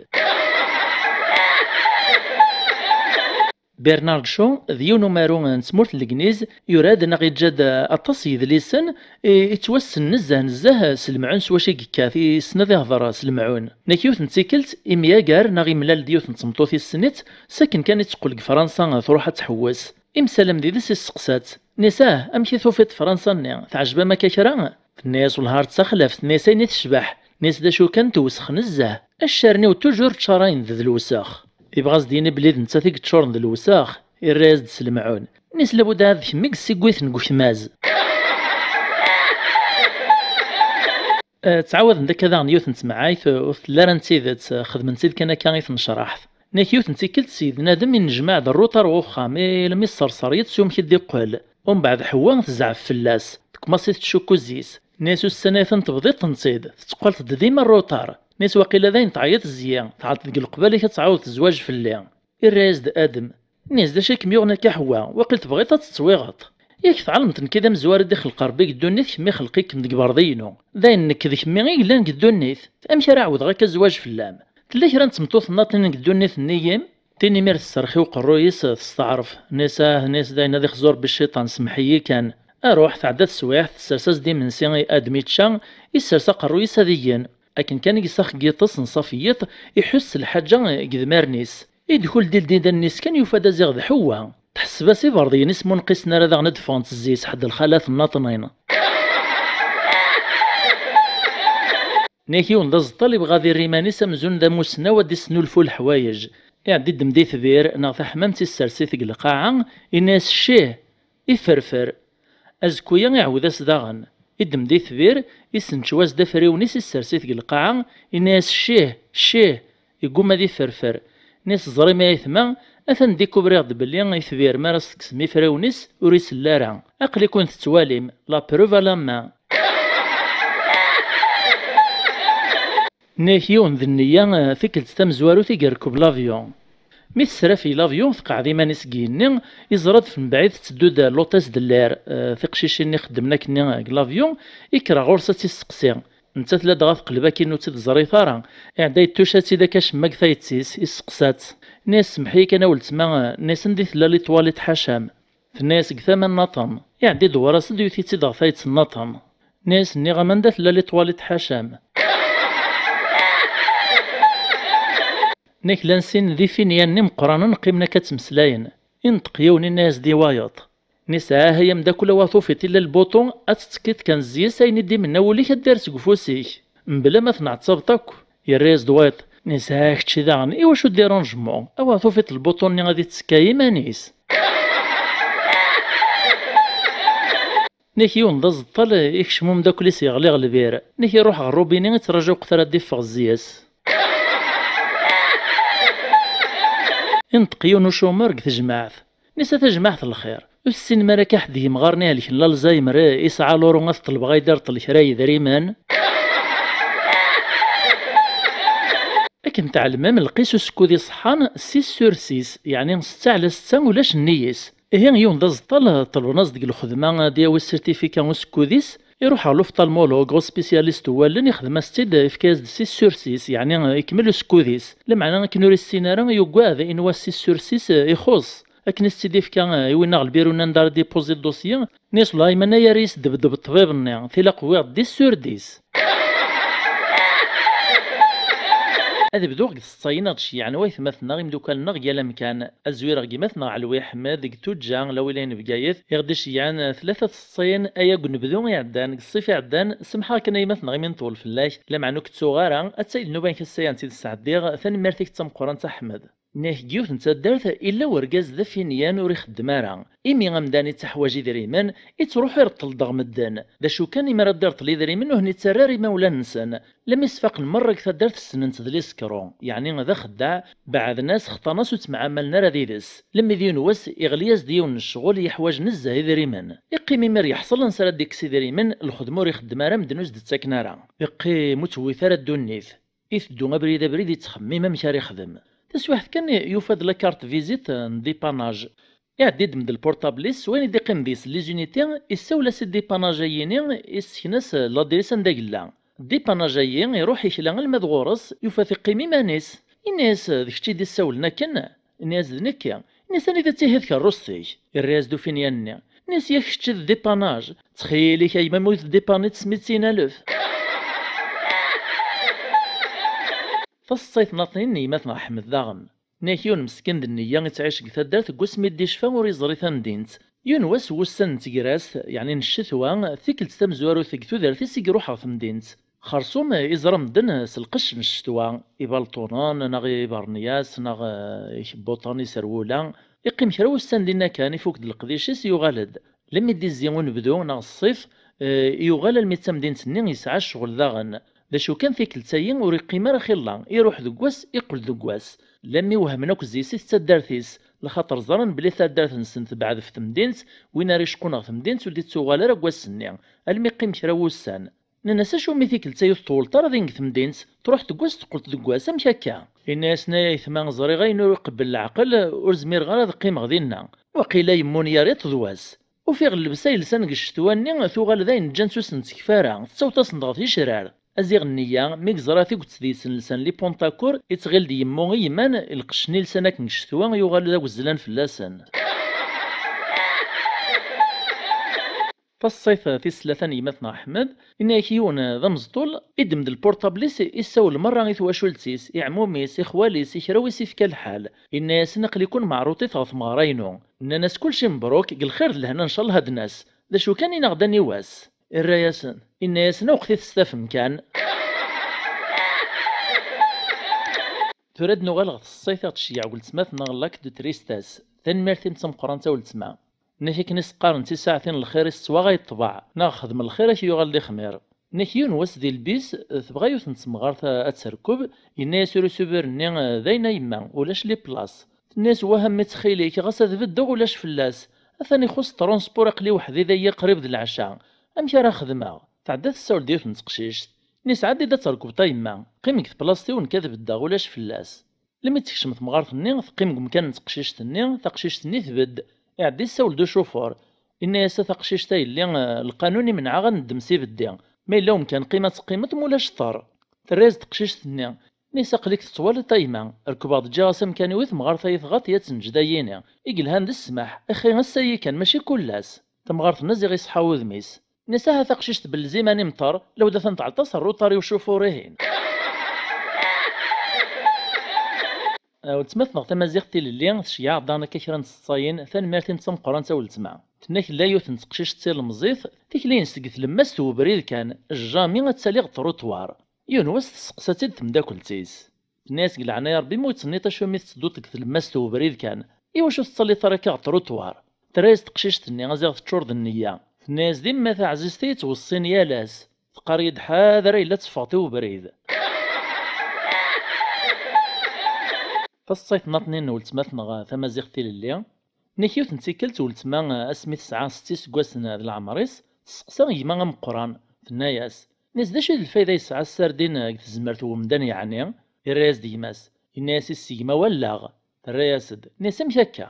Bernard Shaw d yiwen umaru n tmurt n Legliz, yura-d neɣ yeǧǧa-d aṭas n yedlisen i yettwassen nezzeh nezzeh s lemɛun s wacu i yekkat, yessen ad ihder s lemɛun. Nek yiwet n tikkelt, imyager neɣ imlal-d yiwet n tmeṭṭut yessen-itt, sakken kan i teqqel deg Fransa truḥ ad tḥewwes. Imsalam did-s, isteqsa-tt, nni-as: "Ah, amek i tufiḍ Fransa-nni? Teɛjeb-am akka kra?" Tenna-yas: "Wellah ar d taxlaft." Tenna-yas: "Ayen i tecbeḥ." Tenna-yas: "D acu kan, tewsex nezzeh. Accaren-iw toujours ččarayen d lewsex." Ibɣa s d-yini belli d nettat i yeččuren d lewsex, irra-yas-d s lemɛun. Nni-as: "Labudd ahat d kemm i yessigwiten deg ukmaz." Eh, ttɛawaden-d akka daɣen yiwet n temɛayt, eh, ur telli ara n tidet, eh, xedmen-tt-id kan akka i tnecraḥt. Nek yiwet n tikkelt, Ssid Nadem innejmaɛ-d rruṭ ar uxxam, ilemmi sserser-it s umek i d-iqqel. Umbeɛd Ḥewwa tezɛef fell-as, tekmaṣ-it tcukkuzi-s. Nni-as: "Ussan ay ten-tebḍiḍ-tent-id, tetteqqaleḍ-d dima rruṭar." Nni-as: "Waqila d ayen teɛyiḍ zzi, tɛelleḍ deg leqbal-ik ad tɛawdeḍ tezwaǧ fell-i." Irra-yas-d Adem. Nni-as: "D acu i kem-yuɣen akka Ḥewwa? Waqil tebɣiḍ ad tettwiɣeḍ. Yak tɛelmeḍ nekki d amezwar i d-ixleq Ṛebbi deg ddunit, kemm ixleq-ikem deg berḍ-inu. D ayen nekk d kemmi i yellan deg ddunit. Amek ara ɛawdeɣ akka zwaǧ fell-am? Tella kra n tmeṭṭut nnaṭnin deg ddunit-nni-im?" Tin imir tesserx i uqerruy-is, testeɛref. Nni-as: "Ah, nni-as, d ayen ad ixzu Ṛebbi cciṭan, semmeḥ-iyi kan." Aruḥ, tɛedda teswiɛt, tessers-as-d imensi i Adem ičča, issers aqerruy-is ad igen. Akken kan i isax deg yiṭes n ṣafi yiḍ, iḥuss s lḥaǧa deg idmaren-is. Idkul-d ildidan-is kan, yufa-d aziɣ d Ḥewwa. Tḥesseb-as iberḍiyen-is munqisen ara daɣen ad d-ffɣent zzi-s ḥedd lxalat nnaṭnin. Nek yiwen d aẓeṭṭal ibɣa ad irr iman-is amzun d amussnaw ad d-isnulfu leḥwayeǧ. Iɛeddi-d md itbir neɣ taḥmamt, issers-it deg lqaɛa, inna-yas: "Ccih, iferfer." Azekku-ya iɛawed-as daɣen. Iddem-d itbir, issencew-as-d afriwen-is, issers-it deg lqaɛa, inna-yas: "Ccih, ccih!" Igguma ad iferfer. Nni-as: "Ẓrim ay aytma, atan dikubriɣ-d belli itbir mi ara s-tekksem ifriwen-is ur isell ara. Aql-iken tettwalim, la preuve à la main." Nni-ak yiwen d nniya, eh, tikkelt tamezwarut i yerkeb l'avion. Mi tesrafeg l'avion, tqeɛɛed iman-is deg yigenni, iẓra-d f mebɛid tetteddu-d l'hôtesse de l'air, eh, tiqcicin-nni xeddmen akkenni deg l'avion, ikker ɣur-s ad tt-isseqsi. Nettat la dɣa teqleb akin ur tt-id-teẓrit ara. Iɛedda yettuca-tt-id akka acemma deg tayet-is, isseqsa-tt. Nni-as: "Semmeḥ-iyi kan a weltma," nni-as: "Anda i tella litwalit ḥaca-m?" Tenna-yas: "Deg tama nnaṭen." Iɛedda idewwer-as-d, yuti-tt-id ɣer tayet nnaṭen. Nni-as: "Nniɣ-am anda tella litwalit ḥaca-m." Nek llan sin d ifinyan-nni meqqranen qqimen akka ttmeslayen. Inṭeq yiwen, inna-yas-d i wayeḍ. Nni-as: "Ah, ay ameddakel, a wa tufiḍ illa lbuṭu, ad tettekkiḍ kan zzi-s, ayen i d-imenna wul-ik ad d-ires seg ufus-ik, mebla ma tenɛettabeḍ akk." Yerra-yas-d wayeḍ. Nni-as: "Ah, kečči daɣen, iwacu dérangements? A wa tufiḍ lbuṭu-nni ad ittekka iman-is." Nek yiwen d aẓeṭṭal, ikcem umeddakel-is yeɣli ɣer lbir. Nek iruḥ ɣer rubini, ittraǧu uqeter ad d-iffeɣ zzi-s. Inṭeq yiwen ucumar deg tejmaɛt. Nni-as: "A tajmaɛt n lxir, ur tessinem ara akka ḥedd yemɣaren ihelken l'Alzheimer, isɛa l'euro ad t-ṭelbeɣ ad yi-d-ireṭṭel kra n yedrimen?" Akken tɛelmem, lqis usekkud iṣeḥḥan, six sur six, yeɛni setta ɛla setta ulac nnig-s. Ihi yiwen d aẓeṭṭal, ṭelben-as-d deg lxedma ad d-yawi certificat usekkud-is, iruḥ ɣer l'ophtalmologue, u spécialiste n wallen, ixdem-as-tt-id, ifka-yas-d six sur six, yeɛni ikemmel usekkud-is. Lameɛna akken ur issin ara, yuggad, inwa six sur six ixuṣṣ. Akken i s-tt-id-ifka i winna ɣer lbiru-nni anda ara d-ipuẓi dossier, nni-as: "Wellah, iman-a yerra-yi-s ddebdeb ṭṭbib-nni, tilaq wwiɣ-d dix sur dix." Ad bduɣ deg tseḍsayin ad d-ceyyɛen waytmaten-nneɣ, imdukal-nneɣ deg yal amkan. Ad zwireɣ deg gma-tneɣ Ɛelwi Ḥmed deg Tuǧǧa, la wilaya n Bgayet, i ɣ-d-iceyyɛen tlata tseḍsayin aya deg unebdu iɛeddan, deg ṣṣif iɛeddan. Semḥeɣ kan a gma-tneɣ imi nṭewwel fell-ak, lameɛna ur k-ttuɣ ara. Ad tali nnuba-nnek ass-a ad tt-id-sɛeddiɣ. Tanemmirt-ik d tameqqrant a Ḥmed. Nniɣ-ak deg yiwet n taddart, illa urgaz d afinyan ur ixeddem ara. Imi amdan ittaḥwaǧ idrimen, ittruḥu ireṭṭel-d ɣer medden. D acu kan, imi ara d-ireṭṭel idrimen ur ten-ittarra ara imawlan-nsen. Lami sfaqen merra deg taddart ssnen-t d lisekru, yeɛni d axeddaɛ, beɛden-as, xṭan-as, ur ttemɛamalen ara d yid-s. Lami d yiwen wass, iɣli-yas-d yiwen n ccɣel yeḥwaǧ nezzeh idrimen. Iqqim imir yeḥṣel ansi ara d-ikkes idrimen, lxedma ur ixeddem ara, medden ur s-d-ttaken ara. Iqqim ur tewwit ara ddunit. Iteddu abrid abrid, ittxemmim amek ara ixdem. Taswiɛt kan, yufa-d la carte visite n dépannage. Iɛeddi-d md lpurṭabl-is, s wayen i d-iqqim deg-s les unités, issawel-as i dépannage-ayini, issken-as ladris anda yella. Dépannage-ayi iruḥ ikla alma d ɣur-s, yufa-t iqqim iman-is. Inna-yas: "D kečč i d-issawlen akken?" Inna-yas: "D nekki." Nniɣ-as: "Anida ttihi tkerrust-ik?" Irra-yas-d ufinya-nni. Nniɣ-as: "Yak kečč d dépannage. Ttxil-k a yemma, ma ur tdépanniḍ s mitin alef." Taseḍsayt n aṭnin n yemma-tneɣ Ḥmed daɣen. Nniɣ-ak: yiwen meskin d nniya ittɛic deg taddart, deg wasmi d-icfa ur iẓri tamdint. Yiwen wass n wussan n tegrest, yeɛni n ccetwa, tikkelt tamezwarut deg tudert-is i iruḥ ɣer temdint. Xersum iẓra medden s lqecc n ccetwa, ibalṭunen neɣ ibernyas neɣ, eh, ikebbuṭen, iserwula. Iqqim kra wussan dinna kan, ifuk-d leqdic-is, yuɣal-d. Lemmi d-izzi unebdu neɣ ṣṣif, eh, yuɣal almi d tamdint-nni yesɛa ccɣel daɣen. D acu kan, tikkelt-ayi ur iqqim ara xilla, iruḥ deg wass, iqqel deg wass. Lemmi wehmen akk zzis-is d taddart-is, lxaṭer ẓran belli taddart-nsen tebɛed ɣef temdint, win ara icqun ɣer temdint ur d-ittuɣal ara deg wass-nni, almi qqim kra wussan. Nnan-as: "Acu mi tikkelt-a ur teṭṭuleḍ ara din deg temdint? Truḥ deg wass, teqqel-d deg wass, amek akka?" Inna-yasen: "Ay aytma, ẓriɣ ayen ur iqebbel leɛqel, ur zmireɣ ara ad qqimeɣ dinna. Waqila yemmunyar iṭ d wass. Ufiɣ llebsa yelsan deg ccetwa-nni tuɣal d ayen ǧǧan-tt ur sen-tekfi ara, tettaweḍ-asen-d ɣer ticrar." Aziɣ nniya, mi yeẓra tiget deg-sen lsan lipuntakur, ittɣil d yemmu i yman, lqecc-nni lsan akken deg ccetwa yuɣal d awezzlan fell-asen. Taṣṣayt tis tlata n yemma-tneɣ Ḥmed, inna-yak yiwen d ameẓṭul, iddem-d lpurṭabl-is, issawel merra i twacult-is, i ɛmum-is, i xwal-is, i kra wi s-ifka lḥal. Inna-yasen: "Aql-iken meɛruṭit ɣer tmeɣra-inu." Nnan-as: "Kulci mebruk, deg lxir d lehna, ncallah ad d-nas. D acu kan, ini-aɣ-d aniwa-s." Irra-yasen, inna-yasen: "Awqet-it s tafem kan." Tura ad nuɣal ɣer tseḍsayt i ɣ-d-tceyyeɛ weltma-tneɣ Lac de Tristesse. Tanemmirt-im d tameqqrant a weltma. Nniɣ-ak akken i s-qqaren tisaɛtin n lxir-is tettwaɣay ṭṭbeɛ, neɣ xdem lxir ad k-yuɣal d ixmir. Nniɣ-ak yiwen wass di lbis, tebɣa yiwet n temɣart ad terkeb, yenna-yas urusubir-nni: "D ayen a yemma, ulac les places." Tenna-yas: "Wah a mmi, ttxil-k, ɣas ad beddeɣ ulac fell-as. Atan ixuṣ transport, aql-i weḥd-i dagi qrib d lɛecca. Amek ara xedmeɣ?" Tɛedda tessawel-d yiwet n teqcict. Nniɣ-as: "Ɛeddi-d ad terkbeḍ a yemma. Qqim deg tplasṭ-iw, nekk ad beddeɣ, ulac fell-as." Lemmi d-tekcem temɣart-nni, teqqim deg umkan n teqcict-nni, taqcict-nni tbedd. Iɛedda yessawel-d ucufur. Inna-yas: "A taqcict a yelli, eh, lqanun imenɛeɣ ad neddem s ibeddi. Ma yella umkan, qqim ad teqqimeḍ, ma ulac ṭṭer." Terra-yas-d teqcict-nni. Nniɣ-as: "Aql-ik tettwaliḍ a yemma, rekbeɣ-d, ǧǧiɣ-as amkan-iw i temɣart ay tɣaḍ i ad tenǧed ayini. I yelhan d ssmaḥ, axi ass-ayi kan, mačči kul ass." Tamɣart-nni ziɣ iṣeḥḥa wudem-is. Nniɣ-as: "Aha taqcict, bellez iman-im ṭṭer, lawd atan tɛelleḍ-as rruṭar i ucufur-ihin." Weltma-tneɣ tamaziɣt tilelli tceyyeɛ-aɣ-d daɣen akka kra n tseḍsayin, tanemmirt-im d tameqqrant a weltma. Tenna-k tella yiwet n teqcict d tilemẓit, tikli-ines deg tlemmast n webrid kan, jjami ad tali ɣer ṭṭruṭwar. Yiwen wass tesseqsa-tt-id temdakelt-is. Tenna-yas: "Deg leɛnaya Rebbi, ma ur ttsenniḍ acu mi tettedduḍ deg tlemmast n webrid kan, iwacu ur tettaliḍ ara akka ɣer ṭṭruṭwar?" Terra-yas teqcict-nni, aziɣ teččur d nneyya. Tenna-yas: "D yemma taɛzizt i yi-ttweṣṣin yal ass. Teqqar-iyi-d ḥader ay la teffɣeḍ i webrid." Taseḍsayt n aṭnin n weltma-tneɣ tamaziɣt tilelli. Nniɣ-ak yiwet n tikkelt, weltma, asmi tesɛa setta iseggasen d leɛmer-is, tesseqsa gma ameqqran, tenna-yas: "Nniɣ-as d acu i d lfayda yesɛa ssardin deg tezmert n wemdan yeɛni?" Irra-yas-d gma-s, yenna-yas: "Issegma wallaɣ." Terra-yas-d, nniɣ-as: "Amek akka?"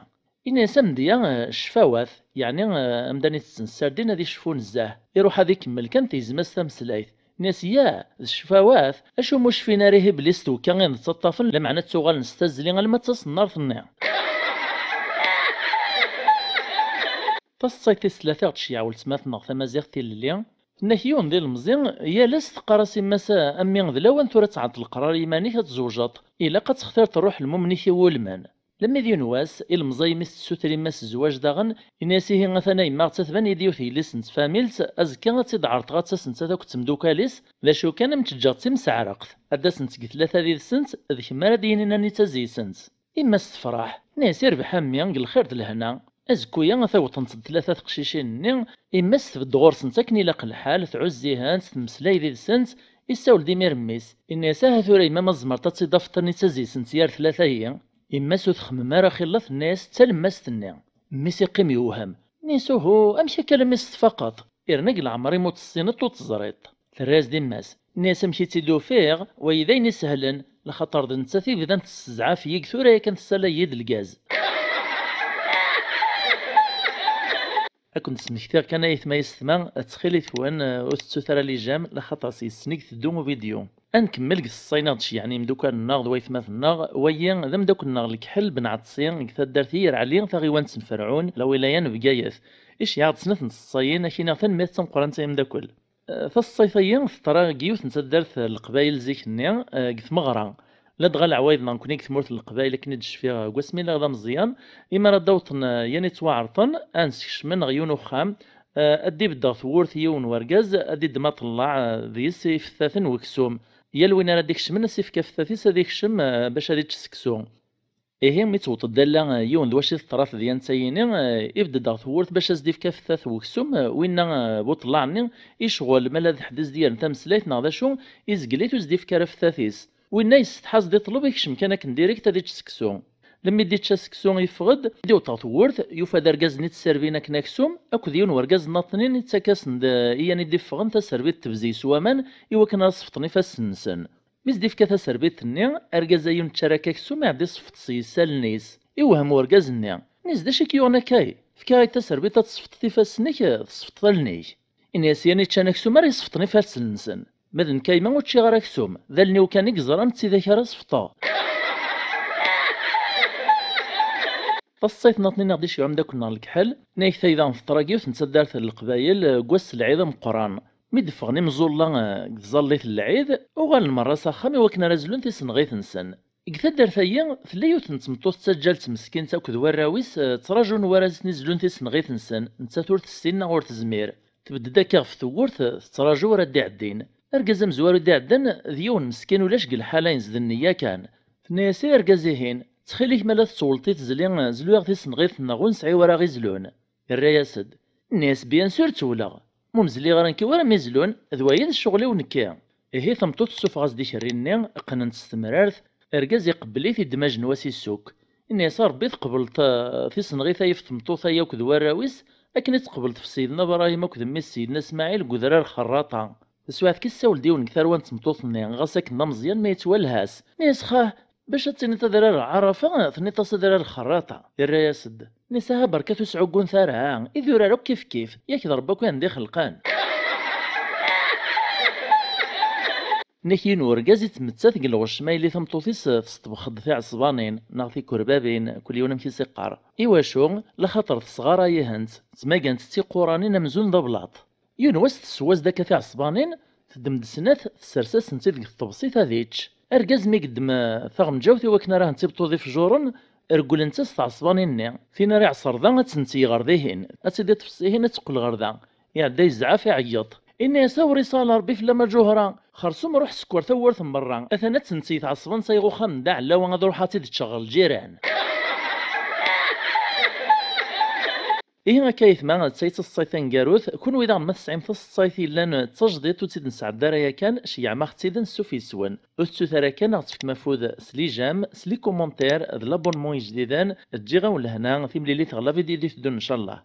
Yenna-yas: "Amedya, eh, ccfawat, yeɛni, eh, amdan itetten ssardin ad icfu nezzeh, iruḥ ad ikemmel kan tegzem-as tameslayt." Nniɣ-as: "Yah, d ccfawat? Acu mu cfin ara ihi belli s twekka i ten-ttaṭṭafen, lameɛna ttuɣalen s tazzli alma d taṣennart-nni?" Taseḍsayt tis tlata i ɣ-d-tceyyeɛ weltma-tneɣ tamaziɣt tilelli. Tenna-k yiwen d ilemẓi, yal ass teqqar-as yemma-s: "A mmi, d lawan tura ad tɛeddeḍ leqrar i yiman-ik, ad tzewjeḍ. Ilaq ad textireḍ ṛṛuḥ n lmumen i k-iwulmen." Lemmi d yiwen wass, ilemẓi imi s-tessuter yemma-s zzwaǧ daɣen, yenna-yas: "Ihi atan a yemma, ɣ-tt-a tban-iyi-d yiwet yelli-s n tfamilt, azekka ad tt-id-ɛerḍeɣ ad d-tasent ad akked temdukal-is, d acu kan am tt-ǧǧeɣ d timseɛreqt, ad d-asent deg tlata yid-sent, d kemm ara d-yinin anita zzi-sent." Yemma-s tefreḥ, tenna-yas: "Irbeḥ a mmi, deg lxir d lehna." Azekku-ya, ata wwḍent-d tlata teqcicin-nni, yemma-s tbedd ɣur-sent akken ilaq lḥal, tɛuzz-ihent, temmeslay did-sent, issawel-d imir mmi-s. Yenna-yas: "Aha tura yemma, ma tzemreḍ ad tt-id-tafeḍ anita zzi-sent yar tlata-yi?" Yemma-s ur txemmem ara xilla, tenna-yas: "D talemmast-nni." Mmi-s iqqim yewhem. Nni-as: "Uhu, amek akka alammi s-tfaqeḍ? Irna deg leɛmer-im ur tt-tessineḍ ur tt-teẓriḍ." Terra-yas-d yemma-s. Nni-as: "Amek i tt-id-ufiɣ? Wayi d ayen isehlen, lxaṭer d nettat i bdan tessezɛaf-iyi deg tura yakan tessala-yi-d lgaz." Ad ken-d-smektiɣ kan ayetma yessetma, ttxil-itwen, ur tettut ara lijam, laxaṭer s yes-sen i iteddu ubidyu. Ad nkemmel deg tseṣṣayin i ɣ-d-ceyyɛen yimdukal-nneɣ d waytmaten-nneɣ. Wagi d amdakkel-nneɣ Lekḥel Ben Ɛeṭsi, deg taddart Iyerɛli, taɣiwant n Ferɛun, lawilayat n Bgayet. Iceyyeɛ-d snat n tseṣṣayin, ad k-iniɣ tanemmirt d tameqqrant ay amdakkel. Eh, taseṣṣayt-agi teḍra deg yiwet n taddart n Leqbayel zik-nni, eh, deg tmeɣra. Ladɣa leɛwayed-nneɣ nekkni deg tmurt n Leqbayel, akken i d-cfiɣ deg wasmi lliɣ d ameẓyan, imi ara d-awḍen, eh, yan ittwaɛerḍen, ad nsekcmen ɣer yiwen uxxam, eh, ad d-ibedd ɣer tewwurt yiwen wergaz, ad d-iddem aṭellaɛ, eh, deg-s ifettaten n weksum. Yal win ara d-ikecmen, ad s-ifk afettat-is ad ikcem, eh, bac ad ičč seksu. Ihi, mi tewweḍ-d Dalla, eh, yiwen d wacu i teḍra tedyant-ayini, eh, ibedd-d ɣer tewwurt bac ad s-d-ifk afettat n weksum, eh, winna, eh, bu ṭṭlaɛ-nni, icɣel, ma la d ḥedd i s-d-yerren tameslayt neɣ d acu, izgel-it ur s-d-ifk ara afettat-is. Winna yessetḥa, s-d-iṭleb, ikcem kan akken direct ad ičč seksu. Lemmi d-ičča seksu, yeffeɣ-d, d-iwweḍ ɣer tewwurt, yufa-d argaz-nni ttersbin akken aksum, akked yiwen wergaz nnaṭnin ittak-asen-d, eh, i yan i d-iffɣen taserbit tebzeg s waman, i wakken ara sefṭen ifassen-nsen. Mi s-d-ifka taserbit-nni, argaz-agi ur nečča ara akka aksum, iɛedda iseffeḍ s yisalen-is. Iwhem urgaz-nni. Nni-as: "D acu i k-yuɣen akka? Fkiɣ-ak taserbit ad tesfeḍeḍ ifassen-ik, tesfeḍeḍ allen-ik." Ini-as: "Yan i ččan aksum ara yesfeḍen ifassen-nsen. Ma d nekk a yemma ur ččiɣ ara aksum. D allen-iw kan i yeẓran, d tidak ara sfeḍeɣ." Taseḍsayt nniḍen i ɣ-d-iceyyeɛ umeddakel-nneɣ Lekḥel, nna-ak tayda n teḍra deg yiwet n taddart n Leqbayel, eh, deg wass n lɛid ameqqran. Mi d-ffɣen imẓulla, eh, deg tẓallit n lɛid, uɣalen merra s axxam i wakken ara zlun tisenɣit-nsen. Deg taddart-agi, tella yiwet n tmeṭṭut d taǧǧalt meskint akked warraw-is, eh, ttraǧun warraz-nni zlun tisenɣit-nsen, nettat ur tessin neɣ ur tezmir. Tbedd-d akka ɣef tewwurt, eh, tettraǧu ara d-iɛeddin. Argaz amezwaru i d-iɛeddan d yiwen meskin ulac deg lḥala, yezden neyya kan. Tenna-yas i argaz-ihin: "Ttxil-k, ma la tettewwleḍ i tezli, zlu-yaɣ tisenɣit-nneɣ, ur nesɛi wara ɣ-izlun." Irra-yas-d. Nni-as: "Bien sûr ttewleɣ. Ma ur mezliɣ ara nekki wara mi zlun, d waya d ccɣel-iw nekki." Ihi tameṭṭut tessufeɣ-as-d ikerri-nni, qqnen-t s temrart, argaz iqebbel-it, iddem ajenwa-s issukk. Inna-yas: "A Rebbi, tqebleḍ, eh, tisenɣit-a ɣef tmeṭṭut-a akked warraw-is, akken i tqebleḍ ɣef Sidna Bṛahim akked mmi-s Sidna Smaɛil deg udrar Xerraṭa." Taswiɛt kan issawel-d yiwen deg tarwa n tmeṭṭut-nni, ɣas akken d ameẓyan ma yettwalha-s. Inna-yas: "Xah, bac ad tiniḍ adrar Ɛarafa, tenniḍ-as adrar Xerraṭa." Irra-yas-d. Nni-as: "Aha, berkat ur sɛuggunt ara, ha, idurar akk kifkif, yak d Rebbi akk i ten-ixelqen." Nni-ak yiwen urgaz ittmettat deg lɣecc ma yelli tameṭṭut-is tesṭebx-d tiɛesbanin neɣ tikerbabin, kul yiwen amek i s-iqqar. Iwacu? Laxaṭer tesɣaray-ihent, ttmagant d tiquranin amzun d ablaṭ. Yiwen wass tessewwa-as-d akka tiɛesbanin, teddem-d snat, tessers-asent-id deg tṭebsit ad ičč. Argaz mi yeddem, eh, taɣenǧawt i wakken ara hent-ibṭu d ifjuren, reggulent-as tɛesbanin-nni. Tin ara iɛṣer da ad tent-yeg ɣer dihin, ad tt-id-iṭṭef s ihin ad teqqel ɣer da. Iɛedda yezɛef, iɛeyyeḍ. Inna-yas: "Awer isal Rebbi fell-am a Ǧuhra! Xersum ruḥ sekwer tawwurt n berra, atan ad tent-yeg tɛesbant-a i uxxam n Dda Ɛellawa, ad ruḥeɣ ad tt-id-ččeɣ ɣer lǧiran." Ihi akka ayetma, d ta i d taseḍsayt taneggarut. Kunwi daɣen ma tesɛim taseḍsayt yellan d tajdiṭ ur tt-id-nesɛedda ara yakan, ceyyɛem-aɣ-tt-id, ansuf yes-wen. Ur tettut ara kan ad ɣ-tefkem afud s les j'aime, s les commentaires, d l'abonnement ijdiden. Ǧǧiɣ-awen lehna, timlilit ɣer la vidéo i d-iteddun ncallah.